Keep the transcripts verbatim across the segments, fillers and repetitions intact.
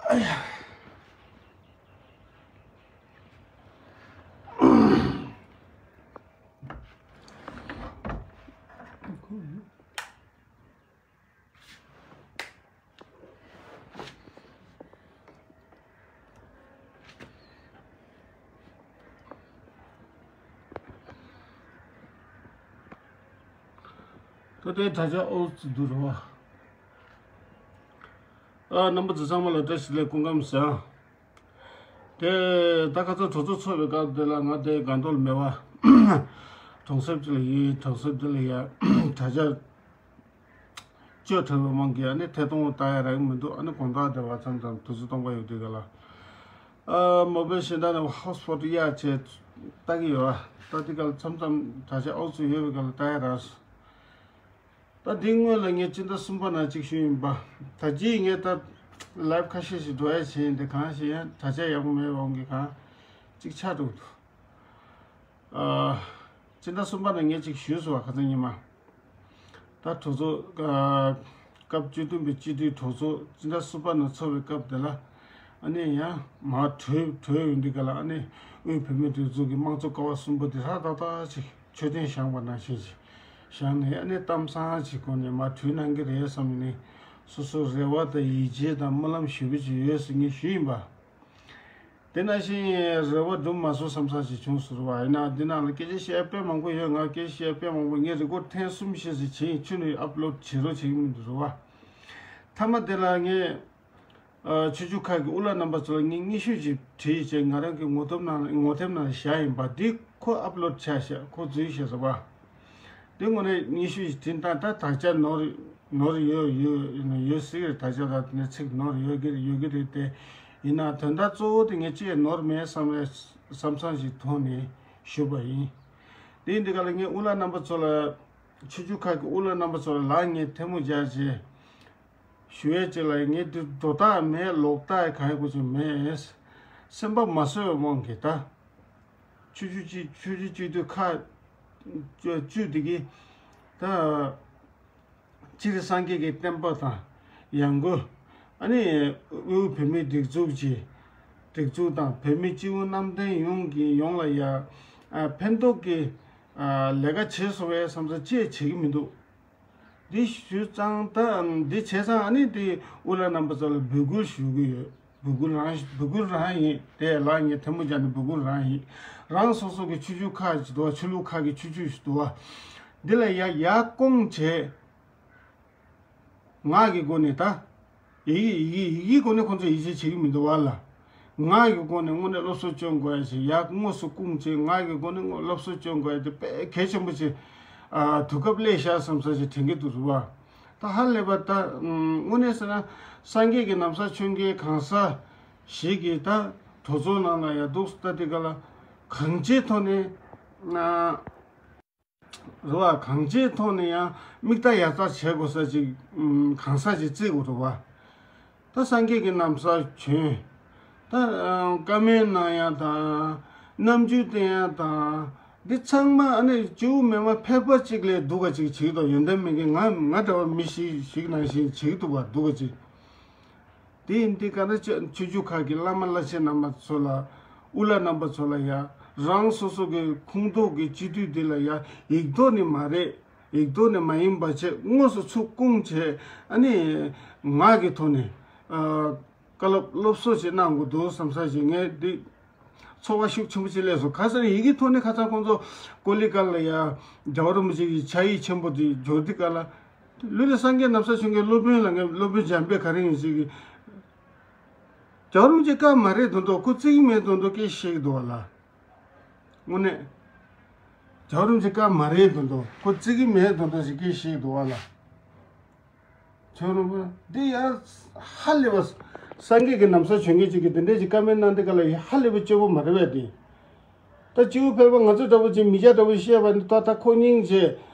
ད་ལྟའི་དྲ་རྒྱ་ཨོ་ཙི་འདུག་རོ། ཨ་རྣམ་པ་ཚོ་ཚང་མ་ལ་བཀྲ་ཤིས་བདེ་ལེགས་སྐུ་ཁམས་བཟང་། དེ་ད་ཁ་སང་གྲོས་ཚོགས་ཚོགས་པའི་སྐབས་དེ་ལ་ང་དེ་སྒང་ཏོག་ལ་མེད་པ། གྲོང་གསེབ་ཅིག་ལ་ཡིན། གྲོང་གསེབ་དེ་ལ་ཡ་དྲ་རྒྱ་གཅོད་ཁྲབ་པའི་དབང་གིས་ཨ་ནི་ཐད་གཏོང་ལྟ་ཡ་རག་གི་མི་འདུག་ཨ་ནི་དགོང་དག་དེ་བ་མཚམས་མཚམས་དུས་ཚོད་སྟོང་པ་ཡོད་དུས་ག་ལ། ཨ་མོ་བེལ་གཞན་དག་ནས་ཧོ་སི་པོ་ཊི་གཡར་བྱས་ལྟ་གི་ཡོད། ཨ་ད་དེ་ག་ལ་མཚམས་མཚམས་དྲ་རྒྱ་ཨོ་ཙི་ཡོད་པའི་ག་ལ་ལྟ་ཡ་རག་སོང་། ད་འདིའི་སྔོན་ལ་ངས་སྤྱི་ཟླ་གསུམ་པ་ནང་གཅིག་ཞུས་ཡིན་པ། ད་རྗེས་ངས་ད་ལའེབ་ཁ་ཤས་ཤིག་འགྲོ་ཡ་བྱས་ཡིན། དེ་གང་ཞིག་ཡང་དྲ་རྒྱ་ཡག་པོ་མེད་པའི་དབང་གིས་གང་གཅིག་ཆག་འགྲོ་གི་འདུག་ཨ་སྤྱི་ཟླ་གསུམ་པ་ནང་ངས་གཅིག་ཞུས་སོང་བ། ཁ་སང་ཉི་མ་ད་གྲོས་ཚོགས་ཨ་སྐབས་བཅུ་བདུན་པའི་སྤྱི་འཐུས་གྲོས་ཚོགས་སྤྱི་ཟླ་གསུམ་པ་ནང་ཚོགས་པའི་སྐབས་དེ་ལ་ཨ་ནི་ཡང་མར་གྲོལ་གྲོལ་ཡོང་དུས་ག་ལ་ཨ་ནི་དབུས་བོད་མིའི་སྒྲིག་འཛུགས་ཀྱི་དམངས་གཙོ་ཀ་བ་གསུམ་པོ་དེ་ཧྲག་ཏག་ཏག་ཅིག་མཆོད་རྟེན་བཞེངས་པ་ནང་བཞིན་ཅིག་བཞེངས་ནས་ཨ་ནི་གཏམ་བཟང་ཅིག་གོ་ནས་མར་གྲོལ་གནང་གི་རེད་བསམ་ནས་སོ་སོ་རེ་བ་དང་ཡིད་ཆེས་དང་སྨོན་ལམ་ཞེ་པོ་ཅིག་ཡོད་ཟེར་ངས་ཞུས་ཡིན་པ། དེ་ནང་བཞིན་རེ་བ་སྒྲུབ་མ་སོང་བསམ་ས་ཞིག་བྱུང་ཟེར་བ་ཡིན་ན། འདི་ནང་ལ་སྐད་ཆ་བཤད་དཔེ་མང་པོ་ཡོད། ང་སྐད་ཆ་བཤད་དཔེ་མང་པོ་ངས་རི་ཀོར་ཌི་ཐེངས་གསུམ་བཞི་ཙམ་བྱས་ཕྱི་ནས་ཨབ་ལོཌ་བྱེད་རོགས་བྱེད་ཀྱི་མི་འདུག་ཟེར་བ། མཐའ་མ་དེ་ལ་ངས་ཨ་ཆོས་བརྒྱུད་ཁག་གི་དབུ་བླ་རྣམ་པ་ཚོ་ལ་ངས་སྙན་ཞུ་ཅིག་བྲིས་བྱས་ང་རང་གི་ངོ་དེབ་ནང་ངོ་དེབ་ནང་བཞག་ཡིན་པ། འདི་ཁོ་ཨབ་ལོཌ་ཆགས་ཤག་ཁོ་འཛུལ་ཤག་ཟེར་བ། དེ་དངོས་གནས་སྙན་ཞུ་ཞིག་བྲིས་ན་ད་དག་ཆ་ནོར་ནོར་ཡོད་ཡོད་ཡོད་སྲིད་ཀྱི་རེད། དག་ཆ་དང་དེ་ནས་ཚིག་ནོར་ཡོད་ཀྱི་རེད། ཡོད་ཀྱི་རེད་དེ། ཡིན་ནའང་དོན་དག་གཙོ་བོ་དེ་ངས་ཅི་ཡང་ནོར་མེད་བསམ་བསམ་བསམ་ཞིག་ཐོག་ནས་ཞུས་པ་ཡིན། དེ་ཡིན་དུས་ག་ལ་ངས་དབུ་བླ་རྣམ་པ་ཚོ་ལ་ཆོས་བརྒྱུད་ཁག་གི་དབུ་བླ་རྣམ་པ་ཚོ་ལ་ལག་གཉིས་ཐལ་མོ་སྦྱར་བྱས་ཞུ་ཡས་ཅིག་ལ་ངས་འདི་འགྲོ་རྟགས་མེད་ལོག་རྟགས་གང་ཡང་གོ་ཅིག་མེད། སེམས་པ་མ་བཟོད་པའི་དབང་གིས་ད། ཆོས་བརྒྱུད་སྤྱི་ཆོས་བརྒྱུད་སྤྱི་འཐུས་ཁག་བཅུ་བཅུ་དེ་གི་ད་སྤྱིར་སངས་རྒྱས་ཀྱི་བསྟན་པ་དང་ཡང་སྒོས་ཨ་ནི་དབུས་བོད་མིའི་སྒྲིག་འཛུགས་ཀྱི་སྒྲིག་འཛུགས་དང་བོད་མི་སྤྱི་བོ་གནམ་བསྟན་ཡོངས་ཀྱི་ཡོངས་ལ་ཡ་ཕན་ཐོགས་ཀྱི་ལས་ཀ་བྱེད་སོང་བས་བསམ་ས་ཅི་ཡང་བྱེད་ཀྱི་མི་འདུག་འདི་ཞུས་ཙང་ད་འདི་བྱས་ཙང་ཨ་ནི་དེ་དབུ་བླ་རྣམ་པ་ཚོ་ལ་འབོད་སྐུལ་ཞུ་གི་ཡོད། འབོད་སྐུལ་རང་འབོད་སྐུལ་རང་ཡིན། དེ་ལ་ངས་ཐལ་མོ་སྦྱར་ནས་འབོད་སྐུལ་རང་ཡིན། རང་སོ་སོ་གི་ཆོས་བརྒྱུད་ཁག་ཅིག་འདུག་བ། ཆོས་ལུགས་ཁག་གི་ཆོས་བརྒྱུད་ཞིག་འདུག་བ། འདི་ལ་ཡ་ཡར་སྐོང་བྱས། ངག་གི་སྒོ་ནས་ད། ཡི་གེ་ཡི་གེ་ཡི་གེའི་སྒོ་ནས་ཁོང་ཚོ་ཡིད་ཆེས་བྱེད་ཀྱི་མི་འདུག་བ་ལ། ངག་གི་སྒོ་ནས་དངོས་གནས་སློབ་གསོ་སྐྱོན་དགོས་ཡ་ཞིག་ཡར་དངོས་སུ་སྐུང་བྱས་ངག་གི་སྒོ་ནས་དངོས་སློབ་གསོ་སྐྱོན་དགོས་ཡ་དེ་དཔེ་གལ་ཆེན་པོ་ཞིག་ཨ་དུས་སྐབས་སླེབས་ཤག་བསམ་ས་ཞིག་དྲན་གྱི་འདུག་རེད་བ། ད་ཧ་ལས་པ་ད་དངོས་གནས་ཟེར་ན་སངས་རྒྱས་ཀྱི་ན་བཟའ་གྱོན་མཁན་གང་ཟག་ཞིག་གིས་ད་གྲོས་ཚོགས་ནང་ལ་ཡ་འདུག་ལྟ་དེ་ག་ལ་གང་ཅིའི་ཐོག་ནས་ན། རེད་བ། གང་ཅིའི་ཐོག་ནས་ཡང་མིག་ལྟ་ཡར་ལྟ་བྱེད་དགོས་ས་ཅིག་ཨུམ་གང་ཟག་ཅིག་བརྩི་དགོས་རེད་བ། ད་སངས་རྒྱས་ཀྱི་ན་བཟའ་གྱོན། ད་ཨ་བཀའ་མོལ་གནང་ཡ་དང་། རྣམ་འགྱུར་བསྟན་ཡ་དང་། འདི་ཚང་མ་ཨ་ནི་སྐྱེ་བོ་མེད་མ་ཕལ་པ་གཅིག་ལས་སྡུག་ག་ཅིག་བྱེད་ཀྱི་འདུག་ཡོན་ཏན་མེད་མཁན་ང་ང་འདྲ་བ་མི་ཞིག་ཞིག་ནང་བཞིན་བྱེད་ཀྱི་འདུག་བ། སྡུག་ག་ཅིག་དེ་ཡིན་དུས་ག་ན་ཆོས་ཆོས་བརྒྱུད་ཁག་གི་བླ་མ་བླ་ཆེན་རྣམ་པ་ཚོ་ལ། དབུ་བླ་རྣམ་པ་ཚོ་ལ་ཡ། རང་སོ་སོ་གི་ཁོངས་གཏོགས་ཀྱི་སྤྱི་འཐུས་འདི་ལ་ཡ། ཡིག་ཐོག་ནས་མ་རེད། ཡིག་ཐོག་ནས་མ་ཡིན་པ་བྱས་དངོས་སུ་ཚུར་སྐུང་བྱས་ཨ་ནི་ངག་གི་ཐོག་ནས་ཨ་བཀའ་སློབ་སློབ་གསོ་ཅིག་གནང་དགོས་འདུག་བསམ་ས་ཞིག་ངས་འདི་ཚོར་བ་ཤུགས་ཆེན་པོ་ཅིག་སླེབས་སོང་། ག་ཟེར་ཡི་གེ་ཐོག་ནས་ཁ་སང་ཁོང་ཚོ་ཀོ་ལི་གྷལ་ལ་ཡ་རྒྱལ་བ་རིན་པོ་ཆེ་གི་ཕྱག་ཡིག་ཆེན་པོ་དེ་འབྱོར་དུས་ག་ལ། ལུས་ལ་སངས་རྒྱས་ན་བཟའ་གྱོན་མཁན་སློབ་དཔོན་ལ་ངས་སློབ་དཔོན་འཇམ་དཔལ་ག་རེ་ཡིན་ཟེར་གི། རྒྱལ་བ་རིན་པོ་ཆེ་བཀའ་མ་རེད་དོན་དུ་ཁོ་བརྩི་གི་མེད་དོན་དུ་སྐད་བཤད་ཀྱི་འདུག་བ་ལ། དངོས་གནས། རྒྱལ་བ་རིན་པོ་ཆེ་བཀའ་མ་རེད་དོན་དུ་ཁོ་བརྩི་གི་མེད་དོན་དུ་ཞིག་སྐད་བཤད་ཀྱི་འདུག་བ་ལ། ཁྱོད་རང་པོ་འདི་ཡ་ཧ་ལས་པ། སངས་རྒྱས་ཀྱི་ན་བཟའ་གྱོན་མཁན་ཅིག་གིས་འདི་འདྲས་ཅིག་བཀའ་མོལ་གནང་དེ་ག་ལ་ཡ་ཧ་ལས་པ་སྐྱོ་པོ་མ་རེད་པས་དེ། ད་སྤྱི་བོ་ཕལ་པ་ང་ཚོ་འདྲ་པོ་ཅིག་མི་སྐྱ་འདྲ་པོ་བཤད་པ་འདི་ད་ད་ཁོ་སྙིང་རྗེ།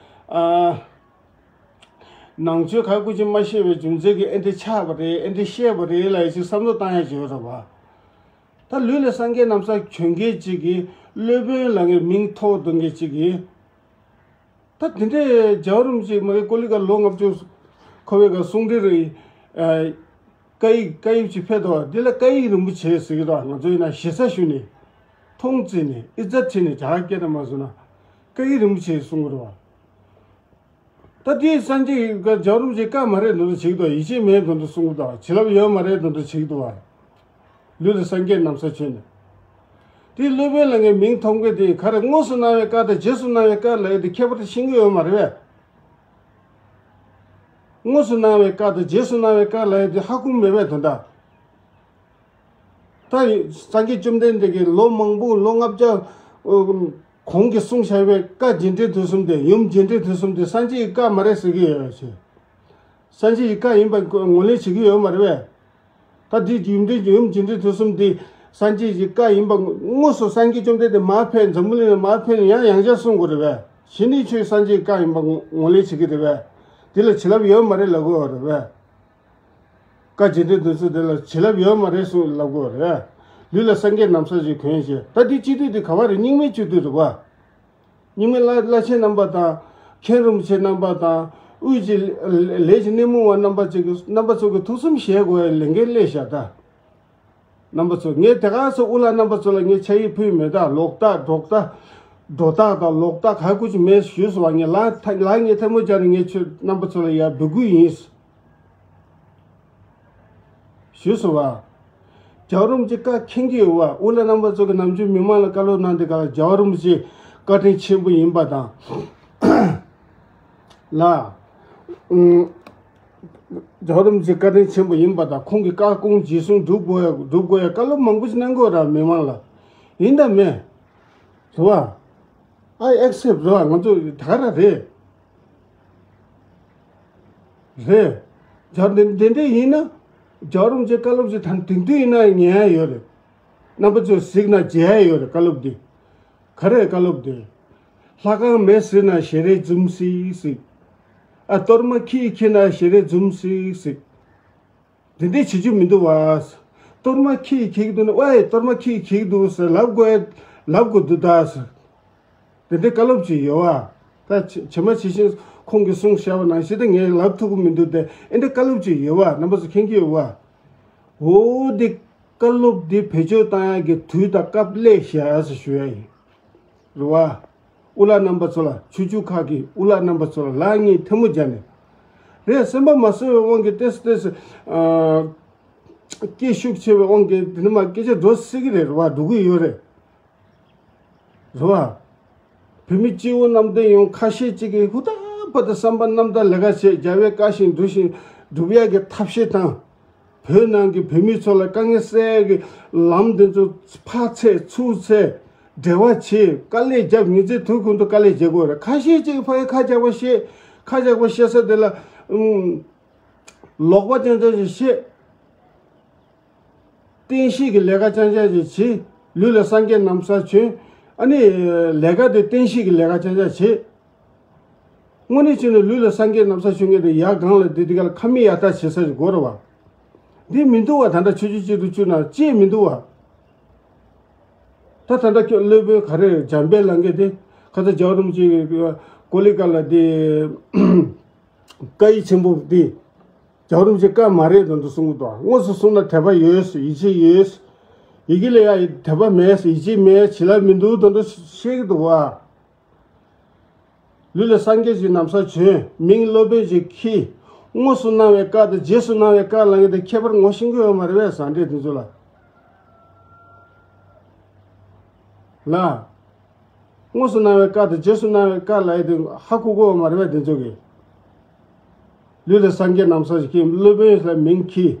ཨ། ནང་ཆོས་ག་སྐུ་ཅིག་མ་ཤེས་པའི་རྒྱུ་མཚན་གྱིས་ཨེ་འདྲ་ཆགས་པ་རེད། ཨེ་འདྲ་བཤད་པ་རེད་ལ་ཡ་ཅིག་བསམ་བློ་བཏང་ཡ་ཅིག་ཡོད་རེད་བ། ད་ལུས་ལ་སངས་རྒྱས་ན་བཟའ་གྱོན་མཁན་ཅིག་གིས་སློབ་དཔོན་ལ་ངའི་མིང་ཐོགས་འདུག་མཁན་ཅིག་གིས། ད་དེ་འདྲའི་རྒྱལ་བ་རིན་པོ་ཆེ་མ་གི་ཀོ་ལི་གྷལ་ལོ་ལྔ་བཅུ་འཁོར་བའི་ག་གསུང་འདི་རེད། ཨ། བཀའ་ཡིག་བཀའ་ཡིག་ཅིག་ཕེབས་འདུག་བ། འདི་ལ་བཀའ་ཡིག་རིན་པོ་ཆེ་ཟེར་གྱི་འདུག་བ། ང་ཚོ་ཡིན་ན་ཞེ་ས་ཞུས་ནས་མཐོང་བརྩིས་ནས་ཨི་ཙ་བྱས་ནས་རྒྱ་གར་སྐད་ནང་མ་བཟོས་ན་བཀའ་ཡིག་རིན་པོ་ཆེ་གསུང་གི་རེད་བ། ད་དེའི་སངས་རྒྱས་ཀྱི་བཀའ་རྒྱལ་བ་རིན་པོ་ཆེའི་བཀའ་མ་རེད་འདོན་འདོན་བྱེད་ཀྱི་འདུག་ཡིད་ཆེས་མེད་འདོན་འདོན་གསུང་གི་འདུག་བྱིན་རླབས་ཡོད་མ་རེད་འདོན་འདོན་བྱེད་ཀྱི་འདུག་བ། ལུས་ལ་སངས་རྒྱས་ན་བཟའ་བྱས་ནས། དེའི་སློབ་དཔོན་ལ་ངས་མིང་ཐོབ་མཁན་དེ་ག་རེ། དངོས་སུ་གནང་བའི་བཀའ་དང་རྗེས་སུ་གནང་བའི་བཀའ་ལབ་ཡས་དེ་ཁྱད་པར་ཤེས་ཀྱི་ཡོད་མ་རེད་བས། དངོས་སུ་གནང་བའི་བཀའ་དང་རྗེས་སུ་གནང་བའི་བཀའ་ལབ་ཡས་དེ་ཧ་གོ་མེད་པས་དོན་དག་ད་སངས་རྒྱས་བཅོམ་ལྡན་འདས་ཀྱིས་ལོ་མང་པོ་ལོ་ལྔ་བརྒྱ་གོང་གི་གསུངས་བཞག་པའི་བཀའ་རྒྱས་འབྲིང་བསྡུས་གསུམ་དེ། ཡུམ་རྒྱས་འབྲིང་བསྡུས་གསུམ་དེ་སངས་རྒྱས་ཀྱི་བཀའ་མ་རེད་ཟེར་གྱི་ཡོད་ཅེས། སངས་རྒྱས་ཀྱི་བཀའ་ཡིན་པ་ངོས་ལེན་བྱེད་ཀྱི་ཡོད་མ་རེད་པས། ད་འདི་ཡུམ་འབྲིང་ཡུམ་རྒྱས་འབྲིང་བསྡུས་གསུམ་འདི་སངས་རྒྱས་ཀྱི་བཀའ་ཡིན་པ་དངོས་སུ་སངས་རྒྱས་བཅོམ་ལྡན་འདས་མར་ཕེབས། འཛམ་བུ་གླིང་ལ་མར་ཕེབས་ནས་ཡང་ཡང་བསྐྱར་གསུང་དགོས་རེད་པས། གཞི་ནས་ཁྱོད་སངས་རྒྱས་ཀྱི་བཀའ་ཡིན་པ་ངོས་ལེན་བྱེད་ཀྱི་རེད་པས། འདི་ལ་བྱིན་རླབས་ཡོད་མ་རེད་ལབ་དགོས་རེད་པས། བཀའ་རྒྱས་འབྲིང་བསྡུས་གསུམ་དེ་ལ་བྱིན་རླབས་ཡོད་མ་རེད་གསུངས་ལབ་དགོས་རེད། ལུས་ལ་སངས་རྒྱས་ན་བཟའ་ཞིག་གོན་ཞེས། ད་འདི་སྤྱི་འཐུས་འདི་ག་བ་རེད། རྙིང་མའི་སྤྱི་འཐུས་རེད་པ། རྙིང་མའི་བླ་བླ་ཆེན་རྣམ་པ་དང་། མཁན་རིན་པོ་ཆེ་རྣམ་པ་དང་། དབུས་ཀྱི་ལས་ཀྱི་སྣེ་མོ་བ་རྣམ་པ་ཅིག་གི་རྣམ་པ་ཚོ་གི་ཐུགས་བསམ་བཞེས་དགོས་པའི་ལས་འགན་སླེབས་ཤག་ད་རྣམ་པ་ཚོ། ངས་དེ་ག་སོ་དབུ་བླ་རྣམ་པ་ཚོ་ལ་ངས་ཆ་ཡིག་ཕུལ་མེད། ད་ལོག་ལྟ་སྒྲོ་བཏགས་སྒྲོ་བཏགས་དང་ལོག་ལྟ་ག་ཀུ་ཅི་མེད་ཞུས་སོང་བ། ངས་ལ་ལ་ངས་ཐལ་མོ་སྦྱར་ནས་ངས་ཁྱོད་རྣམ་པ་ཚོ་ལ་ཡར་འབོད་སྐུལ་ཡིན། ཞུས་སོང་བ། རྒྱལ་བ་རིན་པོ་ཆེ་བཀའ་མཁྱེན་གྱི་ཡོད་བ། དབུ་བླ་རྣམ་པ་ཚོ་གི་ནམ་རྒྱུན་མི་མང་ལ་བཀའ་སློབ་གནང་དེ་ག་ལ་རྒྱལ་བ་རིན་པོ་ཆེ་བཀའ་དྲིན་ཆེན་པོ་ཡིན་པ་དང་། ལ། ཨུམ། རྒྱལ་བ་རིན་པོ་ཆེ་བཀའ་དྲིན་ཆེན་པོ་ཡིན་པ་དང་། ཁོང་གི་བཀའ་དགོངས་རྗེས་བཟུང་སྒྲུབ་དགོས་ཡ་སྒྲུབ་དགོས་ཡ་བཀའ་སློབ་མང་པོ་ཞིག་གནང་གི་ཡོད་ར་མི་མང་ལ། ཡིན་དང་མེད། རེད་བ། I accept རེད་བ། ང་ཚོ་ད་ག་ར་རེད། རེད། ད་འདི་འདི་འདྲ་ཡིན་ན། རྒྱལ་བ་རིན་པོ་ཆེ་བཀའ་སློབ་ཅིག་ད་དེང་དུས་ཡིན་ན་ཉན་ཡ་ཡོད་རེད། རྣམ་པ་ཚོས་གཟིགས་ན་མཇལ་ཡ་ཡོད་རེད། བཀའ་སློབ་འདི། ག་རེ་བཀའ་སློབ་འདི། ལྷ་ཁང་མེད་ཟེར་ན་ཞལ་རས་འཛུམ་ཤིག་ཤིག་ཨ། གཏོར་མ་ཁྱི་ཡིས་ཁྱེར་ན་ཞལ་རས་འཛུམ་ཤིག་ཤིག་འདི་འདྲས་བྱེད་རྒྱུ་མི་འདུག་བ། གཏོར་མ་ཁྱི་ཡིས་ཁྱེར་གྱི་འདུག་ན། ཝའི་གཏོར་མ་ཁྱི་ཡིས་ཁྱེར་གྱི་འདུག་ཟེར་ལབ་དགོས་ལབ་དགོས་འདུག་ད་ཟེར། དེ་འདྲའི་བཀའ་སློབ་ཅིག་ཡོད་བ། ད་ཇི་ཇི་མ་ཇི་བཞིན་ཁོང་གིས་གསུངས་བཞག་པ་ནང་བཞིན་དེ་ངས་ལབ་ཐུབ་ཀྱི་མི་འདུག་སྟེ། ཨེ་འདྲའི་བཀའ་སློབ་ཅིག་ཡོད་བ། རྣམ་པ་ཚོ་མཁྱེན་གྱི་ཡོད་བ། འོ་དེ་བཀའ་སློབ་དེ་བེད་སྤྱོད་བཏང་ཡག་གི་དུས་དང་སྐབས་སླེབས་ཤག་ཟེར་ཞུ་ཡ་ཡིན། རེད་བ། དབུ་བླ་རྣམ་པ་ཚོ་ལ། ཆོས་བརྒྱུད་ཁག་གི་དབུ་བླ་རྣམ་པ་ཚོ་ལ་ལག་གཉིས་ཐལ་མོ་སྦྱར་ནས། རེད། སེམས་པ་མ་བཟོད་པའི་དབང་གིས་ཏོག་ཙམ་ཏོག་ཙམ། ཨ། སྐད་ཤུགས་ཆེ་བའི་དབང་གིས་དེ་ནི་མ་སྐད་ཆ་འགྲོ་སྲིད་ཀྱི་རེད། རེད་བ། འགྲོ་གི་ཡོད་རེད། རེད་བ། བོད་མི་སྤྱི་བོ་གནམ་བསྟན་ཡོངས་ཁ་ཤས་ཅིག་གིས་ཧུར་ཐག་པ་དང་བསམ་པ་རྣམ་དག་ལས་ཀ་བྱས། རྒྱལ་བའི་བཀའ་བཞིན་འགྲུབ་བཞིན་འགྲུབ་ཡག་གི་ཐབས་ཤེས་དང་། བོད་ནང་གི་བོད་མི་ཚོ་ལ་དཀའ་ངལ་སེལ་ཡག་གི་ལམ་དེ་ཚོ་ཕར་འཚོལ་ཚུར་འཚོལ། འབྲེལ་བ་བྱེད། དཀའ་ལས་རྒྱབ། ཉིན་མཚན་དུས་ཀུན་ཏུ་དཀའ་ལས་རྒྱག་དགོས་རེད། ཁ་ཤས་ཅིག་ཕ་གིའི་ཁ་རྒྱག་པ་བཤད། ཁ་རྒྱག་པ་བཤད་ས་དེ་ལ། ཨུམ། ལོག་པ་རྐྱང་རྐྱང་ཞིག་བཤད། བསྟན་བཤིག་གི་ལས་ཀ་རྐྱང་རྐྱང་ཞིག་བྱེད། ལུས་ལ་སངས་རྒྱས་ན་བཟའ་གྱོན། ཨ་ནི་ལས་ཀ་དེ་བསྟན་བཤིག་གི་ལས་ཀ་རྐྱང་རྐྱང་བྱེད། དངོས་གནས་བྱས་ན་ལུས་ལ་སངས་རྒྱས་ན་བཟའ་གྱོན་མཁན་དེ་ཡར་སྒང་ལ་དེ་དེ་ག་ལ་ཁ་མིག་ཡར་ལྟ་བྱེད་ས་ཞིག་དགོས་རེད་བ། འདི་མི་འདུག་བ། ད་ལྟ་ཆོས་བརྒྱུད་སྤྱི་འཐུས་བཅུ་ནང་ཅིག་མི་འདུག་བ། ད་ད་ལྟ་ཁྱོད་སློབ་དཔོན་ག་རེ་འཇམ་དཔལ་ལྷན་རྒྱས་དེ་ཁ་ཚ་རྒྱལ་བ་རིན་པོ་ཆེ་གི་ཀོ་ལི་ཀ་ལ་དེ། བཀའ་ཡིག་ཆེན་པོ་འདི་རྒྱལ་བ་རིན་པོ་ཆེ་བཀའ་མ་རེད་དོན་དུ་གསུང་གི་འདུག་དངོས་སུ་གསུངས་ན་དད་པ་ཡོད། ཡིད་ཆེས་ཡོད། ཡི་གེ་ལ་ཡ་དད་པ་མེད། ཡིད་ཆེས་མེད། བྱིན་རླབས་མི་འདུག་དོན་དུ་བཤད་ཀྱི་འདུག་བ། ལུས་ལ་སངས་རྒྱས་ཀྱི་ན་བཟའ་གྱོན། མིང་སློབ་དཔོན་ཅིག་གིས་དངོས་སུ་གནང་བའི་བཀའ་དང་རྗེས་སུ་གནང་བའི་བཀའ་ལ་ངེས་དང་ཁྱད་པར་ངོ་ཤེས་ཀྱི་ཡོད་མ་རེད་པས། ཟ་འདྲེ་འདི་ཚོ་ལ། ལ། དངོས་སུ་གནང་བའི་བཀའ་དང་རྗེས་སུ་གནང་བའི་བཀའ་ལ་ཡི་དེ་ཧ་གོ་གོ་མ་རེད་པས་དེ་ཚོ་གིས། ལུས་ལ་སངས་རྒྱས་ན་བཟའ་ཞིག་གིས་སློབ་དཔོན་ལ་མིང་གིས།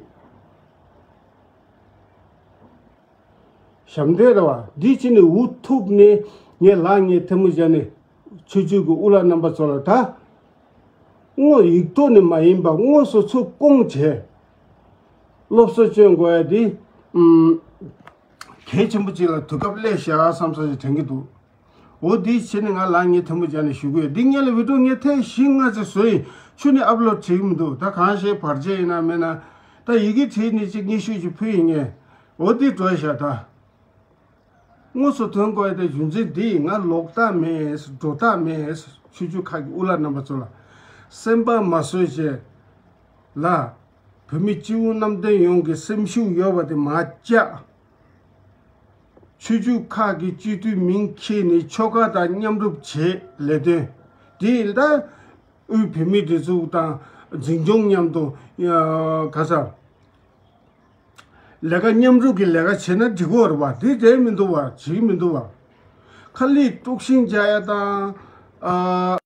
ཞབས་འདྲེན་རེད་བ། འདི་ཕྱི་ནས་འུ་ཐུག་ནས་ངས་ལག་གཉིས་ཐལ་མོ་སྦྱར་ནས་ཆོས་བརྒྱུད་ཀྱི་དབུ་བླ་རྣམ་པ་ཚོ་ལ་ད། དངོས་ཡིག་ཐོག་ནས་མ་ཡིན་པ་དངོས་སུ་ཚུར་བསྐོང་བྱས། སློབ་གསོ་སྐྱོན་དགོས་ཡ་འདི། ཨུམ། གལ་ཆེན་པོ་ཅིག་ལ་དུས་སྐབས་སླེབས་ཤག་བསམ་ས་ཞིག་དྲན་གྱི་འདུག་འོ་འདི་བྱས་ནས་ང་ལག་གཉིས་ཐལ་མོ་སྦྱར་ནས་ཞུ་གི་ཡོད། འདི་སྔོན་ལ་བི་ཌི་ཡོ་ངས་ཐེངས་བཞི་ལྔ་ཙམ་བཟོས་ཡིན། ཁྱོན་ནས་ཨབ་ལོཌ་བྱེད་ཀྱི་མི་འདུག་ད་གང་ཤེས་བར་ཆད་ཡིན་ན་མིན་ན། ད་ཡི་གེ་བྲིས་ནས་ཅིག་སྙན་ཞུ་ཅིག་ཕུལ་ཡིན་ངས། འོ་འདི་འགྲོ་ཤག་ད། དངོས་སུ་ཐོན་དགོས་ཡ་དེ་རྒྱུ་མཚན་འདི་ཡིན། ང་ལོག་ལྟ་མེད། སྒྲོ་བཏགས་མེད། ཆོས་བརྒྱུད་ཁག་གི་དབུ་བླ་རྣམ་པ་ཚོ་ལ་སེམས་པ་མ་བཟོད་བྱས་ལ། བོད་མི་སྤྱི་བོ་གནམ་བསྟན་ཡོངས་ཀྱི་སེམས་ཤུགས་ཡོད་པ་དེ་མ་བཅག་ཆོས་བརྒྱུད་ཁག་གི་སྤྱི་འཐུས་མིང་འཁྱེར་ནས་ཆོལ་ཁ་དང་མཉམ་རུབ་བྱེད་ལས་དོན་དེ་ལ་དབུས་བོད་མིའི་སྒྲིག་འཛུགས་དང་འཛིན་སྐྱོང་མཉམ་དུ་ག་ས་ལས་ཀ་མཉམ་རུབ་ཀྱི་ལས་ཀ་བྱས་ན་འགྲིག་གི་རེད་བ། དེ་བྱས་མི་འདུག་བ། བྱེད་ཀྱི་མི་འདུག་བ། ཁ་ལི་དཀྲུག་ཤིང་རྒྱག་ཡ་དང་།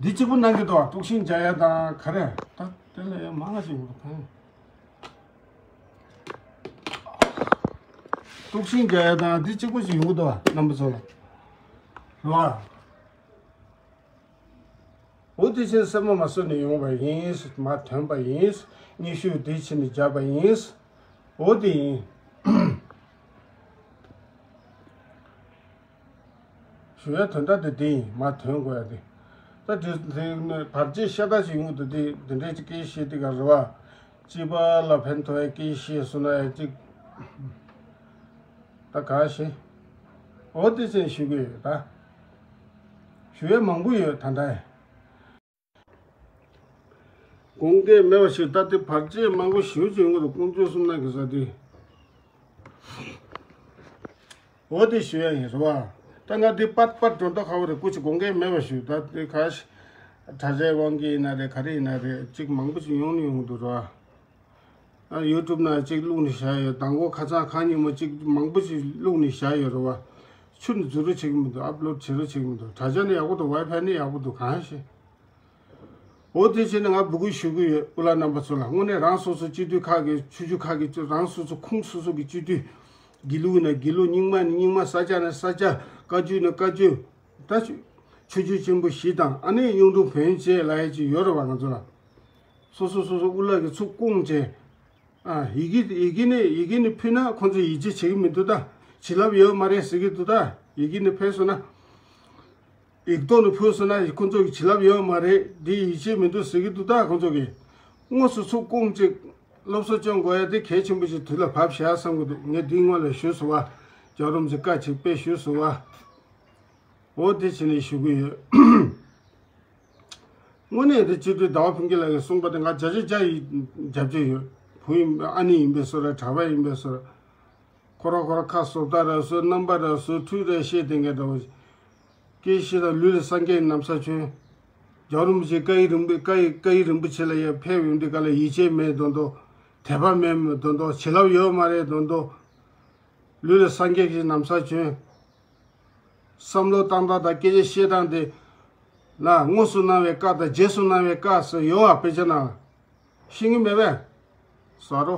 འདི་གཅིག་པུ་གནང་གི་འདུག་དཀྲུག་ཤིང་རྒྱག་ཡ་དང་ག་རེ། ད་དེ་ལ་ཡ་མང་ང་ཞིག་ཡོང་གི་འདུག་དཀྲུག་ཤིང་རྒྱག་ཡ་དང་འདི་གཅིག་པུ་ཞིག་ཡོང་གི་འདུག་རྣམ་པ་ཚོ་ལ། རེད་བ། འོ་དེ་ཕྱིན་སེམས་མ་མ་བཟོད་ནས་ཡོང་བ་ཡིན། མ་ཐོན་པ་ཡིན། སྙན་ཞུ་དེ་ཕྱིན་ནས་བརྒྱབ་པ་ཡིན། འོ་དེ་ཡིན། ཞུ་ཡ་དོན་དག་དེ་དེ་ཡིན། མ་ཐོན་དགོས་ཡ་དེ། ད་དེ་དེ་ནི་བར་ཆད་ཤ་སྟག་ཞིག་ཡོང་གི་འདུག་དེ་དེ་འདྲའི་སྐད་བཤད་དེ་ག་རེད་བ། སྤྱི་པ་ལ་ཕན་ཐོགས་ཡ་སྐད་བཤད་སོང་ན་ཡ་གཅིག་ད་ག་ཤེས། འོ་དེ་ཚོ་ཞུ་གི་ཡོད་ད། ཞུ་ཡ་མང་པོ་ཡོད་ད་ལྟ་ཡ། དགོངས་འགལ་མེད་པ་ཞིག་ད་ལྟའི་བར་ཆད་མང་པོ་ཞེ་པོ་ཅིག་ཡོང་གི་འདུག་དཀོན་མཆོག་གསུམ་ན་གི་ས་དེ། འོ་དེ་ཞུ་ཡ་ཡིན་རེད་བ། ད་ང་འདི་པར་པར་འགྲོ་མདོག་ཁ་པོ་རེད། སྐུ་མཁྱེན་དགོངས་འགལ་མེད་པ་ཞུ། ད་དེ་ཁ་ཤས་དྲ་རྒྱའི་དབང་གིས་ཡིན་ན་རེད། ག་རེ་ཡིན་ན་རེད། ཅིག་མང་པོ་ཅིག་ཡོང་ནི་ཡོང་གི་འདུག་རེད་བ། ཨ་ཡུ་ཊུབ་ན་ཅིག་བླུགས་ནས་བཞག་ཡོད། དང་པོ་ཁ་སང་ཁ་ཉིན་མོ་ཅིག་མང་པོ་ཅིག་བླུགས་ནས་བཞག་ཡོད་རེད་བ། ཆུ་ནི་འཛུལ་རོགས་བྱེད་ཀྱི་མི་འདུག་ཨབ་ལོཌ་བྱེད་རོགས་བྱེད་ཀྱི་མི་འདུག་དྲ་རྒྱ་ནི་ཡག་པོ་འདུག་ཝའི་ཕའི་ནི་ཡག་པོ་འདུག་གང་ཤེས། འོ་དེ་བྱས་ནས་ང་འབོད་སྐུལ་ཞུ་གི་ཡོད། སྐུ་ལ་རྣམ་པ་ཚོ་ལ། དངོས་གནས་རང་སོ་སོ་སྤྱི་འཐུས་ཁག་གི་ཆོས་བརྒྱུད་ཁག་གི་རང་སོ་སོ་ཁོངས་སོ་སོ་གི་སྤྱི་འཐུས། དགེ་ལུགས་ན་དགེ་ལུགས། རྙིང་མ་ན་རྙིང་མ། ས་སྐྱ་ན་ས་སྐྱ། བཀའ་བརྒྱུད་ན་བཀའ་བརྒྱུད། ད་ཆོས་བརྒྱུད་ཆེན་པོ་བཞི་དང་ཨ་ནི་གཡུང་དྲུང་བོན་བཅས་ལ་ཡ་ཅིག་ཡོད་རེད་བ་ང་ཚོ་ལ། སོ་སོ་སོ་སོ་དབུ་བླ་གི་ཚུགས་བསྐོངས་བྱས། ཨ་ཡི་གེ་ཡི་གེ་ནི་ཡི་གེ་ནི་ཕུལ་ན་ཁོང་ཚོས་ཡིད་ཆེས་བྱེད་ཀྱི་མི་འདུག་ད་བྱིན་རླབས་ཡོད་མ་རེད་ཟེར་གྱི་འདུག་ད་ཡི་གེ་ནི་ཕུལ་སོང་ན། ཡིག་ཐོག་ནས་ཕུལ་སོང་ན་ཁོང་ཚོ་གི་བྱིན་རླབས་ཡོད་མ་རེད། འདི་ཡིད་ཆེས་མི་འདུག་ཟེར་གྱི་འདུག་ད་ཁོང་ཚོ་གིས་དངོས་སུ་ཚུགས་བསྐོངས་ཅིག་སློབ་གསོ་སྐྱོན་དགོས་ཡ་དེ་གལ་ཆེན་པོ་ཞིག་དུས་ལ་བབས་བཞག་བསམ་གྱི་འདུག་ངས་འདིའི་སྔོན་ལ་ཞུས་སོང་བ། རྒྱལ་བ་རིན་པོ་ཆེ་བཀའ་ཅིག་དཔེ་ཞུས་སོང་བ། འོ་དེ་བྱས་ནས་ཞུ་གི་ཡོད། དངོས་གནས་དེ་སྤྱི་འཐུས་ཟླ་བ་ཕུན་སྐྱིད་ལགས་ཀྱིས་གསུངས་པ་དེ་ང་བརྒྱ་ཆ་བརྒྱ་ཡི་རྒྱབ་སྐྱོར་ཡོད། བུ་ཡིན་པ་ཨ་ནེ་ཡིན་པའི་བཟོ་འདྲ། གྲྭ་པ་ཡིན་པའི་བཟོ་འདྲ། ཁོ་རང་ཁོ་རང་ཁ་བཟོ་ལྟ་ར་བཟོ། རྣམ་པ་ར་བཟོ། ཁྲུས་ར་བཤད་དེ་འགའ་འདྲ་བོ། སྐད་བཤད་དང་ལུས་ལ་སངས་རྒྱས་ཀྱི་ན་བཟའ་གྱོན། རྒྱལ་བ་རིན་པོ་ཆེ་བཀའ་ཡིག་རིན་པོ་བཀའ་ཡིག་བཀའ་ཡིག་རིན་པོ་ཆེ་ལ་ཡ་ཕེབས་ཡོང་དུས་ག་ལ་ཡིད་ཆེས་མེད་མདོག་མདོག་དད་པ་མེད་མདོག་མདོག་བྱིན་རླབས་ཡོད་མ་རེད་མདོག་མདོག་ལུས་ལ་སངས་རྒྱས་ཀྱི་ན་བཟའ་གྱོན། བསམ་བློ་བཏང་སྟངས་དང་སྐད་ཆ་བཤད་སྟངས་དེ་ལ་དངོས་སུ་གནང་བའི་བཀའ་དང་རྗེས་སུ་གནང་བའི་བཀའ་ཟེར་ཡོད་བ། དཔེ་ཆ་ནང་ལ་ཤེས་ཀྱི་མེད་པས། ཟ་རོ།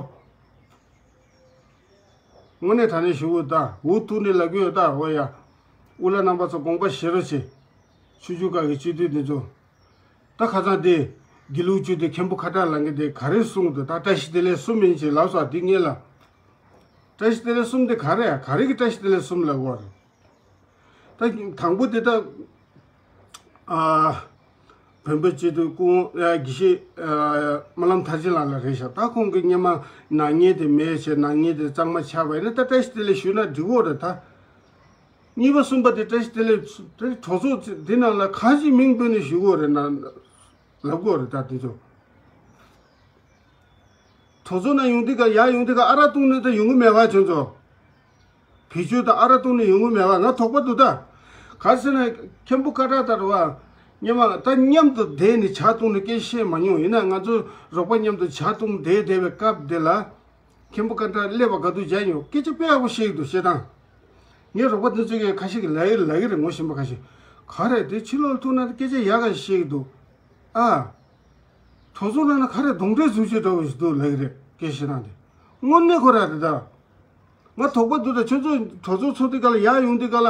དངོས་གནས་དྲང་གནས་ཞུ་དགོས། ད་འུ་ཐུག་ནས་ལབ་ཀྱི་ཡོད། ད་འོ་ཡ། དབུ་བླ་རྣམ་པ་ཚོ་དགོངས་པ་བཞེས་རོགས་བྱེད། ཆོས་བརྒྱུད་ཁག་གི་སྤྱི་འཐུས་འདི་ཚོ། ད་ཁ་སང་དེ་དགེ་ལུགས་སྤྱི་འཐུས་མཁན་པོ་ཁ་བྲལ་ལགས་ཀྱིས་དེ་ག་རེ་གསུངས་འདུག་ད་བཀྲ་ཤིས་བདེ་ལེགས་གསུམ་ཡིན་ཅེས་ལབ་སོང་། དེ་ངས་ལ། བཀྲ་ཤིས་བདེ་ལེགས་གསུམ་དེ་ག་རེ་ག་རེ་གི་བཀྲ་ཤིས་བདེ་ལེགས་གསུམ་ལབ་དགོས་རེད། ད་དང་པོ་དེ་ད་ཨ་བོན་པོ་སྤྱི་འཐུས་སྐུ་ངོ་དགེ་བཤེས་ཨ་སྨོན་ལམ་མཐར་ཕྱིན་ལགས་ལ་རེད་ཤག་ད་ཁོང་གི་སྔོན་མ་ནག་ཉེས་དེ་མེད་བྱས། ནག་ཉེས་དེ་གཙང་མ་ཆགས་པ་ཡིན་ན་ད་བཀྲ་ཤིས་བདེ་ལེགས་ཞུས་ན་འགྲིག་གི་རེད་ད། གཉིས་པ་གསུམ་པ་དེ་བཀྲ་ཤིས་བདེ་ལེགས་དེ་གྲོགས་ཚོགས་འདི་ནང་ལ་གང་ཞིག་མིང་འབོད་ནས་ཞུ་གི་རེད་ན་ལབ་གི་རེད། ད་དེ་ཚོ་གྲོགས་ཚོགས་ནང་ཡོང་དུས་ཀ་ཡར་ཡོང་དུས་ཀ་ཨ་རག་བཏུང་ནས་ད་ཡོང་གི་མེད་པ། ཁྱོད་ཚོ་བེད་སྤྱོད་དང་ཨ་རག་བཏུང་ནས་ཡོང་གི་མེད་པ་ང་དོགས་པ་འདུག་ད་ག་རེ་ཟེར་ན་མཁན་པོ་ཀ་ཏྲ་ད་རེད་བ། སྔོན་མ་ད་མཉམ་དུ་བསྡད་ནས་ཇ་བཏུང་ནས་སྐད་བཤད་མ་མྱོང་། ཡིན་ན་ང་ཚོ་རོགས་པ་མཉམ་དུ་ཇ་བཏུང་བསྡད་བསྡད་པའི་སྐབས་དེ་ལ། མཁན་པོ་ཀ་ཏྲ་སླེབས་པ་ག་དུས་མཇལ་མྱོང་། སྐད་ཆ་དཔེ་ཡག་པོ་བཤད་ཀྱི་འདུག་བཤད་སྟངས། ངས་རོགས་པ་འདི་ཚོ་གིས་ཁ་ཤས་ཀྱིས་ལབ་ཀྱི་ལབ་ཀྱི་རེད། ངོ་ཤེས་པ་ཁ་ཤས། ག་རེ་དེ་ཕྱི་ལོགས་ཐུག་ན་སྐད་ཆ་ཡག་ག་ཞིག་བཤད་ཀྱི་འདུག་ཨ། གྲོགས་ཚོགས་ནང་ན་ག་རེ་གདོན་འདྲེ་འཛུལ་བྱས་འདྲ་བོ་ཞིག་འདུག་ལབ་ཀྱི་རེད། སྐད་བཤད་སྟངས་དེ། དངོས་གནས་ཁོ་རང་རེད་ད། ང་དོགས་པ་འདུག་ད་ཁྱོད་ཚོ་གྲོགས་ཚོགས་ཚོགས་དུས་ག་ལ་ཡར་ཡོང་དུས་ག་ལ།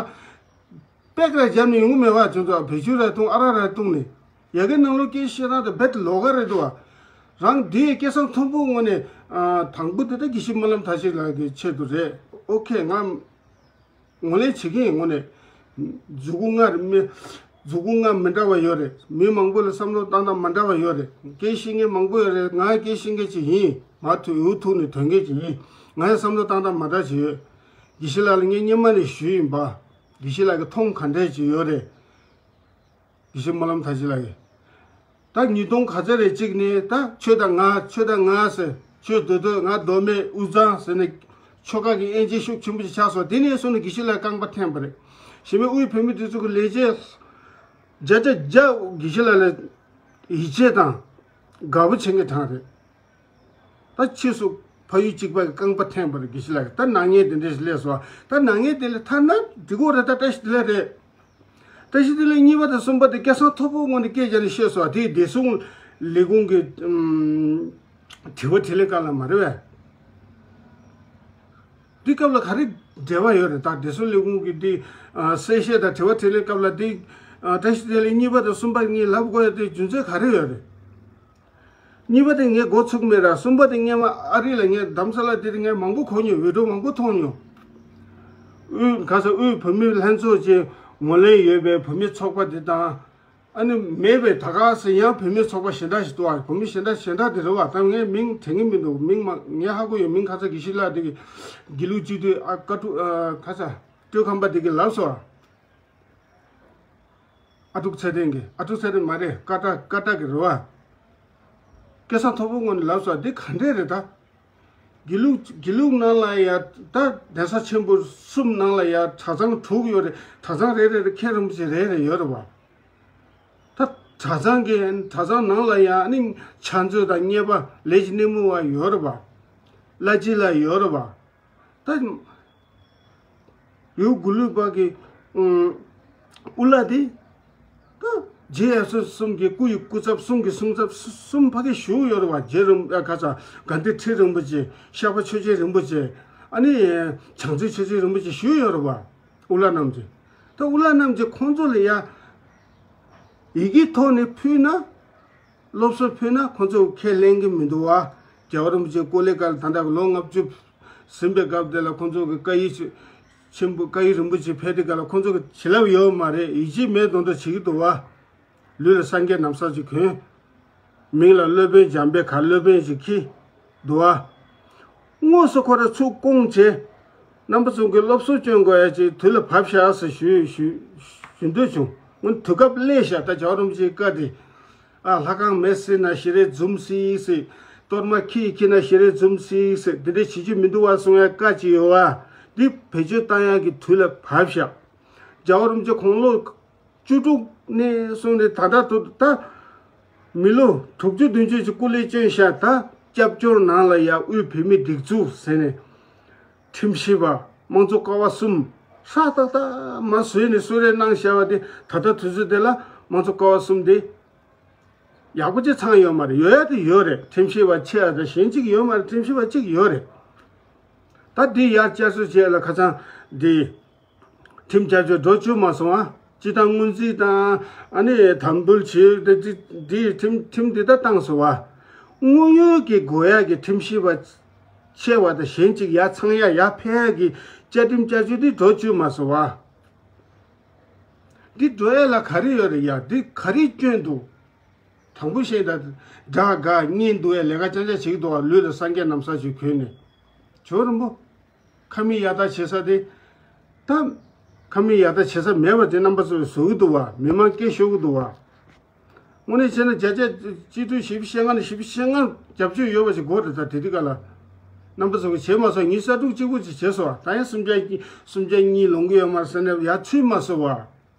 པེག་ར་བརྒྱབ་ནས་ཡོང་གི་མེད་པ། ཁྱོད་ཚོ་བེད་སྤྱོད་ར་བཏུང་ཨ་རག་ར་བཏུང་ནས། ཡ་གི་ནང་ལོགས་སྐད་བཤད་སྟངས་དེ་རྦད་དེ་ལོགས་ཀ་རེད་འདུག་བ། རང་འདི་སྐལ་བཟང་མཐོན་པོ་ངོས་ནས། ཨ། དང་པོ་དེ་ད་དགེ་བཤེས་སྨོན་ལམ་མཐར་ཕྱིན་ལགས་ཀྱི་ཆེད་དུ་རེད། ཨོ་ཁེ། ང་ངོས་ལེན་བྱེད་ཀྱི་ཡིན། ངོས་ནས་མཛུ་གུ་ལྔ་རེད་མི། མཛུ་གུ་ལྔ་མི་འདྲ་བ་ཡོད་རེད། མི་མང་པོ་ལ་བསམ་བློ་བཏང་སྟངས་མ་འདྲ་བ་ཡོད་རེད། སྐད་ཤེས་མཁན་མང་པོ་ཡོད་རེད། ང་སྐད་ཤེས་མཁན་ཅིག་ཡིན། མ་ཐུག་འུ་ཐུག་ནས་ཐོན་མཁན་ཅིག་ཡིན། ང་ཡང་བསམ་བློ་བཏང་སྟངས་མ་འདྲ་ཅིག་ཡོད། དགེ་བཤེས་ལགས་ལ་ངས་སྔོན་མ་ནས་ཞུས་ཡིན་པ། དགེ་བཤེས་ལགས་ཀྱིས་མཐོང་ག་འདྲས་ཅིག་ཡོད་རེད། དགེ་བཤེས་སྨོན་ལམ་མཐར་ཕྱིན་ལགས་ཀྱིས། ད་ཉིས་སྟོང་ག་ཚོད་རེ་གཅིག་ནས་ད་ཁྱོད་དང་ང་ཁྱོད་དང་ང་ཟེར། ཁྱོད་རྡོ་རྡོ་ང་རྡོ་སྨད་དབུས་གཙང་ཟེར་ནས་ཆོལ་ཁ་གི་དབྱེ་འབྱེད་ཤུགས་ཆེན་པོ་ཞིག་ཆགས་སོང་། དེ་ནས་བཟུང་ནས་དགེ་བཤེས་ལགས་རྐང་པ་འཐེན་པ་རེད། གཞན་མ་དབུས་བོད་མི་སྒྲིག་འཛུགས་ཀྱི་ལས་བྱེད་བརྒྱ་ཆ་བརྒྱ་དགེ་བཤེས་ལགས་ལ་ཡིད་ཆེས་དང་དགའ་པོ་བྱེད་མཁན་གྲངས་རེད། ད་ཕྱིས་སུ་ཕ་ཡུལ་གཅིག་པ་གི་རྐང་པ་འཐེན་པར་དགེ་བཤེས་ལགས་ཀྱིས་ད་ནག་ཉེས་དེ་འདྲ་ཞིག་སླེབས་སོང་། ད་ནག་ཉེས་དེ་ལས་ཐར་ན་འགྲིག་གི་རེད། ད་བཀྲ་ཤིས་བདེ་ལེགས་རེད། བཀྲ་ཤིས་བདེ་ལེགས་གཉིས་པ་དང་གསུམ་པ་དེ་སྐལ་བཟང་ཐོབ་པོའི་ངོས་ནས་སྐད་རྒྱག་ནས་བཤད་སོང་། དེ་བདེ་སྲུང་ལས་ཁུངས་ཀྱི་ཨམ་དྲི་བ་དྲིས་ལན་སྐབས་ལ་མ་རེད་པས། འདི་སྐབས་ལ་ག་རེ་འབྲེལ་བ་ཡོད་རེད། ད་བདེ་སྲུང་ལས་ཁུངས་ཀྱི་འདི་ཨ་གསལ་བཤད་དང་དྲི་བ་དྲིས་ལན་སྐབས་ལ་འདི་ཨ་བཀྲ་ཤིས་བདེ་ལེགས་གཉིས་པ་དང་གསུམ་པ་གཉིས་ལབ་དགོས་ཡ་དེ་རྒྱུ་མཚན་ག་རེ་ཡོད་རེད། གཉིས་པ་དེ་ངས་འགོ་ཚུགས་མེད་ར། གསུམ་པ་དེ་སྔོན་མ་ཨ་རི་ལ་ངས་རྡ་རམ་ས་ལ་དེ་ངས་མང་པོ་གོ་མྱོང་། བི་ཌིའོ་མང་པོ་མཐོང་མྱོང་། དབུས་ག་ས་དབུས་བོད་མི་ལྷན་ཚོགས་ཀྱི་ངོས་ལེན་ཡོད་པའི་བོད་མི་ཚོགས་པ་དེ་དང་། ཨ་ནི་མེད་པའི་ད་ག་ས་ཡང་བོད་མི་ཚོགས་པ་གཞན་དག་ཞིག་འདུག་ཨ། བོད་མི་གཞན་དག་གཞན་དག་དེ་རེད་བ། ད་ངས་མིང་དྲན་གྱི་མི་འདུག་མིང་མ་ངས་ཧ་གོ་ཡོད། མིང་ཁ་ཚ་དགེ་བཤེས་ལགས་དེ་གི་དགེ་ལུགས་སྤྱི་འཐུས་ཨ་ཀ་ཀྲུ་ཨ་ག་ས་སྤྲུལ་ཁང་པ་དེ་གི་ལབ་སོང་། ཨ་ཀྲུག་ཚེ་བརྟན་གྱིས། ཨ་ཀྲུག་ཚེ་བརྟན་མ་རེད། ཀ་ཀྲ་ཀ་ཀྲ་གི་རེད་བ། སྐལ་བཟང་ཐོབ་པོ་ངོས་ནས་ལབ་སོང་། འདི་ག་འདྲས་རེད་ད། དགེ་ལུགས་དགེ་ལུགས་ནང་ལ་ཡ་ད་གདན་ས་ཆེན་པོ་གསུམ་ནང་ལ་ཡ་གྲྭ་ཚང་དྲུག་ཡོད་རེད། གྲྭ་ཚང་རེ་རེ་ལ་མཁན་རིན་པོ་ཆེ་རེ་རེ་ཡོད་རེད་བ། ད་གྲྭ་ཚང་གི་གྲྭ་ཚང་ནང་ལ་ཡ་ནི་ཕྱག་མཛོད་དང་གཉེར་པ་ལས་ཀྱི་སྣེ་མོ་བ་ཡོད་རེད་བ། བླ་སྤྱི་ལ་ཡོད་རེད་བ། ད་ཡུལ་དགེ་ལུགས་པ་གི་ཨུམ་དབུ་བླ་དེ་ད་རྗེ་ཡབ་སྲས་གསུམ་གྱི་སྐུ་ཡི་སྐུ་ཚབ། གསུང་གི་གསུང་ཚབ་གསུམ་ཕ་གི་བཞུགས་ཡོད་རེད་བ། རྗེ་རིན་ཨ་ག་ས་དགའ་ལྡན་ཁྲི་རིན་པོ་ཆེ། ཤར་པ་ཆོས་རྗེ་རིན་པོ་ཆེ། ཨ་ནི་བྱང་རྩེ་ཆོས་རྗེ་རིན་པོ་ཆེ་བཞུགས་ཡོད་རེད་བ། དབུ་བླ་རྣམས་ཀྱིས། ད་དབུ་བླ་རྣམས་ཀྱིས་ཁོང་ཚོ་ལ་ཡ་ཡི་གེ་ཐོག་ནས་ཕུལ་ན། སློབ་གསོ་ཕུལ་ན་ཁོང་ཚོ་ཁས་ལེན་གྱི་མི་འདུག་བ། རྒྱལ་བ་རིན་པོ་ཆེ་སྐུ་ལས་ཀ་ལ་ད་ལྟ་ལོ་ལྔ་བཅུ་ཟིན་པའི་སྐབས་དེ་ལ་ཁོང་ཚོ་གི་བཀའ་ཡིག་ཆེ་ཆེན་པོ་བཀའ་ཡིག་རིན་པོ་ཆེ་ཕེབས་དུས་སྐབས་ལ་ཁོང་ཚོ་གི་བྱིན་རླབས་ཡོད་མ་རེད། ཡིད་ཆེས་མེད་མདོག་མདོག་བྱེད་ཀྱི་འདུག་བ། ལུས་ལ་སངས་རྒྱས་ན་བཟའ་ཅིག་གོན། མིང་ལ་སློབ་དཔོན་འཇམ་དཔལ་གར་སློབ་དཔོན་ཞིག་གིས་འདུག་ཨ། དངོས་སུ་ཁོ་ར་ཚུར་བསྐོངས་བྱས། རྣམ་པ་ཚོ་གིས་སློབ་གསོ་སྐྱོན་དགོས་ཡ་ཅིག་དུས་ལ་བབ་ཤག་ཟེར་ཞུ་ཞུ་ཞུ་འདོད་བྱུང་། སྔོན་དུས་སྐབས་སླེབས་ཤག་ད་རྒྱལ་བ་རིན་པོ་ཆེའི་བཀའ་དེ། ཨ་ལྷ་ཁང་མེ་བསྲེགས་ན་ཞལ་རས་འཛུམ་གསིག་ཟེར། གཏོར་མ་ཁྱི་ཡིས་ཁྱེར་ན་ཞལ་རས་འཛུམ་གསིག་ཟེར། འདི་འདྲ་བྱེད་རྒྱུ་མི་འདུག་བ་གསུང་ཡ་བཀའ་ཅིག་ཡོད་བ། འདི་བེད་སྤྱོད་བཏང་ཡ་གི་དུས་ལ་བབ་ཤག་རྒྱལ་བ་རིན་པོ་ཆེ་དགུང་ལོ་བཅུ་དྲུག་ནས་བཟུང་ནས་ད་ལྟ་དུ་ད་མི་ལོ་དྲུག་ཅུ་བདུན་ཅུ་ཅིག་སྐུ་ལས་བསྐྱོན་ཤག་ད་སྐྱབས་བཅོལ་ནང་ལ་ཡ་དབུས་བོད་མིའི་སྒྲིག་འཛུགས་ཟེར་ནས་ཁྲིམས་ཞིབ་པ་དམངས་གཙོ་ཀ་བ་གསུམ་ཧྲག་ཏག་ཏག་མ་བཟོས་ནས་གསོལ་རས་གནང་བཞག་པ་དེ། ད་ལྟ་དུས་ཚོད་དེ་ལ་དམངས་གཙོ་ཀ་བ་གསུམ་དེ་ཡག་པོ་ཅིག་ཚང་ཡོད་མ་རེད། ཡོད་ཡ་དེ་ཡོད་རེད། ཁྲིམས་ཞིབ་པ་ཆེ་བ་དང་གཞན་གཅིག་ཡོད་མ་རེད། ཁྲིམས་ཞིབ་པ་གཅིག་ཡོད་རེད། ད་འདི་ཡར་བསྐྱར་གསོ་བྱས་ལ་ཁ་སང་འདི། ཁྲིམས་བསྐྱར་བཅོས་འགྲོ་བཅུག་མ་སོང་ཨ། སྤྱི་བཏང་སྔོན་རྩིས་དང་ཨ་ནི་དམ་འབུལ་བྱེད་དེ་དེ་དེ་ཁྲིམས་ཁྲིམས་དེ་ད་བཏང་སོང་བ། དངོས་ཡོད་ཀྱི་དགོས་ཡག་གི་ཁྲིམས་ཞིབ་པ་ཆེ་བ་དང་གཞན་གཅིག་ཡར་ཚང་ཡ་ཡར་ཕེབས་ཡ་གི་བཅའ་ཁྲིམས་བསྐྱར་བཅོས་དེ་འགྲོ་བཅུག་མ་སོང་བ། འདི་འགྲོ་ཡ་ལ་ག་རེ་ཡོད་རེད་ཡ། འདི་ག་རེ་སྐྱོན་འདུག་དྲང་པོ་བཤད་ད། དགྲ་དགའ་གཉེན་སྡུག་ཡ་ལས་ཀ་ཅང་ཅང་བྱེད་ཀྱི་འདུག་བ། ལུས་ལ་སངས་རྒྱས་ན་བཟའ་ཞིག་གོན་ནས། ཇོ་རིན་པོ། ཁ་མིག་ཡར་ལྟ་བྱེད་ས་དེ། ད། ཁ་མིག་ཡར་ལྟ་བྱེད་ས་མེད་པ་དེ་རྣམ་པ་ཚོས་བཟོ་གི་འདུག་བ། མི་མང་སྐད་ཤོར་གི་འདུག་བ། དངོས་གནས་བྱས་ན་བརྒྱ་ཆ་གཅིག་སྟོང་བཞི་བཅུ་ཞེ་ལྔ་ནས་བཞི་བཅུ་ཞེ་ལྔ་རྒྱབ་སྐྱོར་ཡོད་པ་ཞིག་དགོས་རེད། ད་དེ་དུས་ག་ལ། རྣམ་པ་ཚོ་གིས་བྱས་མ་སོང་། ཉི་ཤུ་རྩ་དྲུག་གཅིག་པུ་ཅིག་བྱས་སོང་བ། ད་ཡང་སུམ་བརྒྱ་གཉིས་སུམ་བརྒྱ་གཉིས་ལོངས་གི་ཡོད་མ་རེད་ཟེར་ནས་ཡར་ཚུད་མ་སོང་བ།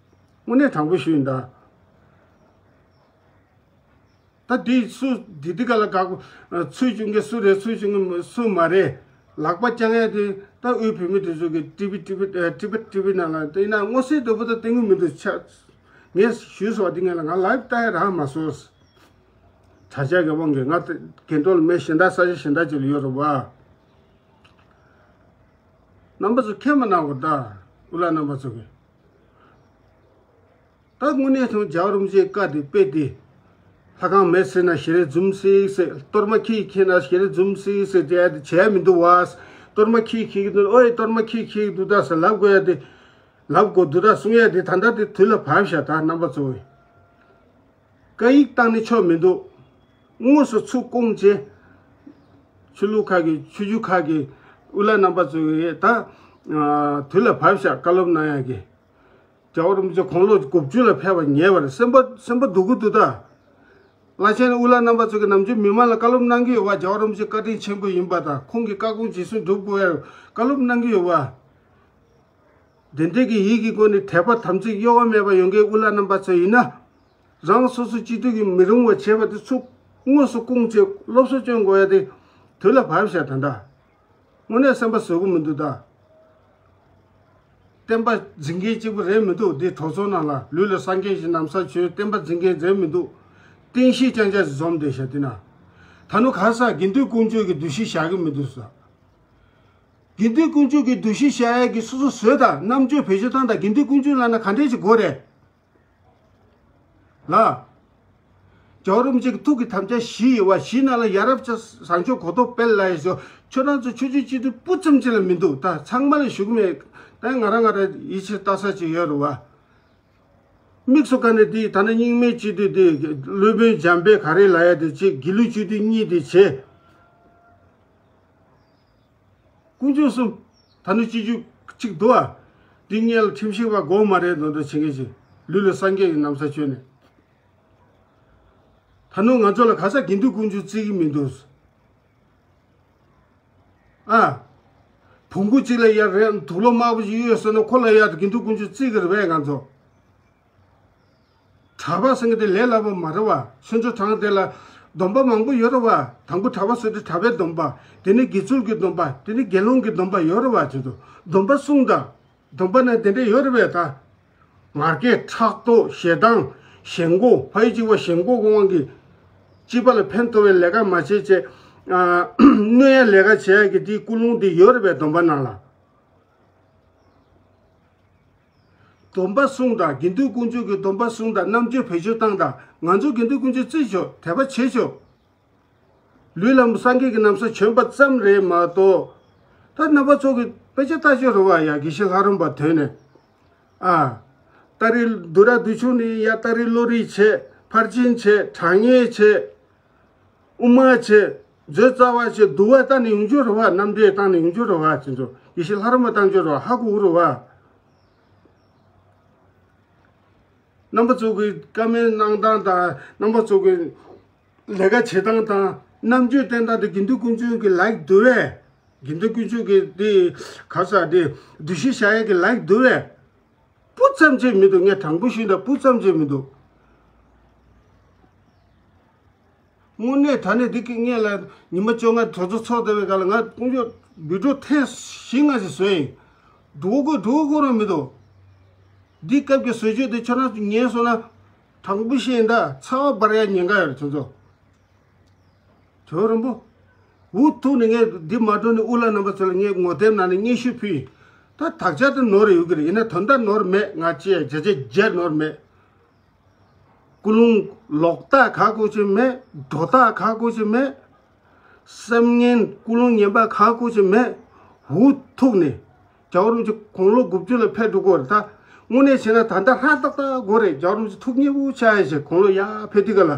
དངོས་གནས་དྲང་པོ་ཞུ་ཡིན་ད། ད་འདི་སུ་འདི་འདི་ག་ལ་དགའ་པོ་ཚུལ་བྱུང་གི་སུ་རེད། ཚུལ་བྱུང་གི་སུ་མ་རེད། ལག་པ་བརྐྱང་ཡ་དེ་ད་དབུས་བོད་མིའི་སྒྲིག་འཛུགས་ཀྱི་ཊི་ཝི་ཊི་ཝི་ཊི་ཝི་ཊི་ཝི་ནང་ལ་དེ་ཡིན་ན་སྔོ་སེར་དོད་པོ་ད་བསྟན་གི་མི་འདུག་ཆ། ངས་ཞུས་སོང་བ། འདི་ངས་ལ་ང་ལའིབ་ལྟ་ཡ་རག་མ་སོང་། དྲ་རྒྱ་གི་དབང་གིས་ང་དེ་གན་ཏོལ་མེ་གཞན་དག་ས་ཆ་གཞན་དག་ཅིག་ལ་ཡོད་རེད་བ། རྣམ་པ་ཚོ་ཁས་མ་གནང་བ་ད། དབུ་བླ་རྣམ་པ་ཚོ་གིས། ད་དངོས་གནས་ཐོག་རྒྱལ་བ་རིན་པོ་ཆེའི་བཀའ་དེ་དཔེ་དེ། ལྷ་ཁང་མེ་བསྲེགས་ན་ཞལ་རས་འཛུམ་གསིག་ཟེར། གཏོར་མ་ཁྱི་ཡིས་ཁྱེར་ན་ཞལ་རས་འཛུམ་གསིག་ཟེར། དེ་ཡ་དེ་བྱས་མི་འདུག་བ། གཏོར་མ་ཁྱི་ཡིས་ཁྱེར་གྱི་འདུག་ཨོའི་གཏོར་མ་ཁྱི་ཡིས་ཁྱེར་གྱི་འདུག་ད་ཟེར་ལབ་དགོས་ཡ་དེ། ལབ་དགོས་འདུག་ད་གསུང་ཡ་དེ་ད་ལྟ་དེ་དུས་ལ་བབ་ཤག་ད་རྣམ་པ་ཚོ། བཀའ་ཡིག་བཏང་ནས་ཆོག་མི་འདུག་དངོས་སུ་ཚུར་བསྐོངས་བྱས། ཆོས་ལུགས་ཁག་གི་ཆོས་བརྒྱུད་ཁག་གི་དབུ་བླ་རྣམ་པ་ཚོ་གིས་ད། དུས་ལ་བབ་ཤག་བཀའ་སློབ་གནང་ཡ་གི། རྒྱལ་བ་རིན་པོ་ཆེ་དགུང་ལོ་དགུ་བཅུ་ལ་ཕེབས་པ་ཉེ་བར་སེམས་པ་སེམས་པ་སྡུག་གི་འདུག་ད། བླ་ཆེན་དབུ་བླ་རྣམ་པ་ཚོ་གིས་ནམ་རྒྱུན་མི་མང་ལ་བཀའ་སློབ་གནང་གི་ཡོད་པ། རྒྱལ་བ་རིན་པོ་ཆེ་བཀའ་དྲིན་ཆེན་པོ་ཡིན་པ་དང་། ཁོང་གི་བཀའ་དགོངས་རྗེས་སུ་འགྲུབ་དགོས་པའི་བཀའ་སློབ་གནང་གི་ཡོད་པ། དེ་འདྲའི་གི་ཡིད་ཀྱི་སྒོ་ནས་དད་པ་དམ་ཚིག་གཡོ་བ་མེད་པ་ཡོང་མཁན་དབུ་བླ་རྣམ་པ་ཚོ་ཡིན་ན། རང་སོ་སོ་སྤྱི་འཐུས་ཀྱི་མི་རུང་བ་བྱས་པ་དེ་ཚུར་དངོས་སུ་བསྐུངས་བྱས་སློབ་གསོ་སྐྱོན་དགོས་ཡ་དེ་དུས་ལ་བབ་ཤག་ད་ལྟ་དངོས་གནས་སེམས་པ་བཟོད་ཀྱི་མི་འདུག་ད། བསྟན་པ་འཛིན་མཁན་གཅིག་པུ་རེད་མི་འདུག་འདི་གྲོས་ཚོགས་ནང་ལ་ལུས་ལ་སངས་རྒྱས་ཀྱི་ན་བཟའ་གྱོན། བསྟན་པ་འཛིན་མཁན་རེད་མི་འདུག་རྟེན་གཞི་རྐྱང་རྐྱང་ཞིག་འཛོམས་བསྡད་ཤག་དེ་ན། ད་ནུ་ག་ས་དགེ་འདུན་དཀོན་མཆོག་གི་འདུ་ཤེས་བཞག་གི་མི་འདུག་ས། དགེ་འདུན་དཀོན་མཆོག་གི་འདུ་ཤེས་བཞག་ཡ་གི་སོ་སོ་བཟོས་དང་། རྣམ་དཔྱོད་བེད་སྤྱོད་བཏང་དང་། དགེ་འདུན་དཀོན་མཆོག་ལབ་ན་ག་འདྲས་ཅིག་དགོས་རེད། ལ། རྒྱལ་བ་རིན་པོ་ཆེ་གི་ཐུགས་ཀྱི་དམ་བཅའ་བཞི་ཡོད་པ། བཞི་ནང་ལ་ཡ་རབས་ཆ་བཟང་སྤྱོད་གོ་ལྡོག་སྤེལ་ལབ་ཡ་ཞོ། ཁྱོད་རང་ཚོ་ཆོས་བརྒྱུད་སྤྱི་འཐུས་སྤུ་ཙམ་ཅིག་ལ་མི་འདུག་ད་ཚང་མ་ལ་ཞུ་གི་མེད། ད་ང་རང་ང་རང་ཡིད་ཆེས་ལྟ་ས་ཅིག་ཡོད་རེད་བ། དམིགས་སུ་བཀར་ནས་འདི་ད་ནི་རྙིང་མའི་སྤྱི་འཐུས་འདི་སློབ་དཔོན་འཇམ་དཔལ་ག་རེ་ལབ་ཡ་དེ་བྱེད། དགེ་ལུགས་སྤྱི་འཐུས་གཉིས་དེ་བྱེད། དཀོན་མཆོག་གསུམ། ད་ནི་སྤྱི་འཐུས་གཅིག་འདུག་ཨ། འདི་སྔོན་ལ་ཁྲིམས་ཞིབ་པ་དགོས་མ་རེད་མདོག་མདོག་བྱེད་མཁན་ཞིག་ལུས་ལ་སངས་རྒྱས་ཀྱི་ན་བཟའ་གྱོན་ནས། ད་ནི་ང་ཚོ་ལ་ག་ས་དགེ་འདུན་དཀོན་མཆོག་བརྩི་གི་མི་འདུག་ཨ། བོང་བུ་གཅིག་ལ་ཡར་རེད། དུག་ལོག་དམར་པོ་ཞིག་གཡོས་སོང་ན་ཁོ་ལ་ཡར་དགེ་འདུན་དཀོན་མཆོག་བརྩི་གི་རེད་པས་ང་ཚོ། གྲྭ་པ་ཟེར་མཁན་དེ་ལས་སླ་པོ་མ་རེད་བ། ཆུ་མཛོད་གྲོང་སྡེ་ལ་སྡོམ་པ་མང་པོ་ཡོད་རེད་བ། དང་པོ་གྲྭ་པ་ཟེར་དུས་གྲྭ་པའི་སྡོམ་པ། དེ་ནས་དགེ་ཚུལ་གྱི་སྡོམ་པ། དེ་ནས་དགེ་སློང་གི་སྡོམ་པ་ཡོད་རེད་བ། དེ་ཚོ་སྡོམ་པ་གསུངས་དང་། སྡོམ་པ་ནི་དེ་འདྲས་ཡོད་རེད་པས་ད། ང་རྒྱལ་ཕྲག་དོག་ཞེ་སྡང་ཞེན་ཁོག་ཕ་ཡུལ་གཅིག་པ་ཞེན་ཁོག་གི་དབང་གིས་སྤྱི་པ་ལ་ཕན་ཐོགས་པའི་ལས་ཀ་མ་བྱེད་ཅེས། གནོད་ཡ་ལས་ཀ་བྱེད་ཡ་གི་དེའི་ཀུན་སློང་དེ་ཡོད་རེད་པས་སྡོམ་པ་ནང་ལ། སྡོམ་པ་སྲུང་དང་། དགེ་འདུན་དཀོན་མཆོག་གི་སྡོམ་པ་སྲུང་དང་། རྣམ་དཔྱོད་བེད་སྤྱོད་བཏང་དང་། ང་ཚོ་དགེ་འདུན་དཀོན་མཆོག་བརྩི་ཆོག་དད་པ་བྱེད་ཆོག་ལུས་ལ་སངས་རྒྱས་ཀྱི་ན་བཟའ་གྱོན་པ་ཙམ་རེད་མ་གཏོགས། ད་རྣམ་པ་ཚོ་གི་དཔེ་ཆ་ལྟ་ཆོག་རེད་བ་ཡ། དགེ་བཤེས་ལྷ་རམས་པ་དོན་ནས། ཨ། ཏ་རིག་བསྡུ་ར་བསྡུ་ཆུང་ནི་ཡ། ཏ་རིག་བློ་རིག་བྱེད། ཕར་ཕྱིན་བྱེད། གྲངས་ངེས་བྱེད། དབུ་མ་བྱེད། མཛོད་རྩ་བ་བྱེད། བསྡུ་བ་ལྟ་ནས་ཡོང་རྒྱུ་རེད་བ། རྣམ་འགྲེལ་བཏང་ནས་ཡོང་རྒྱུ་རེད་བ། དེ་ཚོ་དགེ་བཤེས་ལྷ་རམས་པ་བཏང་རྒྱུ་རེད་བ། ཧ་གོ་གི་རེད་བ། རྣམ་པ་ཚོ་གི་བཀའ་མོལ་གནང་སྟངས་དང་། རྣམ་པ་ཚོ་གི་ལས་ཀ་བྱེད་སྟངས་དང་། རྣམ་དཔྱོད་བསྟན་སྟངས་དེ་དགེ་འདུན་དཀོན་མཆོག་གི་ལའིག་འདུག་པས། དགེ་འདུན་དཀོན་མཆོག་གི་དེ་ག་ས་དེ་འདུ་ཤེས་བཞག་ཡས་ཀྱི་ལའིག་འདུག་པས། སྤུ་ཙམ་ཅིག་མི་འདུག་ངས་དྲང་པོ་ཞུས་ན་སྤུ་ཙམ་ཅིག་མི་འདུག་དངོས་གནས་ད་ནི་འདི་གི་སྔོན་ལ་ཉི་མ་བཅོ་ལྔ་གྲོས་ཚོགས་ཚོགས་བསྡད་པའི་སྐབས་ལ་ང་དཀོན་མཆོག་བི་ཌིའོ་ཐེངས་བཞི་ལྔ་ཞིག་བཟོས་ཡིན། འགྲོ་དགོས་འགྲོ་དགོས་རང་མི་འདུག་འདི་སྐབས་ཀྱི་བཟོ་བཅོས་དེ་ཁྱོད་རང་ཚོ་ཉན་སོང་ན། དྲང་པོ་བཤད་ཡིན་ད། ཚ་བ་འབར་ཡ་ཉེན་ཁ་ཡོད་རེད་ཁྱོད་ཚོ། ཇོ་རིན་པོ། འུ་ཐུག་ནས་ངས་འདི་མ་འགྲོ་ནས་དབུ་བླ་རྣམ་པ་ཚོ་ལ་ངས་ངོ་དེབ་ནང་ནས་སྙན་ཞུ་ཕུལ་ཡིན། ད་དག་ཆ་དེ་ནོར་ཡོད་ཀྱི་རེད། ཡིན་ན་དོན་དག་ནོར་མེད། ང་ཅི་ཡ་བྱས་བྱས་བྱས་ནོར་མེད། ཀུན་སློང་ལོག་ལྟ་ག་གོ་ཅི་མེད། སྒྲོ་བཏགས་ག་གོ་ཅི་མེད། བསམ་ངན་ཀུན་སློང་ངན་པ་ག་གོ་ཅི་མེད། འུ་ཐུག་ནས་རྒྱལ་བ་རིན་པོ་ཆེ་དགུང་ལོ་དགུ་བཅུ་ལ་ཕེབས་འགྲོ་གི་རེད་ད། དངོས་གནས་བྱས་ན་ད་ལྟ་ཧྲ་ཏག་ཏག་དགོས་རེད། རྒྱལ་བ་རིན་པོ་ཆེ་ཐུགས་མཉེས་པོ་ཆགས་ཡ་བྱས་དགུང་ལོ་ཡར་ཕེབས་དུས་ག་ལ།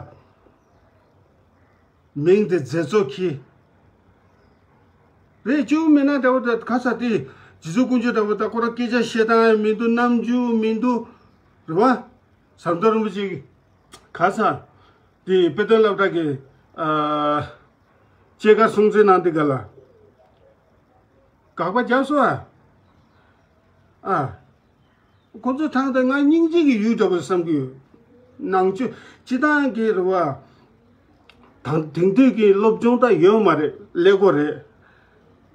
མིང་དེ་མཛད་གཙོ་ཁྱི། རེད། བཅུ་མིན་ན་འདྲ་བོ་ད་ག་ས་དེ། རྗེ་བཙུན་དཀོན་མཆོག་འདྲ་བོ་ད་ཁོ་རང་སྐད་ཆ་བཤད་སྟངས་ཡང་མི་འདུག་རྣམ་འགྱུར་མི་འདུག་རེད་བ། ཟམ་གདོང་རིན་པོ་ཆེ་གི་ག་ས་དེ་དཔེ་སྟོན་སློབ་གྲྭ་གི་ཨ་སྐྱེས་སྐར་སྲུང་བརྩི་གནང་དུས་ག་ལ། དགག་པ་བརྒྱབ་སོང་ཨ། ཨ། ཁོ་ཚོ་ཐང་དེ་ང་སྙིང་རྗེ་གི་ཡུལ་འདྲ་བོ་བསམ་གི་ཡོད། ནང་ཆོས་སྤྱི་བཏང་གི་རེད་བ། དང་དེང་དུས་ཀྱི་སློབ་སྦྱོང་ད་ཡོད་མ་རེད། ཀླད་ཀོར་རེད།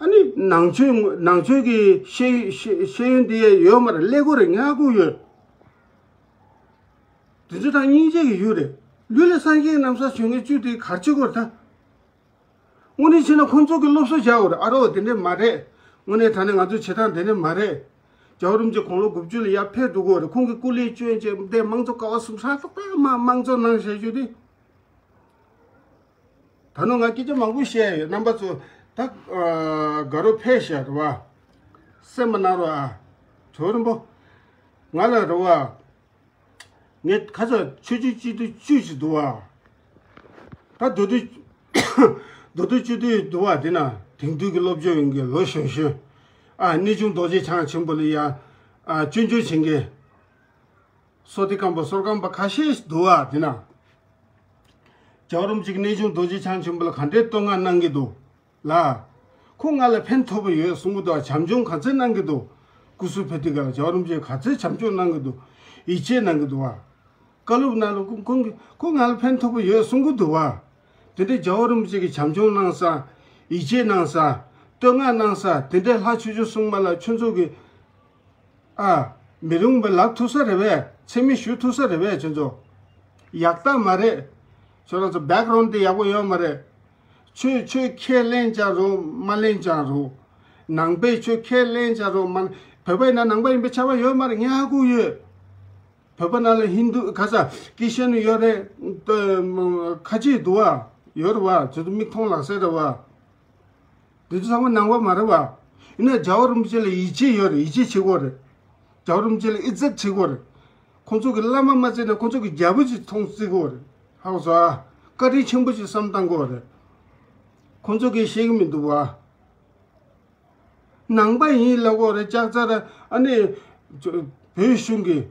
ཨ་ནི་ནང་ཆོས་ནང་ཆོས་ཀྱི་ཤེས་ཤེས་ཤེས་ཡོན་དེ་ཡོད་མ་རེད། ཀླད་ཀོར་རེད། ངས་ཧ་གོ་ཡོད། དེ་ཚོ་ཐང་སྙིང་རྗེ་གི་ཡུལ་རེད། ལུས་ལ་སངས་རྒྱས་ཀྱི་ན་བཟའ་གྱོན་མཁན་བཅུ་དེ་ག་རེ་བྱེད་དགོས་རེད་ད། དངོས་གནས་བྱས་ན་ཁོང་ཚོ་གི་སློབ་གསོ་བྱ་དགོས་རེད། ཨ་རོ་དེ་འདྲས་མ་རེད། དངོས་གནས་དྲང་གནས་ང་ཚོ་བྱེད་སྟངས་དེ་འདྲས་མ་རེད། རྒྱལ་བ་རིན་པོ་ཆེ་དགུང་ལོ་དགུ་བཅུ་ལ་ཡར་ཕེབས་འགྲོ་གི་ཡོད་རེད། ཁོང་གི་སྐུ་ལས་བསྐྱོན་བྱས་འདས་དམངས་གཙོ་ཀ་བ་གསུམ་ཧྲ་ཏག་ཏག་མ་དམངས་གཙོ་གནང་བཞག་རྒྱུ་དེ། ད་ནང་ང་སྐད་ཆ་མང་པོ་བཤད་ཡོད། རྣམ་པ་ཚོ་ད་དགའ་རོགས་ཕེབས་ཤག་རེད་བ། སེམས་མ་ནང་རོགས་ཨ། ཇོ་རིན་པོ། ང་ལ་རེད་བ། ངས་ཁ་སང་ཆོས་བརྒྱུད་སྤྱི་འཐུས་བཅུ་ཞིག་འདུག་བ། ད་མདོ་སྟོད། མདོ་སྟོད་སྤྱི་འཐུས་འདུག་བ། དེ་ན་དེང་དུས་ཀྱི་སློབ་སྦྱོང་ཡོད་མཁན་ལོ་གཞོན་གཞོན། ཨ་གནས་ཆུང་རྡོ་རྗེ་འཆང་ཆེན་པོ་ལ་ཡ། ཨ་སྐྱོན་བརྗོད་བྱེད་མཁན། བསོད་བདེ་སྒང་པ་བསོད་སྒང་པ་ཁ་ཤས་ཤིག་འདུག་བ། དེ་ན། རྒྱལ་བ་རིན་པོ་ཆེ་གི་གནས་ཆུང་རྡོ་རྗེ་འཆང་ཆེན་པོ་ལ་ག་འདྲའི་བསྟོད་བསྔགས་གནང་གི་འདུག་ལ། ཁོ་ང་ལ་ཕན་ཐོགས་པ་ཡོད་གསུང་གི་འདུག་བྱམས་སྐྱོང་ག་ཚོད་གནང་གི་འདུག་སྐུ་གཟུགས་ཕེབས་དུས་སྐབས་ལ་རྒྱལ་བ་རིན་པོ་ཆེ་ག་ཚོད་བྱམས་སྐྱོང་གནང་གི་འདུག་ཡིད་ཆེས་གནང་གི་འདུག་བ། བཀའ་སློབ་གནང་རུང་ཁོང་གིས་ཁོ་ང་ལ་ཕན་ཐོགས་པ་ཡོད་གསུང་གི་འདུག་བ། དེ་འདྲའི་རྒྱལ་བ་རིན་པོ་ཆེ་གིས་བྱམས་སྐྱོང་གནང་ས། ཡིད་ཆེས་གནང་ས། བསྟོད་བསྔགས་གནང་ས་དེ་འདྲའི་ལྷ་ཆོས་སྐྱོང་སྲུང་མ་ལ་ཁྱོད་ཚོ་གིས། ཨ། མི་རུང་བ་ལབ་ཐུབ་ས་རེད་བས། མཚན་སྨད་ཞུ་ཐུབ་ས་རེད་བས་ཁྱོད་ཚོ། ཡག་རྟགས་མ་རེད། ཁྱོད་རང་ཚོ་བེག་རོན་དེ་ཡག་པོ་ཡོད་མ་རེད། ཁྱོད་ཁྱོད་ཁས་ལེན་ཀྱང་རུང་མ་ལེན་ཀྱང་རུང་། ནང་པས་ཁྱོད་ཁས་ལེན་ཀྱང་རུང་མ། བོད་པ་ཡིན་ན་ནང་པ་ཡིན་པའི་ཆ་བ་ཡོད་མ་རེད། ངས་ཧ་གོ་ཡོད། བོད་པ་ནང་ལ་ཧིན་དུ་ག་ས་ཀི་ཤན་ཡོད་རེད། ཁ་ཆེ་འདུག་བ། ཡོད་རེད་བ། ཁྱོད་ཚོ་མིག་མཐོང་ལག་ཟིན་རེད་བ། འདི་ཚོ་ཚང་མ་ནང་པ་མ་རེད་བ། ཡིན་ན་རྒྱལ་བ་རིན་པོ་ཆེ་ལ་ཡིད་ཆེས་ཡོད་རེད། ཡིད་ཆེས་བྱེད་དགོས་རེད། རྒྱལ་བ་རིན་པོ་ཆེ་ལ་ཨི་ཛད་བྱེད་དགོས་རེད། ཁོང་ཚོ་གི་བླ་མ་མ་བརྩིས་ན་ཁོང་ཚོ་གི་རྒྱལ་པོ་ཅིག་མཐོང་བརྩི་དགོས་རེད། ཧ་གོ་སོང་ཨ། བཀའ་དྲིན་ཆེན་པོ་ཅིག་བསམ་བཏང་དགོས་རེད། ཁོང་ཚོ་གིས་ཤེས་ཀྱི་མི་འདུག་བ། ནང་པ་ཡིན་ལབ་དགོས་རེད། ལྕགས་ཚ་ར་ཨ་ནི། བོད་གཞུང་གི།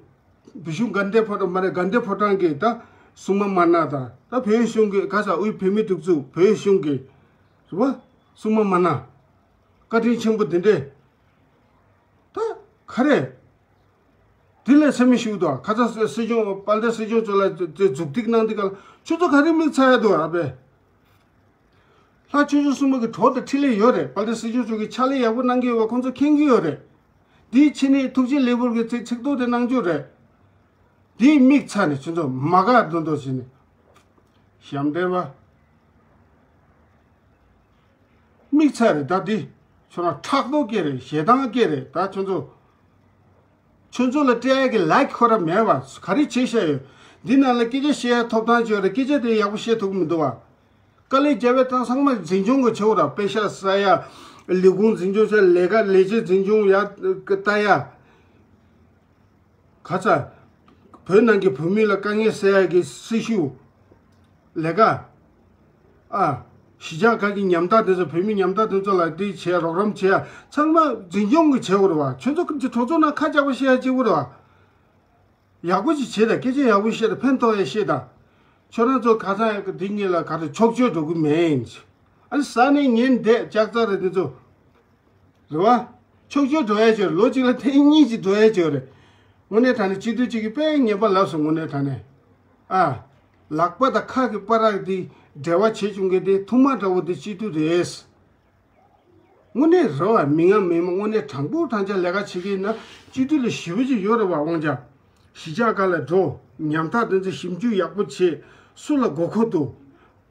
བོད་གཞུང་དགའ་ལྡན་ཕོ་བྲང་མ་རེད། དགའ་ལྡན་ཕོ་བྲང་གི་ད་སྲུང་མ་མ་ན་ད་ད་བོད་གཞུང་གི་ག་ས་དབུས་བོད་མིའི་སྒྲིག་འཛུགས་བོད་གཞུང་གི་རེད་བ། སྲུང་མ་མ་ན། བཀའ་དྲིན་ཆེན་པོ་དེ་འདྲས། ད་ག་རེ། དེ་ལས་སེམས་མི་ཤུགས་དང་ཁ་ཚ་སྲིད་སྐྱོང་དཔལ་ལྡན་སྲིད་སྐྱོང་ཚོ་ལ་དེ་མཛུབ་ཐེལ་གནང་དུས་ག་ལ་ཁྱོད་ཚོ་ག་རེ་མིག་ཚ་ཡ་འདུག་ཨ་པས། ལྷ་ཆོས་སྐྱོང་སྲུང་མ་གི་གྲོགས་དང་འཕྲིན་ལས་ཡོད་རེད། དཔལ་ལྡན་སྲིད་སྐྱོང་མཆོག་གིས་ཕྱག་ལས་ཡག་པོ་གནང་གི་ཡོད་པ་ཁོང་ཚོ་མཁྱེན་གྱི་ཡོད་རེད། དེའི་ཕྱི་ནས་ཐུགས་རྗེ་ལེགས་འབུལ་གྱི་ཚིག་ཚིག་ཐོ་དེ་གནང་རྒྱུ་རེད། དེའི་མིག་ཚ་ནས་ཁྱོད་ཚོ་མ་དགའ་འདོད་འདོད་བྱས་ནས། ཞབས་འདྲེན་པ། མིག་ཚ་རེད་ད་འདི། ཁྱོད་རང་ཕྲག་དོག་སྐྱེ་རེད། ཞེ་སྡང་སྐྱེ་རེད་ད་ཁྱོད་ཚོ། ཁྱོད་ཚོ་ལ་སྤྲད་ཡ་གི་ལའིཀ་ཁོ་ར་མེད་པ་ག་རེ་བྱེད་བཤད་ཡོད། འདི་ནང་ལ་སྐད་ཆ་བཤད་ཡ་ཐོབ་ཐང་ཅིག་ཡོད་རེད། སྐད་ཆ་དེ་ཡག་པོ་བཤད་ཐུབ་ཀྱི་མི་འདུག་བ། དཀའ་ལས་བརྒྱབ་པའི་ཐང་ཚང་མ་འཛིན་སྐྱོང་གི་ཆེ་བོ་ར་པེ་ཤ་ཟ་ཡ། ལས་ཁུངས་འཛིན་སྐྱོང་བྱ་ལས་ཀ་ལས་བྱེད་འཛིན་སྐྱོང་ཡ་ལྟ་ཡ། ག་ཚ། བོད་ནང་གི་བོད་མི་ལ་དཀའ་ངལ་སེལ་ཡ་གི་སྲི་ཞུ། ལས་ཀ་ཨ། གཞིས་ཆགས་ཁག་གི་ཉམ་ཐག་དེ་ཚོ་བོད་མི་ཉམ་ཐག་དེ་ཚོ་ལ་དེ་བྱས་རོགས་རམ་བྱས་ཡ་ཚང་མ་འཛིན་སྐྱོང་གི་བྱེད་དགོས་རེད་བ། ཁྱོད་ཚོ་གི་གྲོས་ཚོགས་ནང་ཁ་རྒྱག་པ་བཤད་ཡ་གཅིག་པུ་རེད་བ། ཡག་པོ་ཅིག་བྱེད་དང་སྐད་ཆ་ཡག་པོ་བཤད་དང་ཕན་ཐོགས་ཡ་བཤད་དང་། ཁྱོད་རང་ཚོ་ག་ཚ་ཡ་གི་དེ་གཉིས་ལ་ག་རེ་ཕྱོགས་བཅོས་འགྲོ་གི་མེད། ཨ་ནི་ཟ་ནས་ཉལ་བསྡད་ལྕགས་ཚ་རེད་དེ་ཚོ། རེད་བ། ཕྱོགས་བཅོས་འགྲོ་ཡ་ཅིག་ལོ་གཅིག་ལ་ཐེངས་གཉིས་ཅིག་འགྲོ་ཡ་ཅིག་རེད། དངོས་གནས་དྲང་གནས་སྤྱི་འཐུས་གཅིག་གིས་དཔེ་ངན་པ་ལབ་སོང་དངོས་གནས་དྲང་གནས། ཨ། ལག་པ་དང་ཁ་གི་བར་གྱི་འབྲེལ་བ་བྱེད་བཅུག་མཁན་དེ་ཐུར་མ་འདྲ་བོ་དེ་སྤྱི་འཐུས་རེད། དངོས་གནས་རེད་བ། མི་ང་མི་མ་དངོས་གནས་དྲང་པོ་དྲང་བཞག་ལས་ཀ་བྱེད་ཀྱི་ཡིན་ན་སྤྱི་འཐུས་ལ་ཞེ་པོ་ཅིག་ཡོད་རེད་བ། དབང་ཆ། གཞིས་ཆགས་ཁག་ལ་འགྲོ། ཉམ་ཐག་དེ་ཚོ་ཞིབ་འཇུག་ཡག་པོ་བྱེད། སུ་ལ་དགོས་མཁོ་འདུག་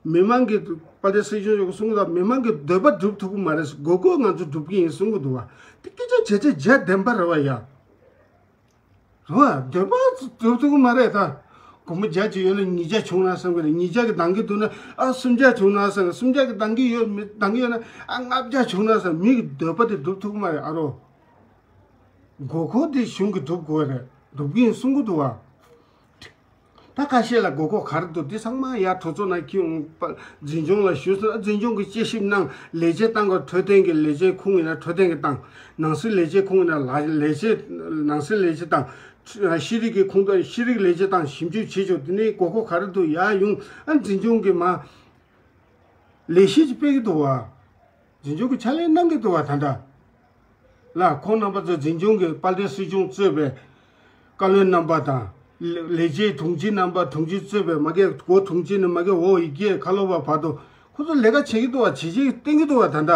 མི་མང་གི་དཔལ་ལྡན་སྲིད་སྐྱོང་མཆོག་གིས་གསུང་གི་འདུག་མི་མང་གི་འདོད་པ་སྒྲུབ་ཐུབ་ཀྱི་མ་རེད། དགོས་མཁོ་ང་ཚོ་སྒྲུབ་ཀྱི་ཡིན་གསུང་གི་འདུག་བ། དེ་སྐད་ཆ་བྱས་བྱས་བརྗེད་བདེན་པ་རེད་བ་ཡ། རེད་བ། འདོད་པ་སྒྲུབ་ཐུབ་ཀྱི་མ་རེད་ད། སྒོར་མོ་བརྒྱ་ཅིག་ཡོད་ན་ཉིས་བརྒྱ་བྱུང་ན་བསམ་གི་རེད། ཉིས་བརྒྱ་གི་འདང་གི་འདུག་ན་ཨ་སུམ་བརྒྱ་བྱུང་ན་བསམ་གི། སུམ་བརྒྱ་གི་འདང་གི་ཡོད་མི་འདང་གི་ཡོད་ན་ཨ་ལྔ་བརྒྱ་བྱུང་ན་བསམ། མི་གི་འདོད་པ་དེ་སྒྲུབ་ཐུབ་ཀྱི་མ་རེད་ཨ་རོ། དགོས་མཁོ་དེ་གཞུང་གིས་སྒྲུབ་དགོས་རེད། སྒྲུབ་ཀྱི་ཡིན་གསུང་གི་འདུག་བ། ད་ཁ་ཤས་ལ་དགོས་མཁོ་ག་རེ་འདུག་དེ་ཚང་མ་ཡར་གྲོས་ཚོགས་ནང་འཁྱེར་ཡོང་། འཛིན་སྐྱོང་ལ་ཞུས་སོང་། འཛིན་སྐྱོང་གིས་དཔྱད་ཞིབ་གནང་། ལས་བྱེད་བཏང་དགོས། འཕྲོད་བསྟེན་གྱི་ལས་བྱེད་ཁུངས་ཡིན་ན་འཕྲོད་བསྟེན་གྱི་བཏང་། ནང་སྲིད་ལས་བྱེད་ཁུངས་ཡིན་ན་ལ་ལས་བྱེད་ནང་སྲིད་ལས་བྱེད་བཏང་། ཤེས་རིག་གི་ཁུངས་དང་ཤེས་རིག་ལས་བྱེད་བཏང་། ཞིབ་འཇུག་བྱེད་ཆོག་དེ་ནས་དགོས་མཁོ་ག་རེ་འདུག་ཡར་ཡོང་། ཨ་འཛིན་སྐྱོང་གིས་མ་ལས་གཞི་ཅིག་སྤེལ་གྱི་འདུག་བ། འཛིན་སྐྱོང་གིས་ཕྱག་ལས་གནང་གི་འདུག་བ། ད་ལྟ་ལ་ཁོང་རྣམ་པ་ཚོ་འཛིན་སྐྱོང་གིས་དཔལ་ལྡན་སྲིད་སྐྱོང་གཙོས་པའི་བཀའ་བློན་རྣམ་པ་དང་། ལས་བྱེད་དྲུང་ཆེ་རྣམ་པ། དྲུང་ཆེ་གཙོས་པའི་མ་གི་འགོ་དྲུང་ཆེ་ནས་མ་གི་འོག་ཡི་གེ་ཁ་ལོ་བ་བར་དུ་ཁོ་ཚོ་ལས་ཀ་བྱེད་ཀྱི་འདུག་བ། བྱས་རྗེས་བསྟན་གྱི་འདུག་བ། ད་ལྟ་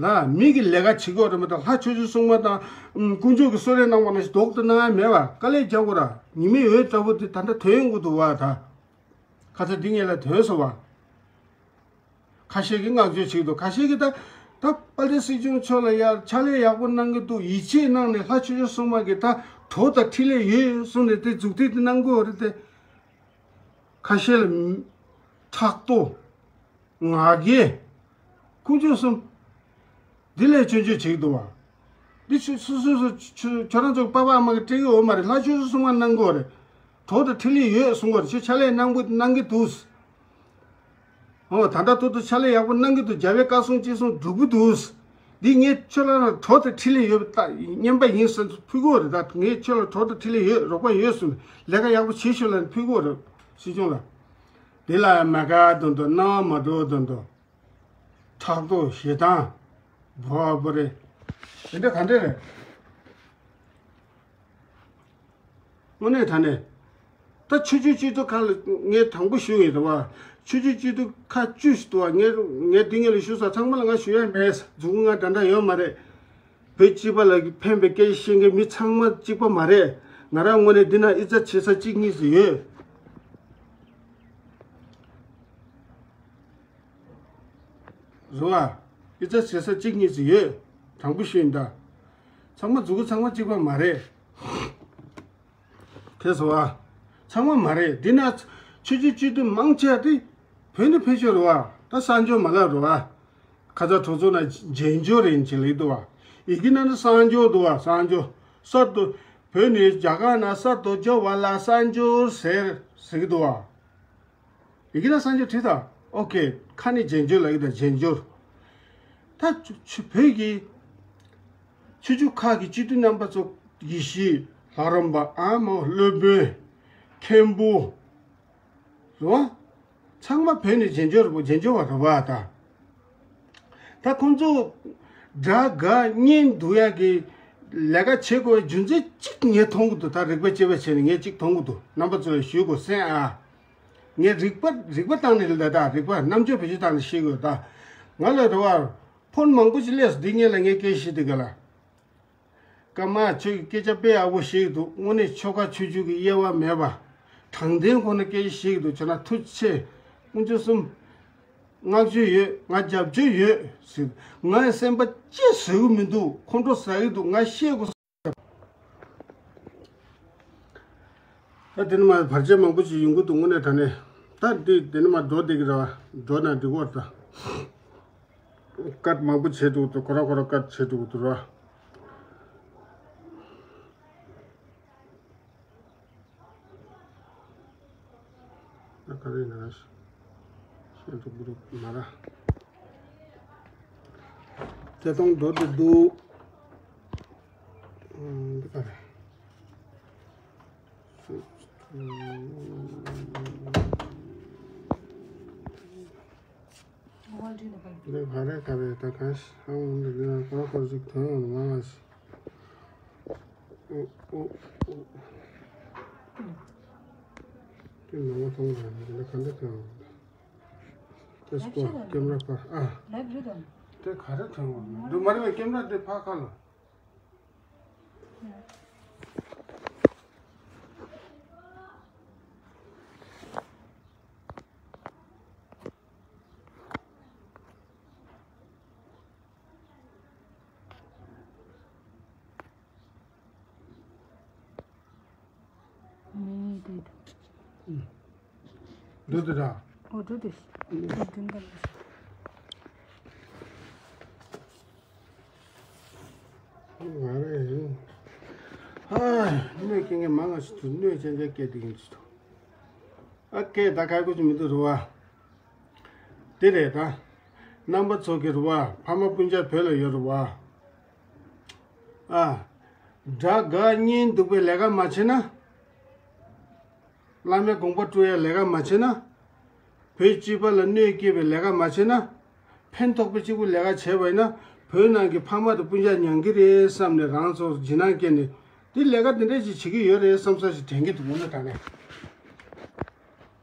ལ་མི་གི་ལས་ཀ་བྱེད་དགོས་རེད་མ་གཏོགས་ལྷ་ཆོས་སྐྱོང་སྲུང་མ་དང་དཀོན་མཆོག་གི་གསོལ་རས་གནང་བ་ནང་བཞིན་ལྡོག་ཏུ་གནང་ཡ་མེད་བ། དཀའ་ལས་རྒྱག་དགོས་ར། ཉི་མའི་འོད་ལྟ་བུ་དེ་ད་ལྟ་ཐོན་ཡོང་གི་འདུག་བ། ད་ཁ་ཚ་འདི་ངེད་ལ་ཐོན་སོང་བ། ཁ་ཤས་ཀྱིས་བསྔགས་བརྗོད་བྱེད་ཀྱི་འདུག་ཁ་ཤས་ཀྱིས་ད་ད་དཔལ་ལྡན་སྲིད་སྐྱོང་མཆོག་ལ་ཡར་ཕྱག་ལས་ཡག་པོ་གནང་གི་འདུག་ཡིད་ཆེས་གནང་ནས་ལྷ་ཆོས་སྐྱོང་སྲུང་མ་གིས་ད་གྲོགས་དང་འཕྲིན་ལས་ཡོད་གསུངས་ནས་དེ་མཛུབ་ཐེལ་དེ་གནང་གི་ཡོད་རེད་དེ། ཁ་ཤས་ལ་ཕྲག་དོག་ང་རྒྱལ། དཀོན་མཆོག་གསུམ། འདི་ལས་སྐྱོན་བརྗོད་བྱེད་ཀྱི་འདུག་བ། འདི་ཆུ་སུ་སུ་སུ་ཆུ་ཁྱོད་རང་ཚོ་པ་ཕ་མ་གི་སྤྲད་ཀྱི་ཡོད་མ་རེད། ལྷ་ཆོས་སུ་གསུང་བ་གནང་དགོས་རེད། གྲོགས་དང་འཕྲིན་ལས་ཡོད་གསུང་དགོས་རེད། ཁྱོད་ཕྱག་ལས་གནང་དགོས་གནང་གི་འདུག་ཨོ་ད་ལྟ་ཏོག་ཏོག་ཕྱག་ལས་ཡག་པོ་གནང་གི་འདུག་རྒྱལ་བའི་བཀའ་གསུང་ཅི་གསུང་སྒྲུབ་ཀྱི་འདུག་འདི་ངས་ཁྱོད་ལ་གྲོགས་དང་འཕྲིན་ལས་ཡོད་པ་ལྟ་རྔན་པ་ཡིན་ཟེར་ཕུལ་གྱི་ཡོད་རེད། ད་ངས་ཁྱོད་ལ་གྲོགས་དང་འཕྲིན་ལས་ཡོད། རོགས་པ་ཡོད་གསུངས་ལས་ཀ་ཡག་པོ་བྱེད་ཤོག་ལབ་ནས་ཕུལ་གྱི་ཡོད་རེད། སྲིད་སྐྱོང་ལ། འདི་ལ་མ་དགའ་དོན་དུ་སྣང་བ་མ་འགྲོ་དོན་དུ། ཕྲག་དོག་ཞེ་སྡང་། འབོ་བ་པོ་རེད། དེ་འདྲ་ག་འདྲ་རེད། དངོས་གནས་དྲང་གནས། ད་ཆོས་བརྒྱུད་སྤྱི་འཐུས་ཁག་ལ་ངས་དྲང་པོ་ཞུ་ཡིན་རེད་བ། ཆོས་བརྒྱུད་སྤྱི་འཐུས་ཁག་བཅུ་ཞིག་འདུག་བ། ངས་ངས་འདི་ངས་ལ་ཞུ་ས་ཚང་མ་ལ་ང་ཞུ་ཡ་མེད། མཛུབ་གུ་ང་འདྲ་འདྲ་ཡོད་མ་རེད། བོད་སྤྱི་པ་ལ་ཕན་པའི་སྐད་ཆ་བཤད་མཁན་མི་ཚང་མ་གཅིག་པ་མ་རེད། ང་རང་ངོས་ནས་འདི་ན་ཨི་ཙ་བྱེད་ས་གཅིག་གཉིས་ཤིག་ཡོད། རེད་བ། ཨི་ཙ་བྱེད་ས་གཅིག་གཉིས་ཤིག་ཡོད། དྲང་པོ་ཞུ་ཡིན་ད། ཚང་མ་མཛུབ་གུ་ཚང་མ་གཅིག་པ་མ་རེད། དེ་སོ་བ། ཚང་མ་མ་རེད། འདི་ན་ཆོས་བརྒྱུད་སྤྱི་འཐུས་མང་ཆེ་བ་དེ་བོད་ནས་ཕེབས་ཤོག་རེད་བ། ད་གསར་འབྱོར་མ་ལབ་རེད་བ། ཁ་ཚ་གྲོགས་ཚོ་ན་རྗེས་འབྱོར་རེད་ཅེས་ལབ་འདུག་བ། ཡི་གེ་ནང་ན་གསར་འབྱོར་འདུག་བ། གསར་འབྱོར། གསར་དུ། བོད་ནས་རྒྱ་གར་ནང་གསར་དུ་འབྱོར་བ་ལ་གསར་འབྱོར་ཟེར་ཟེར་གི་འདུག་བ། ཡི་གེ་ནང་གསར་འབྱོར་བྲིས་དང་། ཨོ་ཀེ། ཁ་ནས་རྗེས་འབྱོར་ལབ་ཀྱི་དང་། རྗེས་འབྱོར། ད་ཆུ་ཆུ་བོད་ཀྱི་ཆོས་བརྒྱུད་ཁག་གི་སྤྱི་འཐུས་རྣམ་པ་ཚོ། དགེ་བཤེས། ལྷ་རམས་པ། ཨ་མ། སློབ་དཔོན། མཁན་པོ། རེད་བ། ཚང་མ་བོད་ནས་རྗེས་འབྱོར་རེད་པ། རྗེས་འབྱོར་བ་རེད་བ་ད། ད་ཁོང་ཚོ་དགྲ་དགའ་གཉེན་སྡུག་ཡག་གི་ལས་ཀ་བྱེད་དགོས་པའི་རྒྱུ་མཚན་གཅིག་ངས་མཐོང་གི་འདུག་ད་རིག་པ་དཔྱད་པ་བྱས་ནས་ངས་གཅིག་མཐོང་གི་འདུག་རྣམ་པ་ཚོ་ལ་ཞུ་དགོས་སེམས་ཨ། ངས་རིག་པ་རིག་པ་བཏང་ནས་ལ་ད། རིག་པ་རྣམ་དཔྱོད་བེད་སྤྱོད་བཏང་ནས་བཤད་དགོས་ད། ང་ལ་རེད་བ། ཕོན་མང་པོ་ཞིག་སླེབས་སོང་། འདི་ངས་ལ་ངས་སྐད་བཤད་དུས་ག་ལ། སྐར་མ་ཁྱོད་ཀྱི་སྐད་ཆ་དཔེ་ཡག་པོ་བཤད་ཀྱི་འདུག་དངོས་གནས་ཆོལ་ཁ་ཆོས་བརྒྱུད་ཀྱི་དབྱེ་བ་མེད་པ། དྲང་བདེན་ཁོ་ན་སྐད་ཆ་བཤད་ཀྱི་འདུག་བྱས་ན་ཐུགས་རྗེ་ཆེ། དཀོན་མཆོག་གསུམ། བསྔགས་བརྗོད་ཡོད། ང་རྒྱབ་སྐྱོར་ཡོད་ཟེར། ང་ཡི་སེམས་པ་ཅི་བཟོད་ཀྱི་མི་འདུག་ཁོང་ཁྲོ་ཟ་གི་འདུག་ང་བཤད་དགོས། ད་དེ་ནི་མ་བར་ཆད་མང་པོ་ཞིག་ཡོང་གི་འདུག་དངོས་གནས་དྲང་གནས། ད་འདི་དེ་ནི་མ་འགྲོ་བསྡད་ཀྱི་རེད་བ། འགྲོ་ན་འགྲིག་གི་རེད་ད། ཀཊ་མང་པོ་བྱེད་འདུག་ཏུ། ཁོ་ར་ཁོ་ར་ཀཊ་བྱེད་འདུག་ཏུ་ར། ད་ག་རེ་ན་ཤེས་འདུག་འདུག་མ་ར། ཐད་གཏོང་འགྲོ་འདུག་འདུག་འདི་ག་རེ། འདི་ག་རེ་ག་རེ་ད་ག་ཤ་འོང་འདི་ག་ཁོ་ཁོ་ཞིག་ཐོན་ཡོང་མ་མ་ཞིག་ཨོ་ཨོ་ཨོ། དེ་ནང་མ་ཐོང་ར་འདི་ག་འདི་ཐོན་ཡོང་། དེ་སྐོར་ཀེམ་ར་པར་ཨ། དེ་ག་རེ་ཐོན་ཡོང་འདུག་མ་རེད་པས། ཀེམ་ར་དེ་ཕ་ཁ་ལ། མི་དེ། འགྲོ་དེ་ར། ཨོ་འགྲོ་དེ། ཨོ་འགྲོ་འདི་ལ། ང་རེ་ཡིན། ཧ། གནོད་སྐྱེལ་མཁན་མང་ང་ཞིག་འདུག་གནོད་ཅན་ཅན་སྐད་དེ་ཡིན་ཞིག་འདུག་ཨ་སྐད་ད་ཁ་ཁུ་ཅི་མི་འདུག་རུ་བ། དེ་རེད་ད། རྣམ་པ་ཚོ་གི་རུ་བ། ཕ་མ་སྤུན་ཆ་བོད་ལ་ཡོད་རུ་བ། ཨ། དགྲ་དགའ་གཉེན་སྡུག་པའི་ལས་ཀ་མ་བྱེད་ན། བླ་མའི་དགོངས་པ་སྤྲོད་ཡ་ལས་ཀ་མ་བྱེད་ན། བོད་སྤྱི་པ་ལ་གནོད་སྐྱེལ་བའི་ལས་ཀ་མ་བྱེད་ན། ཕན་ཐོགས་པའི་གཅིག་པུ་ལས་ཀ་བྱས་པ་ཡིན་ན། བོད་ནང་གི་ཕ་མ་དང་སྤུན་ཆ་མྱང་གི་རེད་བསམ་ནས་རང་ཚོ་འཇིགས་སྣང་སྐྱེས་ནས། འདི་ལས་ཀ་འདི་འདྲ་ཞིག་བྱེད་ཀྱི་ཡོད་རེད་བསམ་ས་ཞིག་དྲན་གྱི་འདུག་དངོས་གནས་དྲང་གནས།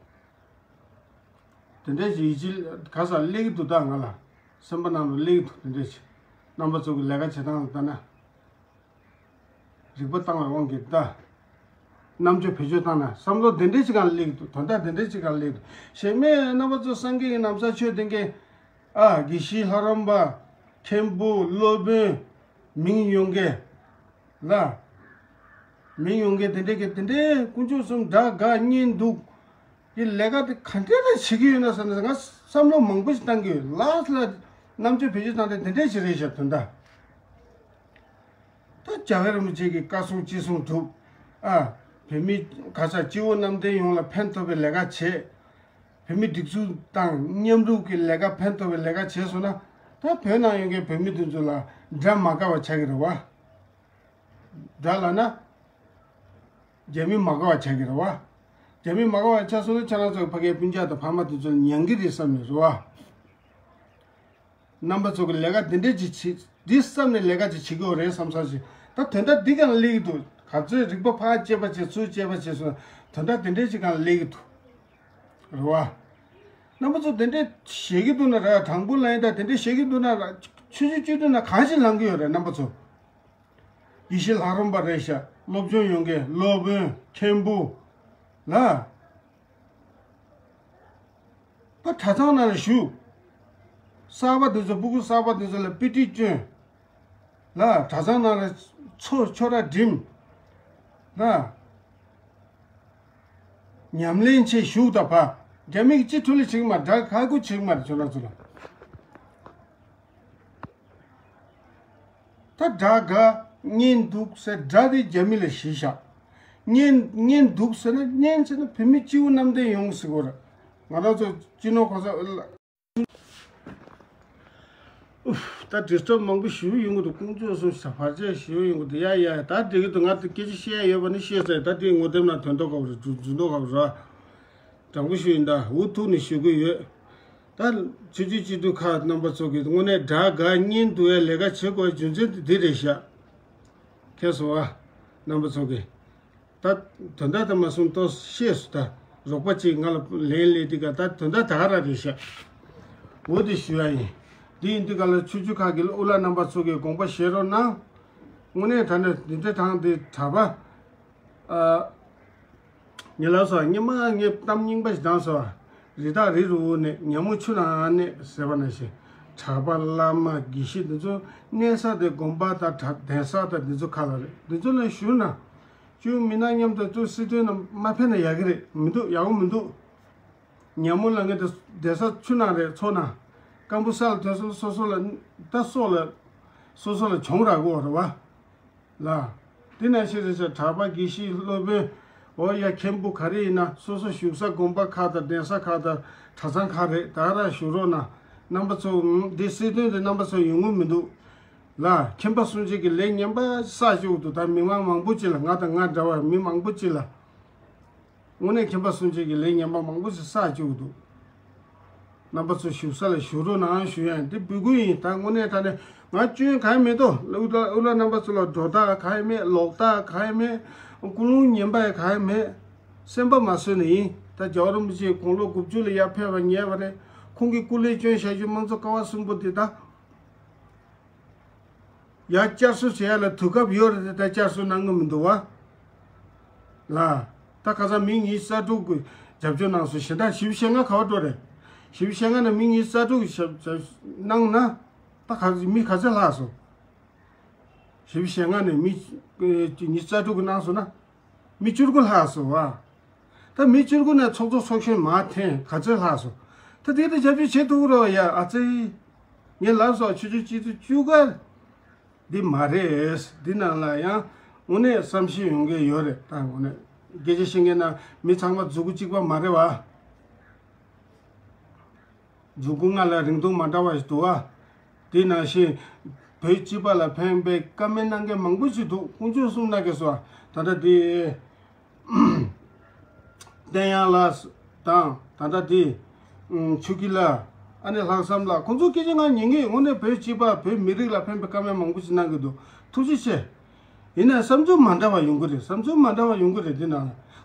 དེ་འདྲའི་ཅིག་ཡིད་ཆེས་ག་ས་སླེབས་ཀྱི་འདུག་ད་ང་ལ་སེམས་པ་ནང་ལ་སླེབས་ཀྱི་འདུག་དེ་འདྲའི་ཅིག་རྣམ་པ་ཚོ་གི་ལས་ཀ་བྱེད་སྟངས་ལ་ལྟ་ན། རིག་པ་བཏང་བའི་དབང་གིས་ད། རྣམ་དཔྱོད་བེད་སྤྱོད་བཏང་ན་བསམ་བློ་དེ་འདྲའི་ཅིག་གང་སླེབས་ཀྱི་འདུག་དོན་དག་དེ་འདྲའི་ཅིག་གང་སླེབས་ཀྱི་འདུག་གཞན་མའི་རྣམ་པ་ཚོ་སངས་རྒྱས་ཀྱི་ན་བཟའ་ཆོས་ལྡན་མཁན། ཨ། དགེ་བཤེས་ལྷ་རམས་པ། མཁན་པོ། སློབ་དཔོན། མིང་ཡོང་མཁན། ལ། མིང་ཡོང་མཁན་དེ་འདྲས་ཀྱི་དེ་འདྲས་དཀོན་མཆོག་གསུམ་དགྲ་དགའ་གཉེན་སྡུག་གི་ལས་ཀ་དེ་ག་འདྲས་རེ་བྱེད་ཀྱི་ཡོད་ན་བསམ་ནས་ང་བསམ་བློ་མང་པོ་ཞིག་བཏང་གི་ཡོད། ལགས་ལ་རྣམ་དཔྱོད་བེད་སྤྱོད་བཏང་སྟེ་དེ་འདྲས་ཞིག་རེད་ཤག་དོན་དག་ད་རྒྱལ་བ་རིན་པོ་ཆེ་གི་བཀའ་གསུང་ཅི་གསུང་སྒྲུབ། ཨ། བོད་མི་ག་ས་སྤྱི་བོ་གནམ་བསྟན་ཡོངས་ལ་ཕན་ཐོགས་པའི་ལས་ཀ་བྱེད། བོད་མི་སྒྲིག་འཛུགས་དང་མཉམ་རུབ་ཀྱི་ལས་ཀ་ཕན་ཐོགས་པའི་ལས་ཀ་བྱས་སོང་ན། ད་བོད་ནང་ཡོད་མཁན་བོད་མི་དེ་ཚོ་ལ་དགྲ་མ་དགའ་བ་ཆགས་ཀྱི་རེད་བ། དགྲ་ལབ་ན། རྒྱ་མི་མ་དགའ་བ་ཆགས་ཀྱི་རེད་བ། རྒྱ་མི་མ་དགའ་བ་ཆགས་སོང་ན་ཁྱེད་རང་ཚོ་ཕ་གིའི་སྤུན་ཀྱག་དང་ཕ་མ་དེ་ཚོ་ཉན་གི་རེད་བསམ་ནས་རེད་བ། རྣམ་པ་ཚོ་གི་ལས་ཀ་དེ་འདྲས་ཅིག་བྱེད་འདི་བསམ་ནས་ལས་ཀ་ཅིག་བྱེད་ཀྱི་ཡོད་རེད་བསམ་ས་ཞིག་ད་དོན་དག་འདི་གང་སླེབས་ཀྱི་འདུག་ག་ཚོད་རིག་པ་ཕར་དཔྱད་པ་བྱེད་ཚུར་དཔྱད་པ་བྱེད་སོང་དོན་དག་དེ་འདྲས་ཅིག་གང་སླེབས་ཀྱི་འདུག་རེད་བ། རྣམ་པ་ཚོ་དེ་འདྲས་བྱེད་ཀྱི་འདུག་ན་ར་དྲང་པོ་ལན་ད་དེ་འདྲས་བྱེད་ཀྱི་འདུག་ན་ར་ཆུ་ཆུ་བཅུད་འདུག་ན་གང་ཞིག་ལང་གི་ཡོད་རེད་རྣམ་པ་ཚོ། དགེ་བཤེས་ལྷ་རམས་པ་རེད་ཤག་སློབ་སྦྱོང་ཡོང་མཁན་སློབ་དཔོན་མཁན་པོ་ལ། ད་གྲྭ་ཚང་ནང་ལ་བཞུགས། གསར་པ་འདི་ཚོ་སྤུ་གུ་གསར་པ་འདི་ཚོ་ལ་དཔེ་ཁྲིད་བསྐྱོན། ལ་གྲྭ་ཚང་ནང་ལ་ཚོ་ཆོས་ར་འགྲིམ། ལ་ཉམས་ལེན་ཆེད་བཞུགས་དང་ཕ། རྒྱ་མི་གི་ཅི་ཐུ་ལི་བྱེད་ཀྱི་མ་དགྲ་ཁ་ཁུ་བྱེད་ཀྱི་མ་རེད་ཁྱོད་རང་ཚོ་ལ། ད་དགྲ་དགའ་གཉེན་སྡུག་ཟེར་དགྲ་དེ་རྒྱ་མི་ལ་གཞི་བཞག་གཉེན་གཉེན་སྡུག་ཟེར་ན་གཉེན་ཟེར་ན་བོད་མི་སྤྱི་བོ་གནམ་བསྟན་ཡོང་ཟེར་གོ་ར། ང་རང་ཚོ་སྤྱི་ནོར་གོང་ས་ཨུ་ལ། ད་ཌི་སི་ཊརབ་མང་པོ་ཞེ་པོ་ཡོང་གི་འདུག་ཀུན་སྤྱོད་སོང་ཞིག་བར་ཆད་ཞེ་པོ་ཡོང་གི་འདུག་ཡ་ཡ་ད་འགྲིག་གི་འདུག་ང་ད་སྐད་ཆ་བཤད་ཡ་ཡོད་པ་ནི་བཤད་ཚར་ད་དེ་ངོ་དེབ་ནང་དོན་ཐོག་ག་བ་རེད་འཛུལ་འཛུལ་ཐོག་ག་བ་རེད། དྲང་པོ་ཞུ་ཡིན་ད་འུ་ཐུག་ནས་ཞུ་གི་ཡོད། ད་ཆུ་ཆུ་སྤྱི་འཐུས་ཁག་རྣམ་པ་ཚོ་གིས་དངོས་གནས་དགྲ་དགའ་གཉེན་སྡུག་ཡ་ལས་ཀ་བྱེད་དགོས་རྒྱུ་མཚན་དེ་འདི་རེད་ཤག་མཁྱེན་སོང་ཨ། རྣམ་པ་ཚོ་གིས། ད་དོན་དག་དེ་མ་གསུངས་ཏོ་ཤེས་སུ་ད། རོགས་པ་གཅིག་ང་ལ་ལན་སླེབས་དུས་ཀ་ད་དོན་དག་ད་ག་རང་རེད་ཤག་འོ་དེ་ཞུ་ཡ་ཡིན། འདི་ཡིན་དུས་ཀ་ལ་ཆུ་ཆུ་ཁག་གི་ཨུ་ལ་རྣམ་པ་ཚོ་གིས་དགོངས་པ་བཞེས་རོགས་གནང་། དངོས་གནས་དྲང་གནས་འདི་འདྲ་དང་འདི་གྲྭ་པ། ཨ། ངས་ལབ་སོང་ངས་མ་ངས་གཏམ་རྙིང་པ་ཞིག་བཏང་སོང་། རི་དྭགས་རི་རུ་འུར་ནས་ཉ་མོ་ཆུ་ནང་གནས་ཟེར་བ་ནང་བཞིན། གྲྭ་པ་བླ་མ་དགེ་བཤེས་འདི་ཚོ་གནས་ས་དེ་དགོན་པ་དང་གྲྭ་གདན་ས་དང་འདི་ཚོ་ཁ་ལ་རེད་འདི་ཚོ་ལ་ཞུ་ན། ཅུང་མི་ནག་མཉམ་དུ་ཏུ་སྲིད་དོན་ནང་མ་ཕན་ན་ཡག་གི་རེད་མི་འདུག་ཡག་པོ་མི་འདུག་ཉ་མོ་ལ་ངས་དེ་གདན་ས་ཆུ་ནང་རེད་མཚོ་ནང་། སྐམ་པོ་ས་ལ་ཐོན་སོང་སོ་སོ་ལ་ད་སྲོག་ལ་སོ་སོ་ལ་གྱོང་རག་གི་ཡོད་རེད་བ། ལ། དེ་ནང་བཞིན་རེད་ཤག་གྲྭ་པ་དགེ་བཤེས་སློབ་དཔོན། འོ་ཡ་མཁན་པོ་ག་རེ་ཡིན་ན་སོ་སོ་བཞུགས་ས་དགོན་པ་ཁག་དང་གདན་ས་ཁག་དང་གྲྭ་ཚང་ཁག་རེད་ད་ར་བཞུགས་རོགས་གནང་། རྣམ་པ་ཚོ་འདི་སྲིད་དོན་དེ་རྣམ་པ་ཚོ་ཡོང་གི་མི་འདུག་ལ་ཁྱིམ་པ་སུན་འབྱིན་གྱི་ལས་ངན་པ་བསགས་བཅུག་འདུག་ད་མི་མང་མང་པོ་ཅིག་ལ་ང་དང་ང་འདྲ་བ་མི་མང་པོ་ཅིག་ལ། དངོས་གནས་ཁྱིམ་པ་སུན་འབྱིན་གྱི་ལས་ངན་པ་མང་པོ་ཞིག་བསགས་བཅུག་འདུག་རྣམ་པ་ཚོ་བཞུགས་ས་ལ་བཞུགས་རོགས་གནང་ཞུ་ཡ་ཡིན་འདི་འབོད་སྐུལ་ཡིན་ད་དངོས་གནས་དྲང་གནས་ང་སྐྱོན་གང་ཡང་མེད་དོ་ཨུ་ལ་ཨུ་ལ་རྣམ་པ་ཚོ་ལ་སྒྲོ་བཏགས་གང་ཡང་མེད་ལོག་ལྟ་གང་ཡང་མེད་ཀུན་སློང་ངན་པ་ཡང་གང་ཡང་མེད་སེམས་པ་མ་བཟོད་ནས་ཡིན་ད་རྒྱལ་བ་རིན་པོ་ཆེ་དགུང་ལོ་དགུ་བཅུ་ལ་ཡར་ཕེབས་པ་ཉེ་བ་རེད་ཁོང་གི་སྐུ་ལས་བསྐྱོན་བཞག་རྒྱུ་དམངས་གཙོ་ཀ་བ་གསུམ་པོ་འདི་ད། ཡ་བསྐྱར་གསོ་བྱེད་ཡ་ལ་དུས་སྐབས་ཡོད་རེད་དེ་ད་བསྐྱར་གསོ་གནང་གི་མི་འདུག་བ། ལ། ད་ཁ་སང་མི་ཉི་ཤུ་རྩ་དྲུག་གི་རྒྱབ་སྐྱོར་གནང་སོང་གཞན་དག་བཞི་བཅུ་ཞེ་ལྔ་ག་བ་འགྲོ་རེད། བཞི་བཅུ་ཞེ་ལྔ་ནས་མི་ཉི་ཤུ་རྩ་དྲུག་གི་ཞབས་ཞབས་གནང་ན། ད་ག་མི་ག་ཚོད་ལྷག་སོང་། བཞི་བཅུ་ཞེ་ལྔ་ནས་མི་ཉི་ཤུ་རྩ་དྲུག་གི་གནང་སོང་ན། མི་བཅུ་དགུ་ལྷག་སོང་བ། ད་མི་བཅུ་དགུ་ནས་ཚོགས་གཙོ་ཚོགས་གཞོན་མར་འཐེན་ག་ཚོད་ལྷག་སོང་། ད་དེ་ལྟར་རྒྱབ་སྐྱོར་བྱེད་ཐུབ་ཀྱི་རེད་བ་ཡ་ཨ་ཙི། ངས་ལབ་སོང་ཆུ་ཆུ་སྤྱི་འཐུས་བཅུ་དགུ། འདི་མ་རེད། འདི་ནང་ལ་ཡང་དངོས་གནས་བསམ་ཤེས་ཡོང་གི་ཡོད་རེད་ད་དངོས་གནས། སྐད་ཆ་བཤད་མཁན་ན་མི་ཚང་མ་མཛུ་གུ་གཅིག་པ་མ་རེད་བ། མཛུ་གུ་ལྔ་ལ་རིང་ཐུང་མ་འདྲ་བ་ཞིག་འདུག་བ། དེ་ནང་བཞིན་བོད་སྤྱི་པ་ལ་ཕན་པའི་བཀའ་མོལ་གནང་མཁན་མང་པོ་ཞིག་འདུག་དཀོན་མཆོག་གསུམ་ན་གེ་སོ་ད་ལྟ་དེ་བསྟན་ཡང་ལགས་དང་ད་ལྟ་དེ་ཆུ་སྐྱིད་ལགས་ཨ་ནེ་ལྷག་བསམ་ལགས་ཁོང་ཚོ་སྐད་ཆ་ང་ཉན་གི་དངོས་གནས་བོད་སྤྱི་པ་བོད་མི་རིགས་ལ་ཕན་པའི་བཀའ་མོལ་མང་པོ་ཞིག་གནང་གི་འདུག་ཐུགས་རྗེ་ཆེ། ཡིན་ནའི་བསམ་ཚུལ་མ་འདྲ་བ་ཡོང་གི་རེད་བསམ་ཚུལ་མ་འདྲ་བ་ཡོང་གི་རེད་འདི་ན།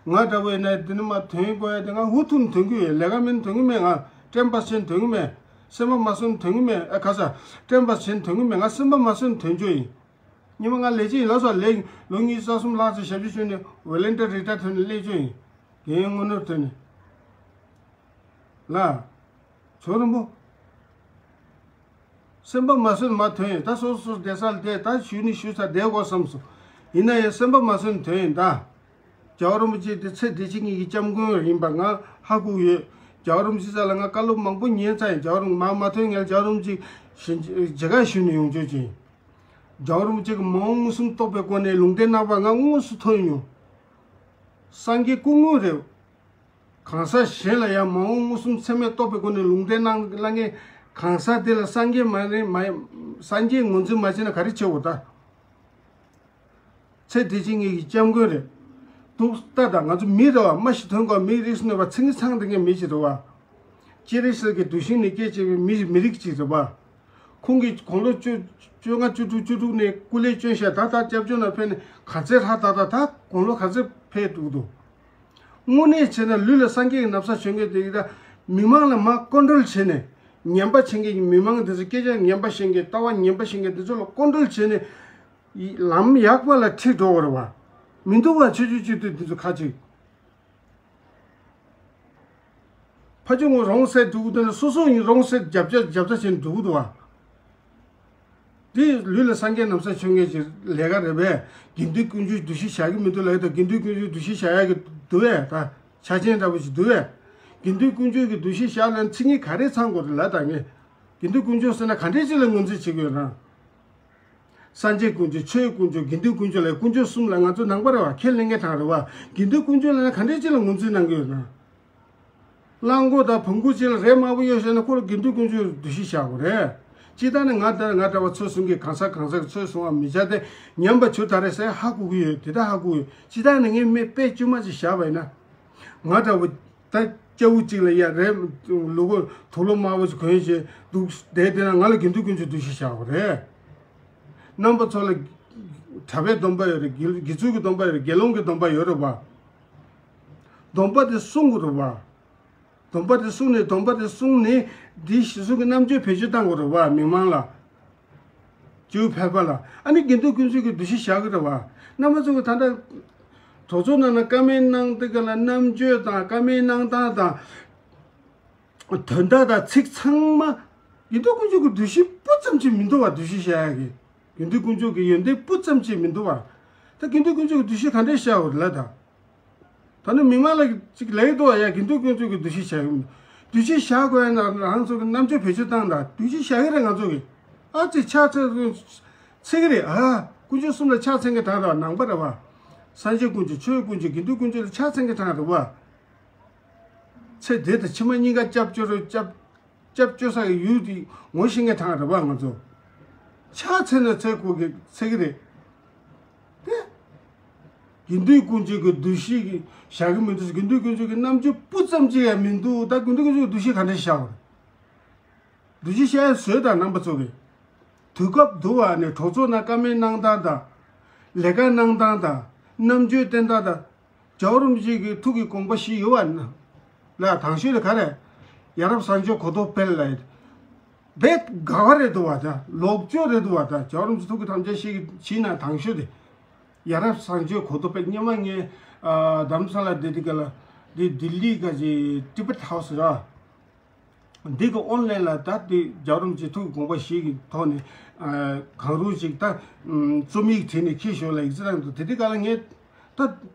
ང་འདྲ་བོ་ཡིན་ན་འདི་ནི་མ་དོན་དགོས་ཡ་དེ་ང་འུ་ཐུག་ནས་དོན་གི་ཡོད་ལས་ཀ་མིན་དོན་གི་མེད་ང་དྲན་པ་ཆེན་དོན་གི་མེད། སེམས་པ་མ་སོན་དོན་གི་མེད་ཨ་ཁ་ས་དྲན་པ་ཆེན་དོན་གི་མེད་ང་སེམས་པ་མ་སོན་དོན་རྒྱུ་ཡིན། ཉི་མ་ང་ལས་བྱེད་ཡིན་ལ་སོགས་ལས་ལོ་གཉིས་རྩ་གསུམ་ལྷག་ཙམ་ཞབས་ཕྱི་ཞུས་ནས་ཝོ་ལན་ཊི་རི་ཊ་ཐོན་ནས་སླེབས་རྒྱུ་ཡིན། རྒན་ཡོལ་དངོས་གནས་ཐོན་ནས་ལ། ཇོ་རིན་པོ། སེམས་པ་མ་བཟོད་མ་ཐོན་ཡིན་ད་སོ་སོ་བསྡད་ས་ལ་བསྡད་ད་ཞུ་ནི་ཞུ་ས་བསྡད་དགོས་བསམ་སོང་། ཡིན་ན་ཡང་སེམས་པ་མ་བཟོད་ཐོན་ཡིན་ད། རྒྱལ་བ་རིན་པོ་ཆེ་དེ་ཚེ་འདི་ཕྱི་གཉིས་ཀྱི་སྐྱབས་མགོན་ཡིན་པ་ང་ཧ་གོ་ཡོད། རྒྱལ་བ་རིན་པོ་ཆེ་རྩ་ལ་ང་བཀའ་སློབ་མང་པོ་ཉན་ཚར་ཡིན་རྒྱལ་བ་རིན་པོ་མ་མ་ཐོན་ངས་རྒྱལ་བ་རིན་པོ་ཆེ་ཞིང་མཇལ་ཁ་ཞུ་ནས་ཡོང་ཆོག་ཅིང་། རྒྱལ་བ་རིན་པོ་ཆེ་གི་མ་འོངས་མངོན་སུམ་རྟོགས་པའི་སྒོ་ནས་ལུང་བསྟན་གནང་བ་ང་དངོས་སུ་ཐོས་མྱོང་། སངས་རྒྱས་སྐུ་དངོས་རེད། གང་ཟག་གཞན་ལ་ཡང་མ་འོངས་མངོན་སུམ་ཚད་མས་རྟོགས་པའི་སྒོ་ནས་ལུང་བསྟན་གནང་གནང་མཁན་གང་ཟག་དེ་ལ་སངས་རྒྱས་མ་རེད་མ་སངས་རྒྱས་ངོས་འཛིན་མ་བྱས་ན་ག་རེ་བྱེད་འོ་ད། ཚེ་འདི་ཕྱི་གཉིས་ཀྱི་སྐྱབས་མགོན་རེད། ཐུགས་ལྟ་དང་ང་ཚོ་མི་རེད་བ། མ་ཤི་ཐོན་གོ་མི་རིགས་ནས་བ་ཚིག་ངན་ཚང་དེ་ངས་མི་ཞིག་རེད་བ། སྤྱིར་རིགས་ཀྱི་གདུལ་ཞིང་ནས་སྐད་ཆ་བའི་མི་མི་རིགས་ཅིག་རེད་བ། ཁོང་གིས་དགུང་ལོ་བཅུ་བཅོ་ལྔ་བཅུ་དྲུག་བཅུ་དྲུག་ནས་སྐུ་ལས་བསྐྱོན་ཤག་ད་ད་སྐྱབས་བཅོལ་ནང་ཕེབས་ནས་ག་ཚད་ཧྲ་ད་ད་ད་དགུང་ལོ་ག་ཚད་ཕེབས་འདུག་འདུག་དངོས་གནས་བྱས་ན་ལུས་ལ་སངས་རྒྱས་ཀྱི་ན་བཟའ་བྱོན་མཁན་དེ་ཡིན་ད། མི་མང་ལ་མར་ཀོན་ཊོལ་བྱས་ནས། ངན་པ་བྱེད་མཁན་གྱི་མི་མང་དེ་ཚོ་སྐད་ཆ་ངན་པ་བཤད་མཁན་ལྟ་བ་ངན་པ་བཤད་མཁན་དེ་ཚོ་ལ་ཀོན་ཊོལ་བྱས་ནས། ལམ་ཡག་པ་ལ་ཁྲིད་འགྲོ་བ་རེད་བ། མི་འདུག་བ་ཆོས་བརྒྱུད་སྤྱི་འཐུས་དེ་ཚོ་ཁ་ཅིག་ཕ་ཆུང་ངུ་རོང་སེ་འགྲོ་གི་འདུག་ན་སོ་སོ་ཡིན་རོང་སེ་རྒྱབ་ཆ་རྒྱབ་ཆ་བྱས་ནས་འགྲོ་གི་འདུག་བ། འདི་ལུས་ལ་སངས་རྒྱས་ན་བཟའ་བྱོན་མཁན་གྱི་ལས་ཀ་རེད་པས། དགེ་འདུན་དཀོན་མཆོག་འདུ་ཤེས་བཞག་གི་མི་འདུག་ལབ་ཀྱི་འདུག་དགེ་འདུན་དཀོན་མཆོག་འདུ་ཤེས་བཞག་ཡག་གི་འདུག་བས། ད་ཆ་ཆེན་འདྲ་པོ་ཞིག་འདུག་བས། དགེ་འདུན་དཀོན་མཆོག་གི་འདུ་ཤེས་བཞག་ལ་མཚན་ཉིད་ག་རེ་ཚང་དགོས་རེད་ལབ་ད་ངས། དགེ་འདུན་དཀོན་མཆོག་ཟེར་ན་ག་འདྲས་ཅིག་ལ་ངོས་འཛིན་བྱེད་དགོས་ན། སངས་རྒྱས་དཀོན་མཆོག་ཆོས་དཀོན་མཆོག་དགེ་འདུན་དཀོན་མཆོག་ལབ་དཀོན་མཆོག་གསུམ་ལ་ང་ཚོ་ནང་པ་རེད་བ། ཁས་ལེན་མཁན་གྲངས་རེད་བ། དགེ་འདུན་དཀོན་མཆོག་ལབ་ན་ག་འདྲས་ཅིག་ལ་ངོས་འཛིན་གནང་གི་ཡོད་ན། གླང་མགོ་དང་བོང་གུ་ཅིག་ལ་རས་དམར་པོ་གཡོགས་བཞག་ན་ཁོ་ལ་དགེ་འདུན་དཀོན་མཆོག་འདུ་ཤེས་བཞག་དགོས་རེད། སྤྱིར་བཏང་ནས་ང་ལྟར་ང་འདྲ་བ་ཚོ་གསུམ་གྱིས་གང་ཟག་གང་ཟག་གི་ཚོད་བཟུང་བ་མི་བྱ་སྟེ། ཉམས་པ་ཇི་ལྟར་རེད་ཟེར་ཧ་གོ་གི་ཡོད། དེ་ལྟར་ཧ་གོ་གི་ཡོད། སྤྱིར་བཏང་ནས་ངས་སྨན་དཔེ་དཀྱུས་མ་ཅིག་བཞག་པ་ཡིན་ན། ང་འདྲ་བོ་ད་སྐྱ་བོ་གཅིག་ལ་ཡ་རས་ལུ་གུ་དུག་ལོག་དམར་པོ་ཅིག་གོན་བྱས་འདུག་བསྡད་བསྡད་ན་ང་ལ་དགེ་འདུན་དཀོན་མཆོག་འདུ་ཤེས་བཞག་དགོས་རེད། རྣམ་པ་ཚོ་ལ་གྲྭ་པའི་སྡོམ་པ་ཡོད་རེད། དགེ་དགེ་ཚུལ་གྱི་སྡོམ་པ་ཡོད་རེད། དགེ་སློང་གི་སྡོམ་པ་ཡོད་རེད་བ། སྡོམ་པ་དེ་སྲུང་དགོས་རེད་བ། སྡོམ་པ་དེ་སྲུང་ནས་སྡོམ་པ་དེ་སྲུང་ནས་འདི་གཞི་བཟུང་གི་རྣམ་དཔྱོད་བེད་སྤྱོད་བཏང་དགོས་རེད་བ། མི་མང་ལ་སྤྱི་བོ་ཕལ་པ་ལ་ཨ་ནི་དགེ་འདུན་དཀོན་མཆོག་གི་འདུ་ཤེས་བཞག་གི་རེད་བ། རྣམ་པ་ཚོ་གི་ད་ལྟ་གྲོགས་ཚོགས་ནང་ན་བཀའ་མོལ་གནང་དེ་ག་ལ་རྣམ་དཔྱོད་དང་བཀའ་མོལ་གནང་སྟངས་དང་། དོན་དག་དང་ཚིག་ཚང་མ་དགེ་འདུན་དཀོན་མཆོག་གི་འདུ་ཤེས་སྤུ་ཙམ་ཅིག་མི་འདུག་བ། འདུ་ཤེས་བཞག་ཡག་གི་དགེ་འདུན་དཀོན་མཆོག་གི་ཡོན་ཏན་སྤུ་ཙམ་ཅིག་མི་འདུག་བ། ད་དགེ་འདུན་དཀོན་མཆོག་གི་འདུ་ཤེས་ག་འདྲས་བཞག་ཡོད་ལ་ད། ད་ནི་མི་མང་ལ་ཅིག་ལས་འདུག་བ། ཡ་དགེ་འདུན་དཀོན་མཆོག་གི་འདུ་ཤེས་བཞག་ཡོད། འདུ་ཤེས་བཞག་དགོས་ཡ་ན་རང་ཚོ་གི་རྣམ་དཔྱོད་བེད་སྤྱོད་བཏང་དང་འདུ་ཤེས་བཞག་གི་རེད་ང་ཚོ་གི། ཨ་ཙི་ཕྱག་འཚལ་འཚལ་གི་རེད། ཨ་དཀོན་མཆོག་གསུམ་ལ་ཕྱག་འཚལ་མཁན་གྲངས་རེད་བ། ནང་པ་རེད་བ། སངས་རྒྱས་དཀོན་མཆོག་ཆོས་དཀོན་མཆོག་དགེ་འདུན་དཀོན་མཆོག་ལ་ཕྱག་འཚལ་མཁན་གྲངས་རེད་བ། ཚེ་འདི་དང་ཕྱི་མ་གཉིས་ཀ་སྐྱབས་བཅོལ་རོགས་སྐྱབས་སྐྱབས་བཅོལ་ས་ཡི་ཡུལ་དེ་ངོ་ཤེས་མཁན་གྲངས་རེད་བ། ང་ཚོ་ཕྱག་འཚལ་ན་འཚལ་དགོས་གི་འཚལ་གི་རེད་དེ། དགེ་འདུན་དཀོན་མཆོག་གི་འདུ་ཤེས་ཀྱི་བཞག་གི་མི་འདུག་དགེ་འདུན་དཀོན་མཆོག་གི་རྣམ་དཔྱོད་སྤུ་ཙམ་ཅིག་ཡང་མི་འདུག་ད་དགེ་འདུན་དཀོན་མཆོག་གི་འདུ་ཤེས་ག་འདྲ་བཞག་པ་རེད། འདུ་ཤེས་བཞག་ཡ་བཟོས་དང་རྣམ་པ་ཚོ་གི། དུས་སྐབས་འདུག་བ་ནས་གྲོགས་ཚོགས་ནང་བཀའ་མོལ་གནང་སྟངས་དང་། ལས་ཀ་གནང་སྟངས་དང་། རྣམ་དཔྱོད་བསྟན་སྟངས་དང་། རྒྱལ་བ་རིན་པོ་ཆེ་གི་ཐུགས་ཀྱི་དགོངས་པ་བཞི་ཡོད་བ་ན། ལ་དང་ཤོས་དེ་ག་རེ། ཡ་རབས་བཟང་སྤྱོད་གོ་རྟོགས་སྤེལ་ལ། རྦད་དགའ་བ་རེད་འདུག་བ་ད། ལོག་སྤྱོད་རེད་འདུག་བ་ད། རྒྱལ་བ་རིན་པོ་ཆེ་ཐུགས་ཀྱི་དམ་བཅའ་བཞི་གི་བཞི་ནང་དང་ཤོས་དེ། ཡ་རབས་བཟང་སྤྱོད་གོ་རྟོགས་སྤེལ། སྔོན་མ་ངས་ཨ་རྡ་རམ་ས་ལ་བསྡད་དུས་སྐབས་ལ་འདི་ལྡི་ལི་ག་ཅི་ཊི་བེཊ་ཧའུ་སི་ར། འདི་གི་ཨོན་ལན་ལ་ད་དེ་རྒྱལ་བ་རིན་པོ་ཆེ་ཐུགས་ཀྱི་དགོངས་པ་བཞི་གི་ཐོག་ནས་ཨ་གང་རུང་ཞིག་ད་རྩོམ་ཡིག་བྲིས་ནས་འཁྱེར་ཤོག་ལ་ཡིག་ཚད་རང་དུ། དེ་དུས་སྐབས་ལ་ངས་ད་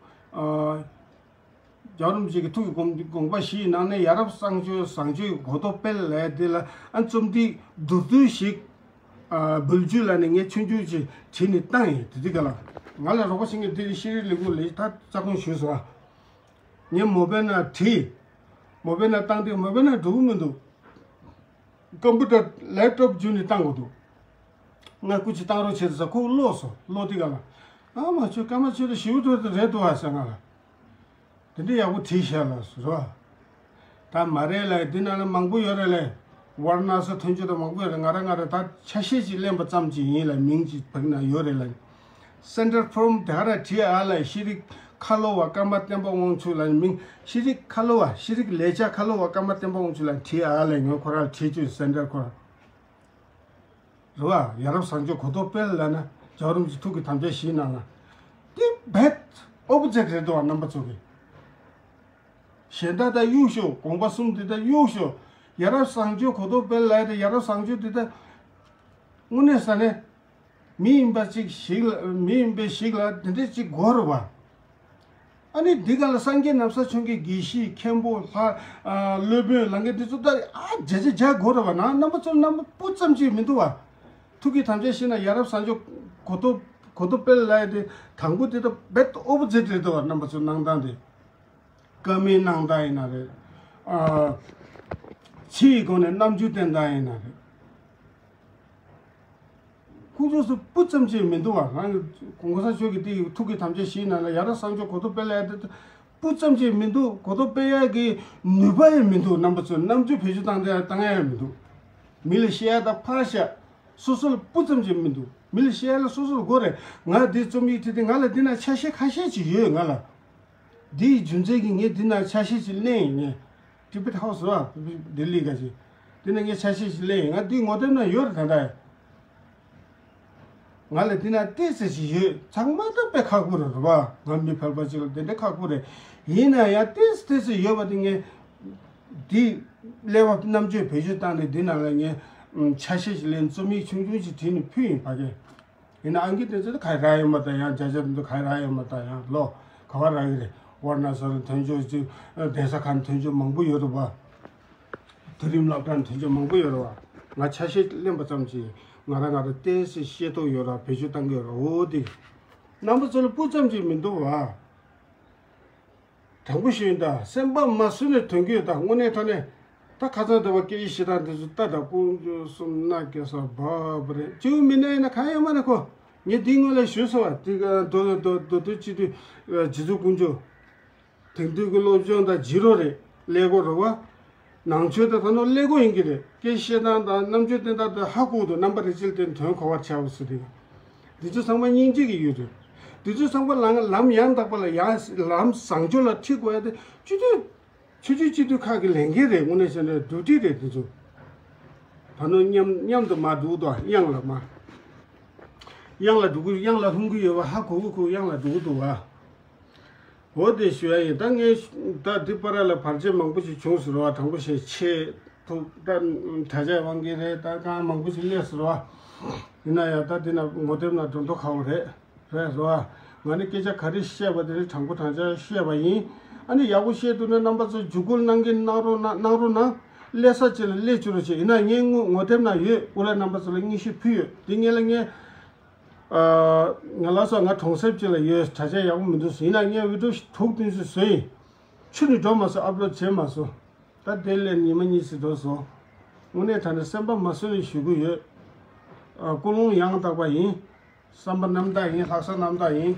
ཨ་རྒྱལ་བ་རིན་པོ་ཆེ་གི་ཐུགས་ཀྱི་དགོངས་དགོངས་པ་བཞིའི་ནང་ནས་ཡ་རབས་བཟང་སྤྱོད་བཟང་སྤྱོད་ཀྱི་གོ་རྟོགས་སྤེལ་ལས་དེ་ལ་ཨ་རྩོམ་འདི་མདོར་བསྡུས་ཤིག་ཨ་འབུལ་རྒྱུ་ལ་ནས་ངས་ཆུང་ཆུང་ཅིག་བྲིས་ནས་བཏང་ཡིན། དེ་དུས་སྐབས་ལ་ང་ལ་རོགས་པ་བྱེད་མཁན་འདི་ཤེས་རིག་ལས་ཁུངས་ལས་ད་རྩ་དགོངས་ཞུས་སོང་ཨ། ངས་མོ་བེལ་ནང་བྲིས། མོ་བེལ་ནང་བཏང་དུས་མོ་བེལ་ནང་འགྲོ་གི་མི་འདུག་ཀམ་པུ་ཊར་ལེབ་ཊོབ་བརྒྱུད་ནས་བཏང་དགོས་འདུག་ང་སྐུ་མཁྱེན་བཏང་རོགས་བྱེད་ཟེར། ཁོ་ཀློག་སོང་། ཀློག་དུས་སྒང་ལ་ཨ་མ་ཆོས་ཀ་མ་ཆོས་དང་ཞིབ་ཏུ་རེད་འདུག་ཨ་ཟེར། ང་ལ་དེ་འདྲ་ཡག་པོ་བྲིས་ཤག་ལ་ཟེར་བ། ད་མ་རེད་ལ། འདི་ནང་ལ་མང་པོ་ཡོད་རེད་ལ། ཝར་ན་ས་ཐོན་རྒྱུ་དང་མང་པོ་ཡོད་རེད། ང་རང་ང་རང་ད་ཆ་ཤས་ཅིག་ལེན་པ་ཙམ་ཅིག་ཡིན་ལ། མིང་ཅིག་བག་ན་ཡོད་རེད་ལ། སེན་ཊར་ཕོམ་དེ་ག་ར་བྲིས་ཨ་ལ། ཤེས་རིག་ཁ་ལོ་བ་ཀརྨ་བསྟན་པ་དབང་ཕྱུག་ལ། མིང་ཤེས་རིག་ཁ་ལོ་བ། ཤེས་རིག་ལས་བྱ་ཁ་ལོ་བ་ཀརྨ་བསྟན་པ་དབང་ཕྱུག་ལ་བྲིས་ཨ་ལ། ངས་ཁོ་རང་བྲིས་བཅུག་སེན་ཊར་ཁོ་རང་རེད་བ། ཡ་རབས་བཟང་སྤྱོད་གོ་རྟོགས་སྤེལ་ལ་ན་རྒྱལ་བ་རིན་པོ་ཆེ་ཐུགས་ཀྱི་དམ་བཅའ་བཞིའི་ནང་ལ་དེ་རྦད་ཨོ་པོ་ཛིཊ་རེད་འདུག་བ། རྣམ་པ་ཚོ་གི་གཞན་དག་དང་གཡུག་ཞོག། དགོངས་པ་གསུམ་དེ་དག་གཡུག་ཞོག། ཡ་རབས་བཟང་སྤྱོད་གོ་རྟོགས་སྤེལ་ལ་དེ་ཡ་རབས་བཟང་སྤྱོད་དེ་དག་དངོས་གནས་ས་ནས། མི་ཡིན་པ་ཅིག་ཞིག་ལ། མི་ཡིན་པའི་ཞིག་ལ་དེ་འདྲ་ཅིག་དགོས་རེད་བ། ཨ་ནི་འདི་ག་ལ་སངས་རྒྱས་ནམ་མཁའ་བྱོན་མཁན་དགེ་བཤེས་མཁན་པོ་ལྷ་ཨ་སློབ་དཔོན་ལབ་མཁན་དེ་ཚོ་ད་ཨ་བརྒྱ་ཆ་བརྒྱ་དགོས་རེད་བ། ནང་རྣམ་པ་ཚོ་རྣམ་པ་སྤུ་ཙམ་ཅིག་མི་འདུག་བ། ཐུགས་ཀྱི་དམ་བཅའ་བཞེས་ན་ཡ་རབས་བཟང་སྤྱོད་གོ་རྟོགས་གོ་རྟོགས་སྤེལ་ལབ་ཡ་དེ་དང་པོ་དེ་ད་རྦད་ཨོ་པོ་ཛིཊ་རེད་འདུག་བ། རྣམ་པ་ཚོ་གནང་སྟངས་དེ། བཀའ་མོལ་གནང་སྟངས་ཡིན་ན་རེད། ཨ་ཕྱི་ཡི་སྒོ་ནས་རྣམ་འགྱུར་བསྟན་སྟངས་ཡིན་ན་རེད། ཁོང་ཚོ་སུ་སྤུ་ཙམ་ཅིག་མི་འདུག་བ། རང་གི་གོང་ས་མཆོག་གི་དེ་ཐུགས་ཀྱི་དམ་བཅའ་བཞེས་ན་ལ་ཡ་རབས་གསར་འཕྱོག་གོ་རྟོགས་སྤེལ་ཡ་དེ་སྤུ་ཙམ་ཅིག་མི་འདུག། གོ་རྟོགས་སྤེལ་ཡ་གི་ནུས་པ་ཡང་མི་འདུག། རྣམ་པ་ཚོས་རྣམ་དཔྱོད་བེད་སྤྱོད་བཏང་དེ་བཏང་ཡ་ཡང་མི་འདུག། མི་ལ་བཤད་ཡ་ད་ཕར་བཤད། སོ་སོ་ལ་སྤུ་ཙམ་ཅིག་མི་འདུག། མི་ལ་བཤད་ཡ་ལ་སོ་སོ་ལ་དགོས་རེད། ང་འདི་རྩོམ་ཡིག་བྲིས་ཏེ་ང་ལ་འདི་ན་ཆ་ཤས་ཁ་ཤས་ཅིག་ཡོད་ང་ལ། འདིའི་རྒྱུ་མཚན་གྱིས་ངས་འདི་ན་ཆ་ཤས་ཅིག་ལེན་ཡིན། ངས་ཊི་བེཊ་ཧའུ་སི་ར་ལྡི་ལི་ག་ཅིག་འདི་ན་ངས་ཆ་ཤས་ཅིག་ལེན་ཡིན། ང་འདི་ངོ་དེབ་ན་ཡོད་རེད། ད་ལྟ་ང་ལ་འདི་ན་ཏོག་ཙམ་ཅིག་ཡོད། ཚང་མ་ད་དཔེ་ཁག་པོ་རེད་རེད་བ། ང་མི་ཕལ་པ་ཅིག་ལ་དེ་འདྲ་ཁག་པོ་རེད། ཡིན་ན་ཡང་ཏོག་ཙམ་ཏོག་ཙམ་ཡོད་པ་དེ་ངས་འདི་ཀླད་པ་རྣམ་དཔྱོད་བེད་སྤྱོད་བཏང་ནས་འདི་ནང་ལ་ངས་ཆ་ཤས་ཅིག་ལེན། རྩོམ་ཡིག་ཆུང་ཆུང་ཅིག་བྲིས་ནས་ཕུལ་ཡིན་ཕ་གི། ཡིན་ན་ཨང་ཀི་དེ་ཚོ་ག་རེ་རག་ཡོད་མ་ད་ཡང་བརྒྱ་ཆ་དེ་ཚོ་ག་རེ་རག་ཡོད་མ་ད་ཡང་ལོ་ག་བ་རག་གི་རེད། ཝར་ན་སར་ཐོན་ཆོག་ཅིག་གདན་ས་ཁང་ཐོན་ཆོག་མང་པོ་ཡོད་རེད་བ། དུས་རིམ་སློབ་གྲྭ་ཐོན་ཆོག་མང་པོ་ཡོད་རེད་བ། ང་ཆ་ཤས་ལེན་པ་ཙམ་གྱིས་ང་རང་ང་རང་ཏོག་ཙམ་ཤེས་རྟོགས་ཡོད་ར། བེད་སྤྱོད་བཏང་གི་ཡོད་ར། འོ་དེ་རྣམ་པ་ཚོ་ལ་སྤུ་ཙམ་གྱིས་མི་འདུག་བ། དྲང་པོ་ཞུ་ཡིན་ད། སེམས་པ་མ་བཟོད་ནས་དོན་གྱི་ཡོད་ད། དངོས་གནས་དྲང་གནས་ད་ཁ་སང་དེ་བ་སྐད་ཡིག་ཤེས་སྟངས་དེ་ཚོ་ལྟ་ད་དཀོན་མཆོག་གསུམ་མནའ་སྐྱེལ་ས་བབ་རེད། བཅུ་མི་སྣ་ཡིན་ན་གང་ཡང་མ་རེད་ཁོ། ངས་འདི་སྔོན་ལ་ཞུས་སོང་བ། དེ་ག་རྡོ་རྡོ་རྡོ་རྡོ་སྤྱི་འཐུས་རྗེ་བཙུན་དཀོན་མཆོག་དེང་དུས་ཀྱི་སློབ་སྦྱོང་དང་བརྗེ་རོགས་རེད། ཀླད་ཀོར་རེད་བ། ནང་ཆོས་དང་ད་ནོར་ཀླད་ཀོར་ཡིན་གྱི་རེད། སྐད་བཤད་སྟངས་དང་རྣམ་དཔྱོད་བསྟན་སྟངས་དང་ཧ་གོ་འདུག། རྣམ་པ་རེ་ཅིལ་དེ་དོན་གོ་བར་བྱའོ་ཟེར་དེ། འདི་ཚོ་ཚང་མ་སྙིང་རྗེ་གི་ཡོད་རེད། འདི་ཚོ་ཚང་མ་ལམ་ལམ་ཡང་དག་པ་ལ་ཡང་ལམ་བཟང་སྤྱོད་ལ་ཁྲིད་དགོས་ཡ་དེ་སྤྱི་འཐུས་ཆོས་བརྒྱུད་སྤྱི་འཐུས་ཁག་གི་ལས་འགན་རེད། དངོས་གནས་བྱས་ན་ཌིའུ་ཊི་རེད་འདི་ཚོ། ད་ནོར་མཉམ་མཉམ་དུ་མ་འགྲོ་གི་འདུག། གཡང་ལ་མ་གཡང་ལ་འགྲོ་གི། གཡང་ལ་ལྷུང་གི་ཡོད་པ་ཧ་གོ་གི། ཁོ་གཡང་ལ་འགྲོ་གི་འདུག་བ། འོ་དེ་ཞུ་ཡ་ཡིན། ད་ངས་ད་འདི་པར་ལ་བར་ཆད་མང་པོ་ཞིག་བྱུང་ཟེར་བ། དྲང་པོ་བཤད་ཆེད་དུ་ད་དྲ་རྒྱ་དབང་གིས་རེད། ད་གང་མང་པོ་ཞིག་སླེབས་ཟེར་བ། ཡིན་ན་ཡང་ད་འདི་ན་ངོ་དེབ་ན་སྒྲོ་འདོགས་ཁ་བོ་རེད་རེད་ཟེར་བ། ང་ནི་སྐད་ཆ་ག་རེ་བཤད་པ་དེ་རིགས་དྲང་པོ་དྲང་བཞག་བཤད་པ་ཡིན། ཨ་ནི་ཡག་པོ་བཤད་ཐུབ་ན་རྣམ་པ་ཚོ་འཇུག་སྐུལ་གནང་གིན་གནང་རོགས་གནང་། གནང་རོགས་གནང་། སླེབས་ས་ཅིག་ལ་སླེབས་བཅུག་རོགས་བྱེད། ཡིན་ན་ངའི་ངོ་ངོ་དེབ་ན་ཡོད། ཨུ་ལ་རྣམ་པ་ཚོ་ལ་སྙན་ཞུ་ཕུལ་ཡོད། དེ་ངས་ལ་ངས། ང་ལ་སོགས་ང་གྲོང་གསེབ་ཅིག་ལ་ཡོད། དྲ་རྒྱ་ཡག་པོ་མི་འདུག་ཟེར། ཡིན་ན་ངས་བི་ཌིའོ་དྲུག་བདུན་ཙམ་བཟོས་ཡིན། ཕྱི་ནས་འགྲོ་མ་སོང་། ཨབ་ལོཌ་བྱས་མ་སོང་། ད་དེ་ལས་ཉི་མ་གཉིས་ཙམ་འགྲོ་སོང་། དངོས་གནས་དྲང་གནས་སེམས་པ་མ་བཟོད་ནས་ཞུ་གི་ཡོད། ཨ་ཀུན་སློང་ཡང་དག་པ་ཡིན། བསམ་པ་རྣམ་དག་ཡིན། ལྷག་བསམ་རྣམ་དག་ཡིན།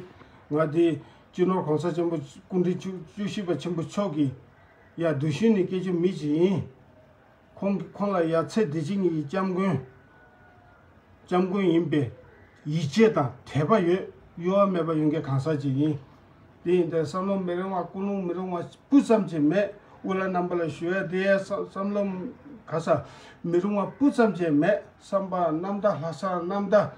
ང་དེ་སྤྱི་ནོར་གོང་ས་ཆེན་པོ་སྐུ་ཕྲེང་བཅུ་བཅུ་བཞི་པ་ཆེན་པོ་མཆོག་གི་ཡ་གདུལ་ཞིང་ནས་སྐྱེས་རྒྱུ་མི་ཅིག་ཡིན། ཁོང་ཁོང་ལ་ཡ་ཚེ་འདི་ཕྱི་གཉིས་ཀྱི་སྐྱབས་མགོན། སྐྱབས་མགོན་ཡིན་པའི་ཡིད་ཆེས་དང་དད་པ་ཡོད། གཡོ་བ་མེད་པ་ཡོང་མཁན་གང་ཟག་ཅིག་ཡིན། དེ་ཡིན་དུས་བསམ་བློ་མི་རུང་བ། ཀུན་སློང་མི་རུང་བ་སྤུ་ཙམ་ཅིག་མེད། ཨུ་ལ་རྣམ་པ་ལ་ཞུ་ཡ་དེ་ཡ་བསམ་བསམ་བློ་ག་ས་མི་རུང་བ་སྤུ་ཙམ་ཅིག་མེད། བསམ་པ་རྣམ་དག། ལྷག་བསམ་རྣམ་དག།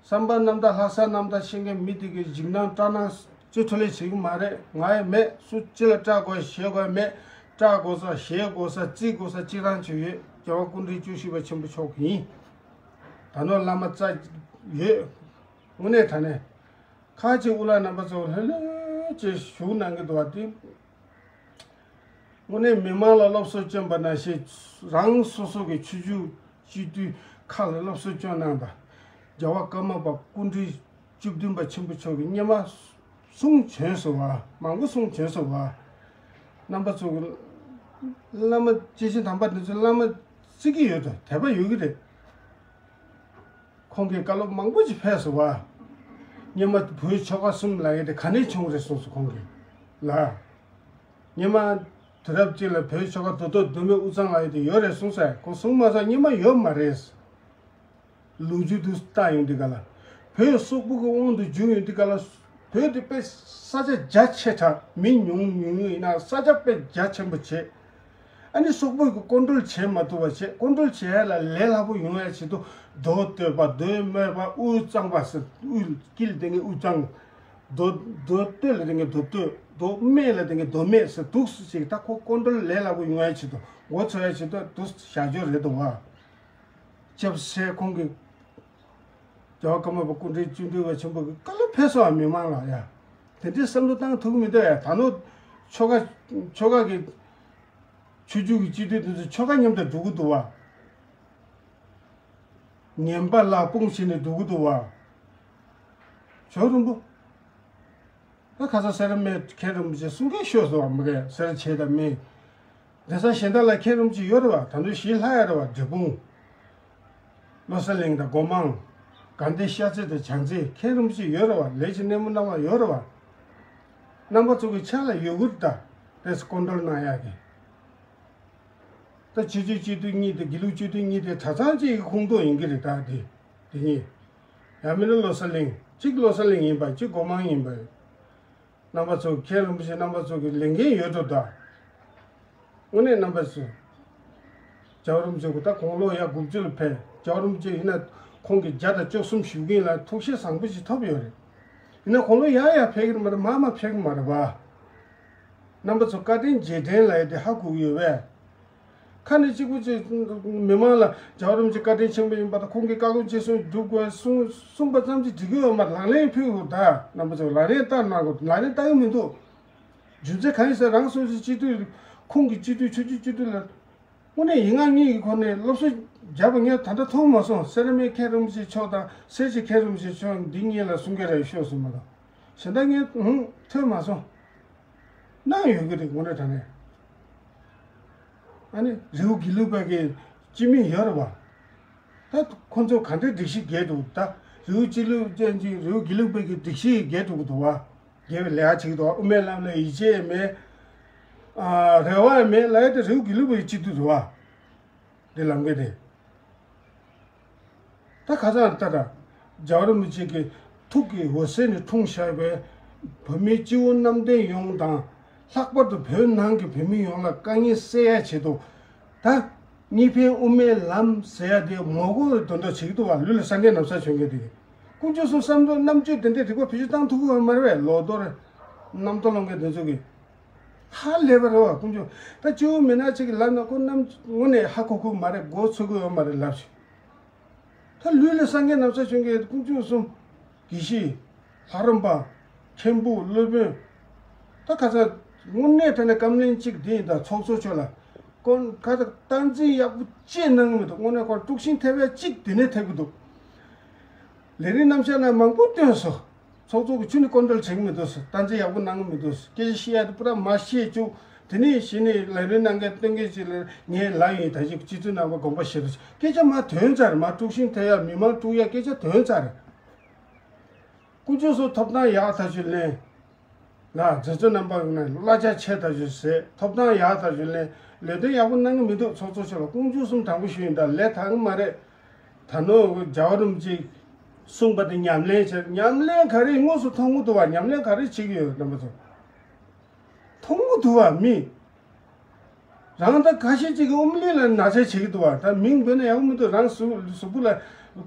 བསམ་པ་རྣམ་དག། ལྷག་བསམ་རྣམ་དག་ཤེས་མཁན་མི་དེ་གི་འཇིགས་སྣང་སྐྲག་སྣང་ཅི་ཐུབ་ལས་བྱེད་གི་མ་རེད། ང་ཡང་མེད། སུ་ཅི་ལ་སྐྲག་དགོས་ཞེད་དགོས་མེད། སྐྲག་དགོས་ས་ཞེད་དགོས་ས་བརྩི་དགོས་ས་གཅིག་རང་ཅིག་ཡོད། རྒྱལ་བ་སྐུ་ཕྲེང་བཅུ་བཞི་པ་ཆེན་པོ་མཆོག་གི་ཡིན། ད་ནོར་བླ་མ་རྩ་ཡོད། དངོས་གནས་དྲང་གནས་ཁ་ཅིག་ཨུ་ལ་རྣམ་པ་ཚོ་ལྷོད་ལྷོད་ཅེས་ཞུགས་གནང་གི་འདུག་བ། དེ་དངོས་གནས་མི་མང་ལ་སློབ་གསོ་སྐྱོན་པ་ནང་བཞིན་རང་སོ་སོ་གི་ཆོས་བརྒྱུད་སྤྱི་འཐུས་ཁག་ལ་སློབ་གསོ་སྐྱོན་གནང་དང་། རྒྱལ་བ་ཀརྨ་པ་སྐུ་ཕྲེང་བཅུ་བདུན་པ་ཆེན་པོ་མཆོག་གིས་སྔོན་མ་གསུང་བྱོན་སོང་བ། མང་པོ་གསུང་བྱོན་སོང་བ། རྣམ་པ་ཚོ་གི་བླ་མ་སྐྱེས་ཆེན་དམ་པ་དེ་ཚོ་བླ་མ་བརྩི་གི་ཡོད་དང་དད་པ་ཡོད་ཀྱི་རེད། ཁོང་གིས་བཀའ་སློབ་མང་པོ་ཅིག་ཕེབས་སོང་བ། སྔོན་མ་བོད་ཆོལ་ཁ་གསུམ་ལབ་ཡས་དེ་ག་ནས་བྱུང་རེད་གསུངས་སོང་ཁོང་གིས་ལ། སྔོན་མ་དུས་རབས་གཅིག་ལ་བོད་ཆོལ་ཁ་མདོ་སྟོད་མདོ་སྨད་དབུས་གཙང་ལབ་ཡས་དེ་ཡོད་རེད་གསུངས་སོང་། ཁོང་གསུངས་མ་སོང་། སྔོན་མ་ཡོད་མ་རེད། ལོ་རྒྱུས་དུ་བལྟ་ཡོང་དུས་ག་ལ། བོད་སོག་པོ་གི་དབང་དུ་བྱུང་ཡོང་དུས་ག་ལ། བོད་དེ་དཔེ་ས་ཆ་རྒྱ་ཆེ་དྲགས། མི་ཉུང་ཉུང་ཡིན་ན་ས་ཆ་དཔེ་རྒྱ་ཆེན་པོ་བྱས། ཨ་ནི་སོག་པོ་གི་ཀོན་ཊོལ་བྱེད་མ་ཐུབ་པ་བྱས། ཀོན་ཊོལ་བྱེད་ཡ་ལ་ལས་སླ་པོ་ཡོང་ཡ་ཆེད་དུ་མདོ་སྟོད་པ། མདོ་སྨད་པ། དབུས་གཙང་པ་ཟེར། དབུས་དཀྱིལ་དེ་ངས་དབུས་གཙང་། མདོ་མདོ་སྟོད་ལ་དེ་ངས་མདོ་སྟོད། མདོ་སྨད་ལ་དེ་ངས་མདོ་སྨད་ཟེར་འདུག་སེ་ཅིག་ད་ཁོ་ཀོན་ཊོལ་ལས་སླ་པོ་ཡོང་ཡ་ཆེད་དུ། མགོ་ཚོས་ཡ་ཆེད་དུ་འདུག་བཞག་རྒྱུ་རེད་འདུག་བ། སྐྱབས་སེ་ཁོང་གིས་རྒྱལ་བ་ཀརྨ་པ་སྐུ་ཕྲེང་བཅུ་བདུན་པ་ཆེན་པོ་གི་བཀའ་སློབ་ཕེབས་སོང་བ། མི་མང་ལ་ཡ་དེ་འདྲའི་བསམ་བློ་བཏང་ཐུབ་ཀྱི་མི་འདུག་ཡ། ད་ནོ་ཆོལ་ཁ་ཆོལ་ཁ་གི་ཆོས་བརྒྱུད་ཀྱི་སྤྱི་འཐུས་དེ་ཚོ་ཆོལ་ཁ་མཉམ་དུ་འགྲོ་གི་འདུག་བ། ངན་པ་ལག་དཔུང་བྱས་ནས་འགྲོ་གི་འདུག་བ། ཇོ་རིན་པོ། ད་ཁ་སང་སེ་ར་སྨད་མཁན་རིན་པོ་ཆེ་གསུང་སྐད་ཤོར་སོང་བ། མི་གས་སེ་ར་བྱེས་དང་མི། གདན་ས་གཞན་དག་ལ་མཁན་རིན་པོ་ཆེ་ཡོད་རེད་བ། ད་དུང་གཞིས་ལྷག་ཡ་རེད་བ། འབྲས་སྤུངས། བློ་གསལ་གླིང་དང་སྒོ་མང་། དགའ་ལྡན་ཤར་རྩེ་དང་བྱང་རྩེ་མཁན་རིན་པོ་ཆེ་ཡོད་རེད་བ། ལས་ཀྱི་སྣེ་མོ་རྣམ་པ་ཡོད་རེད་བ། རྣམ་པ་ཚོ་གི་ཕྱག་ལ་ཡོད་གི་རེད། ད་དེ་སྐོར་འདྲ་གནང་ཡག་གི། ད་ཆོས་རྗེ་སྤྱི་འཐུས་གཉིས་དེ་དགེ་ལུགས་སྤྱི་འཐུས་གཉིས་དེ་གྲྭ་ཚང་གཅིག་གི་ཁོངས་གཏོགས་ཡིན་གྱི་རེད། ད་དེ་དེ་གཉིས། ཡང་མིན་ན་བློ་གསལ་གླིང་། གཅིག་བློ་གསལ་གླིང་ཡིན་པ། གཅིག་སྒོ་མང་ཡིན་པ། རྣམ་པ་ཚོ་མཁན་རིན་པོ་ཆེ་རྣམ་པ་ཚོ་གི་ལས་འགན་ཡོད་འགྲོ་ད། དངོས་གནས་རྣམ་པ་ཚོ། རྒྱལ་བ་རིན་པོ་ཆེ་གི་ད་དགུང་ལོ་ཡ་དགུ་བཅུ་ལ་ཕེབས། རྒྱལ་བ་རིན་པོ་ཆེ་ཡིན་ན་ཁོང་གི་བརྒྱ་དང་བཅུ་གསུམ་བཞུགས་མཁན་ལ་ཐུགས་བཞེད་བཟང་པོ་ཞིག་ཐོབ་ཡོད་རེད། ཡིན་ན་དགུང་ལོ་ཡར་ཡར་ཕེབས་ཀྱི་མ་རེད། མར་མར་ཕེབས་ཀྱི་མ་རེད་བ། རྣམ་པ་ཚོ་བཀའ་དྲིན་རྗེས་དྲན་ལབ་ཡ་དེ་ཧ་གོ་གི་ཡོད་པས། ཁ་ནས་གཅིག་པུ་གཅིག་མི་མང་ལ་རྒྱལ་བ་རིན་པོ་ཆེ་བཀའ་དྲིན་ཆེན་པོ་ཡིན་པ་དང་ཁོང་གི་བཀའ་དགོངས་གཅིག་གསུང་སྒྲུབ་དགོས་གསུང་གསུངས་པ་ཙམ་གྱིས་འགྲིག་གི་ཡོད་མ་རེད། ལག་ལེན་ཕུལ་དགོས། ད་རྣམ་པ་ཚོ་ལག་ལེན་བསྟར་གནང་དགོས། ལག་ལེན་བསྟར་གི་མི་འདུག་རྒྱུ་མཚན་གང་ཡིན་ཟེར། རང་སོ་སོའི་སྤྱི་འཐུས། ཁོང་གི་སྤྱི་འཐུས་ཆོས་བརྒྱུད་སྤྱི་འཐུས་ལ་དངོས་གནས་ཡིན་ངེས་ཀྱི་ཁོ་ནས་སློབ་གསོ་བརྒྱབ་པ་ངས་ད་ལྟ་མཐོང་མ་སོང་། སེ་ར་སྨད་མཁན་རིན་པོ་ཆེ་མཆོག་དང་སེར་བྱེས་མཁན་རིན་པོ་ཆེ་མཆོག་འདི་གཉིས་ལ་གསུང་སྐད་རེ་ཤོད་གསུངས་མ་གཏོགས་གཞན་དག་ངས་ཧུང་ཐོས་མ་སོང་། གནང་ཡོད་ཀྱི་རེད། དངོས་གནས་དྲང་གནས། ཨ་ནི་རི་བོ་དགེ་ལུགས་པ་གི་སྤྱི་མི་ཡོད་རེད་བ། ད་ཁོ་ཚོ་ག་འདྲའི་སྒྲིག་གཞི་འགལ་འདུག་ད་རི་བོ་སྤྱི་ལུགས་ཅན་གྱི་རི་བོ་དགེ་ལུགས་པ་གི་སྒྲིག་གཞི་འགལ་འགྲོ་གི་འདུག་བ། དགེ་བའི་ལས་ཀ་བྱེད་ཀྱི་འདུག་དབུ་མའི་ལམ་ལ་ཡིད་ཆེས་མེད། ཨ། རེ་བ་མེད་ལབ་ཡ་དེ་རི་བོ་དགེ་ལུགས་པའི་སྤྱི་འཐུས་རེད་བ། འདི་ལམ་ཀ་དེ། ད་ཁ་སང་ལྟ་ད། རྒྱལ་བ་རིན་པོ་ཆེ་གི་ཐུགས་ཀྱི་འོད་ཟེར་ནས་འཁྲུངས་བཞག་པའི་བོད་མིའི་སྤྱི་བོ་གནམ་བསྟན་ཡོངས་དང་། ལྷག་པར་དུ་བོད་ནང་གི་བོད་མི་ཡོངས་ལ་དཀའ་ངལ་སེལ་ཡ་ཆེད་དུ། ད། གཉིས་ཕན་དབུ་མའི་ལམ་ཟེར་ཡ་དེ་ངོ་རྒོལ་དོན་དག་བྱེད་ཀྱི་འདུག་བ། ལུས་ལ་སངས་རྒྱས་ན་བཟའ་བྱོན་མཁན་དེ། དཀོན་མཆོག་གསུམ་བསམ་བློ་རྣམ་དཔྱོད་དེ་འདྲའི་རིག་པ་བེད་སྤྱོད་བཏང་ཐུབ་ཀྱི་ཡོད་མ་རེད་པས། ལོ་ཐོ་རེ། རྣམ་རྟོག་སློང་མཁན་དེ་ཚོ་གིས། ཧ་ལས་པ་རེད་བ། དཀོན་མཆོག་ད་སྐྱེ་བོ་མི་ནག་ཅིག་གི་ལབ་ན་ཁོ་རྣམ་དངོས་གནས་ཧ་གོ་གི་མ་རེད། མགོ་ཚོད་ཀྱི་ཡོད་མ་རེད་ལབ་ཞིག་ད་ལུས་ལ་སངས་རྒྱས་ན་བཟའ་བྱོན་མཁན་དཀོན་མཆོག་གསུམ། དགེ་བཤེས། ལྷ་རམས་པ། མཁན་པོ། སློབ་དཔོན། ད་ཁ་ཚ། དངོས་གནས་དྲང་གནས་བཀའ་བློན་གཅིག་འདི་ཡིན། ད་ཚོགས་གཙོ་མཆོག་ལ། ཁོང་ཁ་ཚ་སྟངས་འཛིན་ཡག་པོ་ཅིག་གནང་གི་མི་འདུག་དངོས་གནས་ཁོང་དཀྲུག་ཤིང་ཐེབས་ཡ་གཅིག་དེ་ནས་ཐེབས་ཀྱི་འདུག་ལས་རིམ་རྣམ་གཞག་ནང་མང་པོ་བཏོན་སོང་། ཚོགས་གཙོ་གིས་ཁྱོན་ནས་ཀོན་ཊོལ་བྱེད་ཀྱི་མི་འདུག་སྟངས་འཛིན་ཡག་པོ་གནང་གི་མི་འདུག་སྐད་ཆ་བཤད་ཡ་དེ་པུ་ར་མ་བཤད་བཅུག་དེ་ནས་གཞི་ནས་ལས་རིམ་གནང་མཁན་སྟོན་མཁན་ཅིག་ལ་ངས་ལབ་ཡིན། ད་ཅིག་སྤྱི་འཐུས་རྣམ་པ་དགོངས་པ་བཞེས་རོགས། སྐད་ཆ་མར་ཐོན་ཚར། མར་དཀྲུག་ཤིང་ཐེབས་ཡ། མི་མང་དཀྲུག་ཡ་སྐད་ཆ་ཐོན་ཚར། དཀོན་མཆོག་གསུམ་ཐོབ་ཐང་ཡག་ཐག་ཆོད་ལེན། ན་མཛད་གཙོ་རྣམ་པ་ནས་གླ་ཆ་ཆེ་ཐག་ཆོད་ཟས། ཐོབ་ཐང་ཡག་ཐག་ཆོད་ལེན། ལས་དོན་ཡག་པོ་གནང་གི་མི་འདུག་ཚོགས་གཙོ་མཆོག་ལ་དཀོན་མཆོག་གསུམ་དྲང་པོ་ཞུ་ཡིན། ད་ལས་དང་གི་མ་རེད། ད་ནོ་རྒྱལ་བ་རིན་པོ་ཆེས་གསུངས་པ་དེ་ཉམས་ལེན་བྱས། ཉམས་ལེན་ག་རེ་དངོས་སུ་མཐོང་གི་འདུག་བ། ཉམས་ལེན་ག་རེ་བྱེད་ཀྱི་ཡོད། རྣམ་པ་ཚོ་མཐོང་གི་འདུག་བ། མི་རང་ད་ཁ་ཤས་ཅིག་གིས་ཨོམ་ལི་ལ་ན་ཚ་བྱེད་ཀྱི་འདུག་བ། ད་མིང་འབོད་ན་ཡག་པོ་མི་འདུག་རང་གཟུགས་གཟུགས་པོ་ལ་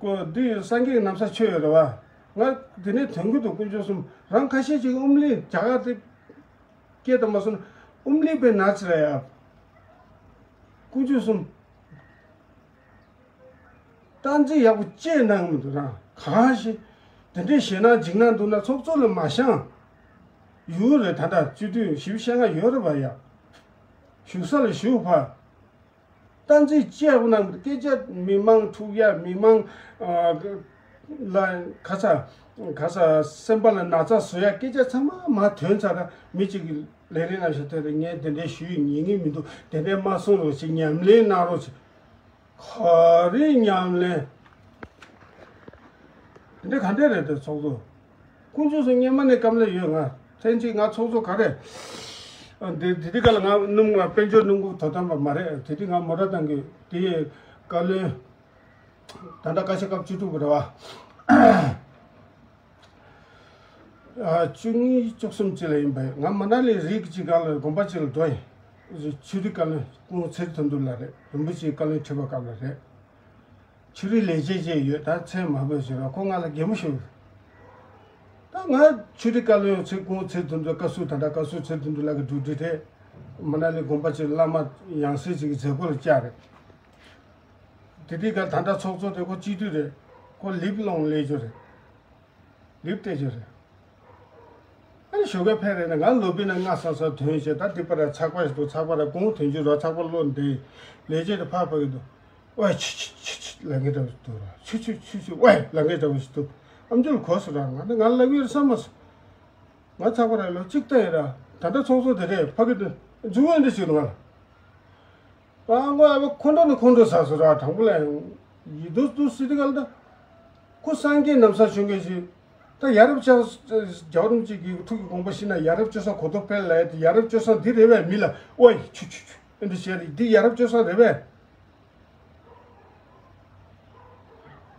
ཀོ་འདི་སངས་རྒྱས་ཀྱི་ན་བཟའ་མཆོད་ཡོད་རེད་བ། ང་དེ་ནས་དོན་གྱི་འདུག་དཀོན་མཆོག་གསུམ། རང་ཁ་ཤས་ཅིག་ཨོམ་ལི་རྒྱ་གར་དེ་སྐད་དུ་མ་སོང་ན་ཨོམ་ལི་པའི་ན་ཚ་རེད་ཡ། དཀོན་མཆོག་གསུམ། སྟངས་འཛིན་ཡག་པོ་ཅིག་གནང་གི་མི་འདུག་རང་གང་ཞིག་དེ་འདྲའི་ཞེད་སྣང་འཇིགས་སྣང་འདུག་ན་ཚོགས་གཙོ་ལ་མ་བཤད། ཡོད་རེད། ད་ལྟ་སྤྱི་འཐུས་བཞི་བཅུ་ཞེ་ལྔ་ཡོད་རེད་པ་ཡ། བཞུགས་ས་ལ་བཞུགས་ཕ། སྟངས་འཛིན་ཅི་ཡག་པོ་གནང་གི་འདུག་སྐད་ཆ་མི་མང་འཁྲུག་ཡ། མི་མང་ལ་ག་ས་ག་ས་སེམས་པ་ལ་ན་ཚ་བཟོ་ཡ་སྐད་ཆ་ཚང་མ་མར་ཐོན་ཚར། མི་གཅིག་གིས་ལས་རིམ་ནང་བཞིན་ཐོན་ཏེ་ངས་དེ་འདྲའི་ཞུ་ཡི་ཉན་གི་མི་འདུག་དེ་འདྲའི་མ་གསུང་རོགས་ཞེས་ཉམས་ལེན་གནང་རོགས་ཞེས། ག་རེ་ཉམས་ལེན། དེ་འདྲ་ག་འདྲ་རེད་དེ་ཚོགས་གཙོ། དཀོན་མཆོག་གསུམ་སྔོན་མ་ནས་སྐམ་ལ་ཡོད། ང་ཐེངས་གཅིག་ང་ཚོགས་གཙོ་ག་རེ། ཨ། དེ་དེ་དུས་སྐབས་ལ་ང་སྣུམ། ང་དཔལ་འབྱོར་སྣུམ་འཁོར་དོ་དམ་པ་མ་རེད། དེ་དུས་ང་མོ་ཊ་བཏང་གི། དེ་ཡི་བཀའ་བློན། ད་ལྟ་བཀའ་ཤག་སྐབས་བཅུ་དྲུག་པ་རེད་བ། ཨ། བཅུ་གཉིས་བཅུ་གསུམ་ཅིག་ལ་ཡིན་པས། ང་མ་ན་ལི་རིགས་ཀྱི་སྒང་ལ་དགོན་པ་ཅིག་ལ་འགྲོ་ཡིན། ཆོས་རིག་བཀའ་བློན་སྐུ་ངོ་ཚེ་རིང་དོན་གྲུབ་ལགས་རེད། རིན་པོ་ཆེའི་བཀའ་བློན་ཁྲི་པ་སྐབས་ལ་རེད། ཆོས་རིག་ལས་བྱེད་ཅིག་ཡོད། ད་མཚན་མ་འབོད་ཟེར་བ། ཁོ་ང་ལ་གད་མོ་ཤོར། ད་ང་ཆོས་རིག་བཀའ་བློན་ཚེ་སྐུ་ངོ་ཚེ་རིང་དོན་གྲུབ་བཀའ་ཟུར། ད་ལྟ་བཀའ་ཟུར་ཚེ་རིང་དོན་གྲུབ་ལགས་ཀྱི་འགྲོ་གྲོན་རེད། མ་ན་ལི་དགོན་པ་ཅིག་བླ་མ་ཡང་སྲིད་ཅིག་གི་མཛད་སྒོ་ལ་བཅར་རེད། དེ་དུས་སྐབས་ད་ལྟ་ཚོགས་གཙོ་དེ་ཁོ་སྤྱི་འཐུས་རེད། ཁོ་ལིབ་ལོང་ལས་རྒྱུ་རེད། ལིབ་སྟེར་རྒྱུ་རེད། ཨ་ནི་ཞོགས་ཀས་ཕེབས་རེད་ན། ང་ལོ་པི་ན་སྔ་ས་ས་ཐོན་བྱས། ད་འདི་པར་ཚགས་པར་ཞིག་འདུག་ཚགས་པར་གོང་ཐོན་རྒྱུ་རོགས། ཚགས་པར་ཀློག་འདི་ལས་བྱེད་དེ་ཕར་ཕབ་ཀྱི་འདུག་ཝེ་ཆི་ཆི་ཆི་ཆི་ལབ་མཁན་འདྲ་བོ་ཞིག་འདུག་ར། ཆུ་ཆུ་ཆུ་ཆུ་ཝེ་ལབ་མཁན་འདྲ་བོ་ཞིག་འདུག་ཨམ་ཅོག་གོ་སོང་ར། ང་ནི་ང་ལབ་ཡོད་བསམ་མ་སོང་། ང་ཚགས་པར་ལོ་གཅིག་ལྟ་ཡིན་ར། ད་ལྟ་ཚོགས་གཙོ་དེ་རེད། ཕ་གི་དེ་མཛུབ་མོ་འདི་ཞིག་འདུག་ང་ལ། ཨ་མགོ་ཨ་ཕ་ཁོང་ཁྲོ་ནི་ཁོང་ཁྲོ་ཟ་སོང་ར། དྲང་པོ་ལ་ཡང་ཡིད་སྡུག་སྡུག་སྲིད་དེ་ག་ལ་ད། ཁོ་སངས་རྒྱས་ནམ་ས་བྱུང་མཁན་ཞིག་ད་ཡ་རབས་ཅག་རྒྱལ་བ་རིན་པོ་ཆེ་གི་ཐུགས་ཀྱི་དགོངས་པ་ཤེས་ན་ཡ་རབས་སྤྱོད་བཟང་གོ་ལྡོག་འཕེལ་ལབ་ཡ་དེ་ཡ་རབས་སྤྱོད་བཟང་འདི་རེད་པས། མི་ལ་ཨོའི་ཆུ་ཆུ་ཆུ་ཨེ་འདྲ་བྱས་རེད། འདི་ཡ་རབས་སྤྱོད་བཟང་རེད་པས།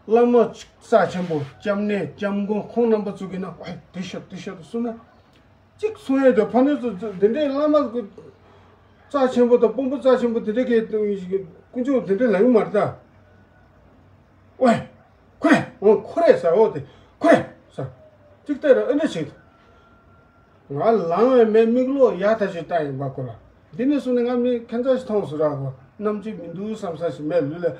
བླ་མ་རྩ་ཆེན་པོ་སྐྱབས་གནས་སྐྱབས་མགོན་ཁོང་རྣམ་པ་ཚོ་གིས་ན་ཨོའི་དེ་ཤོད་དེ་ཤོད་གསུངས་ན། གཅིག་གསུང་ཡས་དེ་ཕ་ནས་ཚོ་འདི་འདྲའི་བླ་མ་རྩ་ཆེན་པོ་དང་དཔོན་པོ་རྩ་ཆེན་པོ་འདི་འདྲ་གི་དཀོན་མཆོག་འདི་འདྲ་ལངས་མ་རེད་ད། ཝེ། ཁོ་རེ་འོང་ཁོ་རེ་ཟ་འོ་དེ་ཁོ་རེ་ཟ། གཅིག་ལྟ་ར་ཨེ་འདྲ་བྱེད། ང་ལངས་བས་མེད་མིག་ལོག་ཡག་ཐག་ཆོད་བལྟ་ཡིན་པ་ཁོ་ལ། འདི་ནས་བཟུང་ནས་ང་མི་ཁྱད་མཚར་ཞིག་མཐོང་སོང་ར་ཁོ་རྣམ་དཔྱོད་མི་འདུག་བསམ་ས་ཞིག་མེད་ལུས་ལ།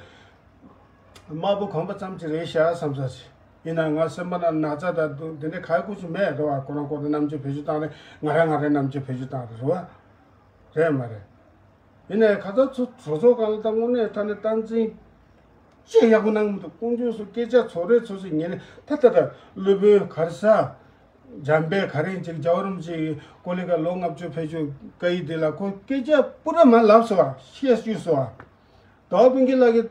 དམར་པོ་གོན་པ་ཙམ་ཅིག་རེད་ཤག་བསམ་ས་ཞིག་ཡིན་ན་ང་སེམས་པ་ན་ན་ཚ་དང་སྡུག་འདི་འདྲ་ག་ཡེ་ཁུ་ཆུ་མེད་རེད་བ། ཁོ་རང་ཁོ་རང་རྣམ་དཔྱོད་བེད་སྤྱོད་བཏང་རེད། ང་རང་ང་རང་རྣམ་དཔྱོད་བེད་སྤྱོད་བཏང་རེད་རེད་བ། རེད་མ་རེད། ཡིན་ནའི་ཁ་ཚ་ཚོ་གྲོས་ཚོགས་སྒང་ལ་ད་དངོས་གནས་དྲང་གནས་སྟངས་འཛིན་ཅི་ཡག་པོ་གནང་མི་འདུག་དཀོན་མཆོག་གསུམ་སྐད་ཆ་ཚོ་རེ་ཚོ་ཚོ་ཉན་ནས་ད་ད་ད་སློབ་དཔོན་ག་རེ་ཟ། འཇམ་དཔལ་ག་རེ་ཅིག་རྒྱལ་བ་རིན་པོ་ཆེ་གི་ཀོ་ལི་ག་ལོ་ལྔ་བཅུ་ཕེབས་ཆོག་སྐད་ཡིག་དེ་ལ་ཁོ་སྐད་ཆ་པུ་ར་མ་ལབ་སོ་བ་ཤེས་ཞུས་སོ་བ། ཟླ་བ་བུན་གྱི་ལག་གི་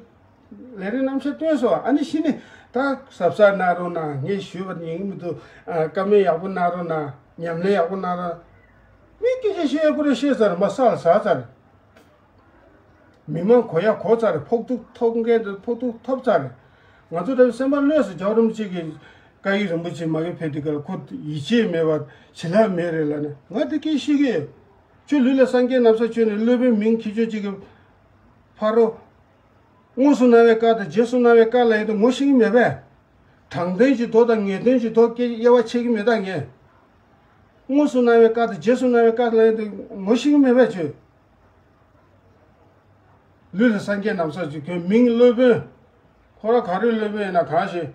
ལས་རིགས་རྣམ་གཞག་སྟོན་སོང་། ཨ་ནི་ཤི་ནི་ད་གཟབ་གཟབ་གནང་རོགས་གནང་། ངས་ཞུས་པ་ཉན་གི་མི་འདུག་ཨ། བཀའ་མོལ་ཡག་པོ་གནང་རོགས་གནང་། ཉམས་ལེན་ཡག་པོ་གནང་རོགས། མི་སྐད་ཆ་བཤད་ཡག་པོ་རེ་བཤད་ཚར། མ་ས་ལ་ཟ་ཚར། མི་མང་གོ་ཡག་གོ་ཚར། ཕོག་ཐུག་ཐོབ་མཁན་དུ་ཕོག་ཐུག་ཐོབ་ཚར། ང་ཚོ་འདྲ་བའི་སེམས་པ་ལྷོད་སོང་། རྒྱལ་བ་རིན་པོ་ཆེ་གི་བཀའ་ཡིག་རིན་པོ་ཆེ་མ་གི་ཕེབས་དུས་སྐབས་ལ་ཁོ་ཡིད་ཆེས་མེད་པ་བྱིན་རླབས་མེད་རེད་ལབ་ནས་ང་དེ་སྐད་བཤད་གི་ཡོད། ཁྱོད་ལུས་ལ་སངས་རྒྱས་ན་བཟའ་བྱོན་ནས་སློབ་དཔོན་མིང་ཁྱེར་ཆོག་ཅིག་གི་ཕ་རོ། དངོས་སུ་གནང་བའི་བཀའ་དང་རྗེས་སུ་གནང་བའི་བཀའ་ལ་ཡིན་དུ་ངོ་ཤེས་ཀྱི་མེད་པས། དྲང་དོན་གྱི་མདོ་དང་ངེས་དོན་གྱི་མདོ་སྐད་དབྱེ་བ་ཕྱེ་གི་མེད་ད་ངས། དངོས་སུ་གནང་བའི་བཀའ་དང་རྗེས་སུ་གནང་བའི་བཀའ་ལ་ཡིན་དུ་ངོ་ཤེས་ཀྱི་མེད་པས་ཁྱོད། ལུས་ལ་སངས་རྒྱས་ན་བཟའ་བྱོན། ཁྱོད་མིང་སློབ་དཔོན། ཁོ་ར་ག་རེ་སློབ་དཔོན་ཡིན་ན་གང་ཞིག་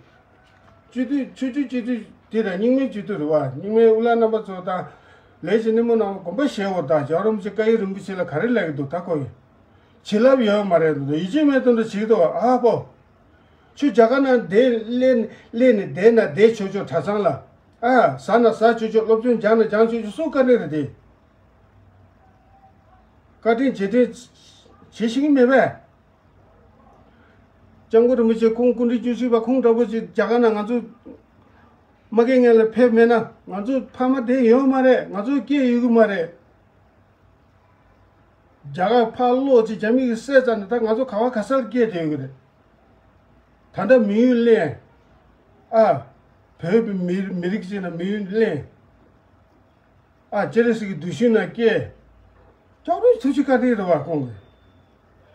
སྤྱི་འཐུས་ཆོས་བརྒྱུད་སྤྱི་འཐུས་དེ་ར་རྙིང་མའི་སྤྱི་འཐུས་རེད་བ། རྙིང་མའི་དབུ་བླ་རྣམ་པ་ཚོ་དང་། ལས་ཀྱི་སྣེ་མོ་རྣམས་དགོངས་པ་བཞེས་འོ་ད་རྒྱལ་བ་རིན་པོ་ཆེ་བཀའ་ཡིག་རིན་པོ་ཆེ་ལ་ག་རེ་ལབ་ཀྱི་འདུག་ད་ཁོ་ཡིན། བྱིན་རླབས་ཡོད་མ་རེད་འདུག་ཡིད་ཆེས་མེད་དོན་དུ་བྱེད་ཀྱི་འདུག་ཨ་ཕོ། ཆུ་རྒྱ་གར་ན་བསྡད་སླེབས་སླེབས་ནས་བསྡད་ན་བསྡད་ཆོག་ཆོག་གྲྭ་ཚང་ལ། ཨ། ཟ་ན་ཟ་ཆོག་ཆོག་སློབ་སྦྱོང་སྦྱང་ན་སྦྱང་ཆོག་ཆོག་སུ་བཀའ་དྲིན་རེད་དེ། བཀའ་དྲིན་རྗེས་དྲན་བྱེད་ཤེས་ཀྱི་མེད་པས། སྐྱབས་མགོན་རིན་པོ་ཆེ་ཁོང་སྐུ་ཕྲེང་བཅུ་གཅིག་པ་ཁོང་འདྲ་པོ་ཅིག་རྒྱ་གར་ནང་ང་ཚོ་མ་སྐྱེས་སྔོན་ལ་ཕེབས་མེད་ན་ང་ཚོ་ཕ་མ་བསྡད་ཡོད་མ་རེད། ང་ཚོ་སྐྱེས་ཡོད་གི་མ་རེད། རྒྱ་གར་ཕར་ལོག་ཅིག་རྒྱ་མི་གིས་བསད་ཚར་ནས་ད་ང་ཚོ་ག་བ་ག་ས་ལ་སྐྱེས་བསྡད་ཡོད་གི་རེད། ད་ལྟ་མི་ཡུལ་གླེང་། ཨ། བོད་པའི་མི་མི་རིགས་ཅིག་ན་མི་ཡུལ་གླེང་། ཨ། སྤྱན་རས་གཟིགས་ཀྱི་གདུལ་ཞིང་ན་སྐྱེས། རྒྱལ་བ་རིན་པོ་ཆེ་ཐུགས་རྗེ་བཀའ་དྲིན་རེད་བ་ཁོང་གི།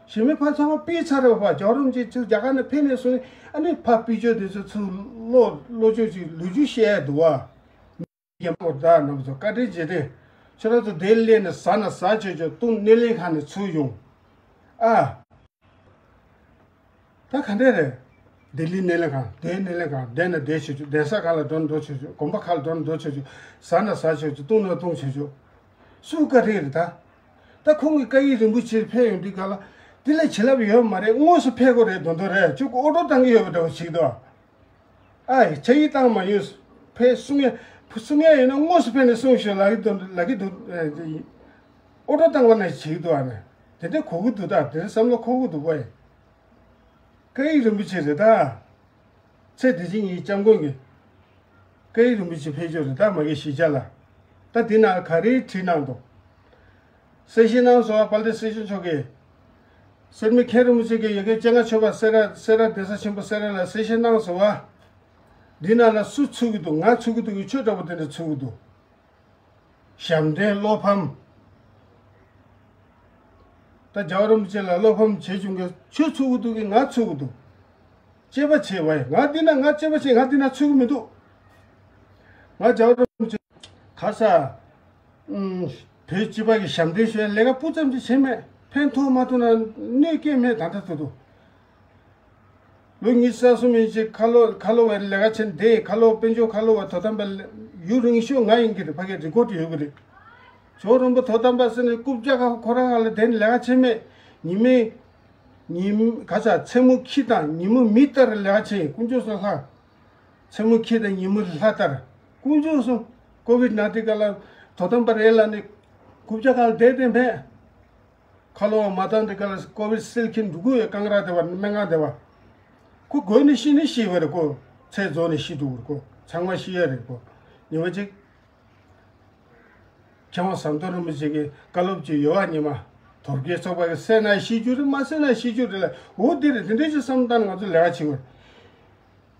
གཞན་མི་ཕར་ཚང་མ་ཕུད་ཚར་རེད་བ། རྒྱལ་བ་རིན་པོ་ཆེ་ཚུར་རྒྱ་གར་ནས་ཕེབས་ནས་སོང་ནས་ཨ་ནི་ཕར་ཕུད་ཆོག་དེ་ཚོ་ཚུར་ལོག་ལོག་ཆོག་ཅིག་ལོ་རྒྱུས་བཤད་ཡ་འདུག་བ། རྒན་པོ་དག་རྣམས་ཚོ་བཀའ་དྲིན་རྗེས་དྲན། ཁྱོད་རང་ཚོ་དེར་སླེབས་ནས་ཟ་ན་ཟ་ཆོག་ཆོག་བཏུང་སྣེ་ལེན་ཁང་ནས་ཚུར་ཡོང་། ཨ། ད་ག་འདྲས་རེད། ལྡི་ལི་སྣེ་ལེན་ཁང་། བོད་སྣེ་ལེན་ཁང་། བསྡད་ན་བསྡད་ཆོག་ཆོག་བསྡད་ས་ག་ལ་འགྲོ་ན་འགྲོ་ཆོག་ཆོག་དགོན་པ་ག་ལ་འགྲོ་ན་འགྲོ་ཆོག་ཆོག་ཟ་ན་ཟ་ཆོག་ཆོག་བཏུང་ན་བཏུང་ཆོག་ཆོག་སུ་བཀའ་དྲིན་རེད་ད། ད་ཁོང་གི་བཀའ་ཡིག་རིན་པོ་ཆེ་ཕེབས་ཡོང་དུས་ག་ལ། དེ་ལས་བྱིན་རླབས་ཡོད་མ་རེད། དངོས་སུ་ཕེབས་དགོས་རེད་མདོག་མདོག་རེད། ཁྱོད་ཀྱི་ཨོ་ཊོ་བཏང་གི་ཡོད་པ་འདྲ་བོ་ཞིག་འདུག་ཨ། ཕྱག་ཡིག་བཏང་མ་ཡོང་། ཕེབས་གསུང་ཡ། གསུང་ཡ་ཡོད་ན་དངོས་སུ་ཕེབས་ནས་གསུངས་ཤོག་ལབ་ཀྱི་འདུག་ལབ་ཀྱི་འདུག་ཨོ་ཊོ་བཏང་བ་ནས་བྱེད་ཀྱི་འདུག་ཨ་ནི། དེ་འདྲ་གོ་གི་འདུག་ད་དེ་བསམ་བློ་འཁོར་གི་འདུག་པ། བཀའ་ཡིག་རིན་པོ་ཆེ་རེད་ད། ཚེ་འདི་ཕྱི་གཉིས་སྐྱབས་མགོན་གྱི་བཀའ་ཡིག་རིན་པོ་ཆེ་ཕེབས་ཆོག་རེད་ད། མ་གི་གཞིས་ཆགས་ལ། ད་འདི་ན་ག་རེ་བྲིས་གནང་འདུག་གསལ་བཤད་གནང་སོང་བ། དཔལ་ལྡན་སྲས་ཆེན་མཆོག་གིས། སེར་སྨད་མཁན་རིན་པོ་ཆེ་གི་ཡ་གི་སྤྱན་སྔ་མཆོད་པ་སེ་ར་སེ་ར་གདན་ས་ཆེན་པོ་སེ་ར་ལ་གསལ་བཤད་གནང་སོང་བ། འདི་ནང་ལ་སུ་ཚུད་ཀྱི་འདུག་ང་ཚུད་ཀྱི་འདུག་གི་ཁྱོད་འདྲ་པོ་དེ་འདྲ་ཚུད་ཀྱི་འདུག་ཞབས་འདྲེན་བློ་ཕམ། ད་རྒྱལ་བ་རིན་པོ་ཆེ་ལ་བློ་ཕམ་བྱེད་བཅུག་མཁན་ཁྱོད་ཚུད་ཀྱི་འདུག་གི་ང་ཚུད་ཀྱི་འདུག་དཔྱད་པ་བྱེད་བས། ང་འདི་ན་ང་དཔྱད་པ་བྱེད། ང་འདི་ན་ཚུད་ཀྱི་མི་འདུག་ང་རྒྱལ་བ་རིན་པོ་ཆེ་ག་ས། ཨུམ། བོད་སྤྱི་པ་གི་ཞབས་འདྲེན་ཞུ་ཡ་ལས་ཀ་སྤུ་ཙམ་ཅིག་བྱས་མེད། ཕན་ཐོགས་མ་ཐོགས་ན་གནོད་སྐྱེལ་མེད་ད་ལྟ་ཐུག་ཐུག་ལོ་ཉི་ཤུ་རྩ་གསུམ་ཡིན་ཅིག་ཁ་ལོ་ཁ་ལོ་བའི་ལས་ཀ་བྱེད་བསྡད། ཁ་ལོ་དཔལ་འབྱོར་ཁ་ལོ་བ་དོ་དམ་པ་ཡུན་རིང་ཤོས་ང་ཡིན་གྱི་རེད། ཕ་གིའི་རི་ཀོར་ཡོད་གི་རེད། ཇོ་རིན་པོ་དོ་དམ་པ་ཟེར་ནས་རྐུབ་བཀྱག་ཁ་ཁོ་རང་ང་ལ་བསྡད་ནས་ལས་ཀ་བྱེད་མེད། ཉི་མའི་ཉི་མ་ག་ས་མཚན་མོ་ཁྱི་དང་ཉིན་མོ་མི་ལྟར་ལས་ཀ་བྱེད། དཀོན་མཆོག་གསུམ་ལྷ། མཚན་མོ་ཁྱི་དང་ཉིན་མོ་ལྷ་ལྟར། དཀོན་མཆོག་གསུམ། ཀོ་བིད་ནའིན་ཊིན་སྐབས་ལ་དོ་དམ་པ་རེད་ལབ་ནས་རྐུབ་བཀྱག་ཁ་ལ་བསྡད་བསྡད་མེད། ཁ་ལོ་བ་མ་བཏང་དེ་ག་ལ་ཀོ་བིད་སིལ་ཁྱིམ་འགྲོ་གི་ཡོད། ཀང་ར་དེ་བ་སྨན་ཁང་དེ་བ། ཁོ་དགོས་ནི་ཤི་ནི་ཤི་བ་རེད། ཁོ་ ཚེ་རྫོགས་ནས་ཤི་འགྲོ་གི་རེད་གོ། ཚང་མ་ཤི་ཡ་རེད་གོ། ཉི་མ་གཅིག་མཁས་དབང་ཟམ་གདོང་རིན་པོ་ཆེ་གི་བཀའ་སློབ་ཅིག་ཡོད་པ། ཉི་མ་དོལ་རྒྱལ་ཚོགས་པ་གི་བསད་ན་ཤི་རྒྱུ་རེད། མ་བསད་ན་ཤི་རྒྱུ་རེད་ལ། འོ་དེ་རེད། དེ་འདྲའི་ཅིག་བསམ་བཏང་ན་ང་ཚོ་ལས་ཀ་བྱེད་དགོས།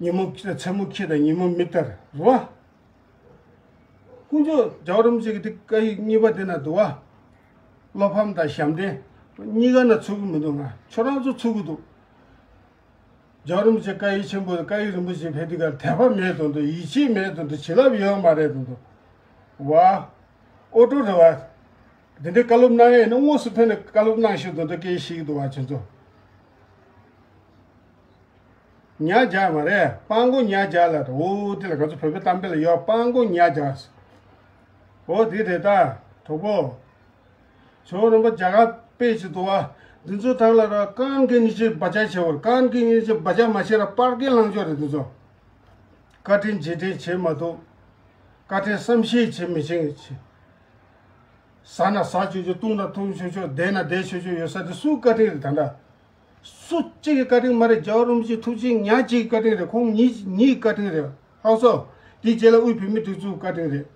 ཉིན་མོ་ཁྱི་དང་མཚན་མོ་ཁྱི་དང་ཉིན་མོ་མི་ལྟར་རེད་བ། དཀོན་མཆོག་རྒྱལ་བ་རིན་པོ་ཆེ་གི་དེ་བཀའ་ཡིག་གཉིས་པ་དེ་ན་འདུག་བ། བློ་ཕམ་དང་ཞབས་བརྟན་གཉིས་ཀ་ན་ཚུགས་ཀྱི་མི་འདུག་ང་ཁྱོད་རང་ཚོ་ཚུགས་ཀྱི་འདུག་རྒྱལ་བ་རིན་པོ་ཆེ་བཀའ་ཡིག་ཆེན་པོ་བཀའ་ཡིག་རིན་པོ་ཆེ་ཕེབས་དུས་ཀ་དད་པ་མེད་དོན་དུ། ཡིད་ཆེས་མེད་དོན་དུ། བྱིན་རླབས་ཡོད་མ་རེད་དོན་དུ། བ། ཨོ་ཏོ་རེད་བ། འདི་འདྲའི་བཀའ་སློབ་གནང་ཡས་ནི་དངོས་སུ་ཕེབས་ནས་བཀའ་སློབ་གནང་ཤོག་དོན་དུ་སྐད་ཆ་བཤད་ཀྱི་འདུག་བ་ཁྱེད་ཚོ། ཉ་རྒྱག་མ་རེད། སྤང་གོ་ཉ་རྒྱག་ལ་རེད། འོ་དེ་ལ་ང་ཚོ་བོད་པའི་གཏམ་དཔེ་ལ་ཡོད། སྤང་གོ་ཉ་རྒྱག་འོ་དེ་རེད་ད། གྲོགས་པོ། ཇོ་བོ་རིན་པོ་རྒྱ་གར་དཔེ་ཅིག་འདུག་བ། འདི་ཚོ་དག་ལ་ར་ཀན་ཀི་ནི་ཅི་བ་ཅ་བྱེད་བར། ཀན་ཀི་ནི་ཅི་བ་ཅ་མ་བྱེད་ར་པར་ཀི་ལང་ཅོ་རེད་འདི་ཚོ། བཀའ་དྲིན་རྗེས་དྲན་བྱེད་མ་ཐུབ། བཀའ་དྲིན་བསམ་ཤེས་བྱེད་མི་ཤེས་ཀྱི། ཟ་ན་ཟ་ཆོག་ཆོག་བཏུང་ན་བཏུང་ཆོག་ཆོག་བསྡད་ན་བསྡད་ཆོག་ཆོག་ཡོད་ས་དེ་སུའི་བཀའ་དྲིན་རེད་ད་ལྟ། སུ་གཅིག་གི་བཀའ་དྲིན་མ་རེད། རྒྱལ་བ་རིན་པོ་ཆེ་ཐུགས་རྗེ་ཉག་གཅིག་གི་བཀའ་དྲིན་རེད། ཁོང་ཉིད་ཉིད་ཀྱི་བཀའ་དྲིན་རེད། ཧང་སོ། དེའི་རྗེས་ལ་དབུས་བོད་མིའི་སྒྲིག་འཛུགས་བཀའ་དྲིན་རེད།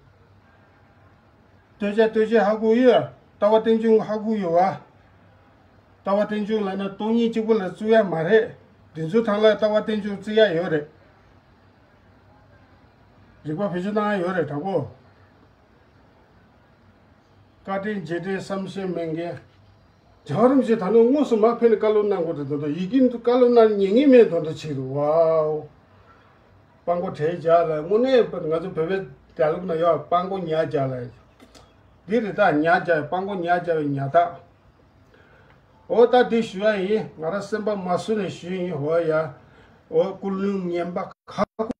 ལྟོས་བཅས་ལྟོས་བཅས་ཧ་གོ་ཡོད། ལྟ་བ་རྟེན་འབྱུང་ཧ་གོ་ཡོད་བ། ལྟ་བ་རྟེན་འབྱུང་ལབ་ན་སྟོང་ཉིད་གཅིག་པུ་ལ་བཙུགས་ཡ་མ་རེད། དེ་ཚོའི་ཐང་ལ་ལྟ་བ་རྟེན་འབྱུང་བརྩི་ཡ་ཡོད་རེད། རིག་པ་བེད་སྤྱོད་གནང་ཡ་ཡོད་རེད་དྲག་པོ། བཀའ་དྲིན་རྗེས་དྲན་བསམ་ཤེས་མེད་མཁན། རྒྱལ་བ་རིན་པོ་ཆེ་ད་ནི་དངོས་སུ་མ་ཕེབས་ནས་བཀའ་སློབ་གནང་དགོས་རེད་དོན་དུ། ཡི་གེ་བཀའ་སློབ་གནང་ཉན་གི་མེད་དོན་དུ་ཆེ་རུ་བའོ། སྤང་གོ་བྲེ་རྒྱག་ལ་དངོས་གནས་ང་ཚོ་བོད་པའི་དྲ་ལུགས་ན་ཡོད། སྤང་གོ་ཉ་རྒྱག་ལ། འདི་རེད་ད་ཉ་རྒྱག་སྤང་གོ་ཉ་རྒྱག་པའི་ཉ་ཐག་འོ་ད་འདི་ཞུ་ཡ་ཡིན། ང་རང་སེམས་པ་མ་བཟོད་ནས་ཞུ་ཡིན། འོ་ཡ། འོ་ཀུན་སློང་ངན་པ་ཁ་ཁུ་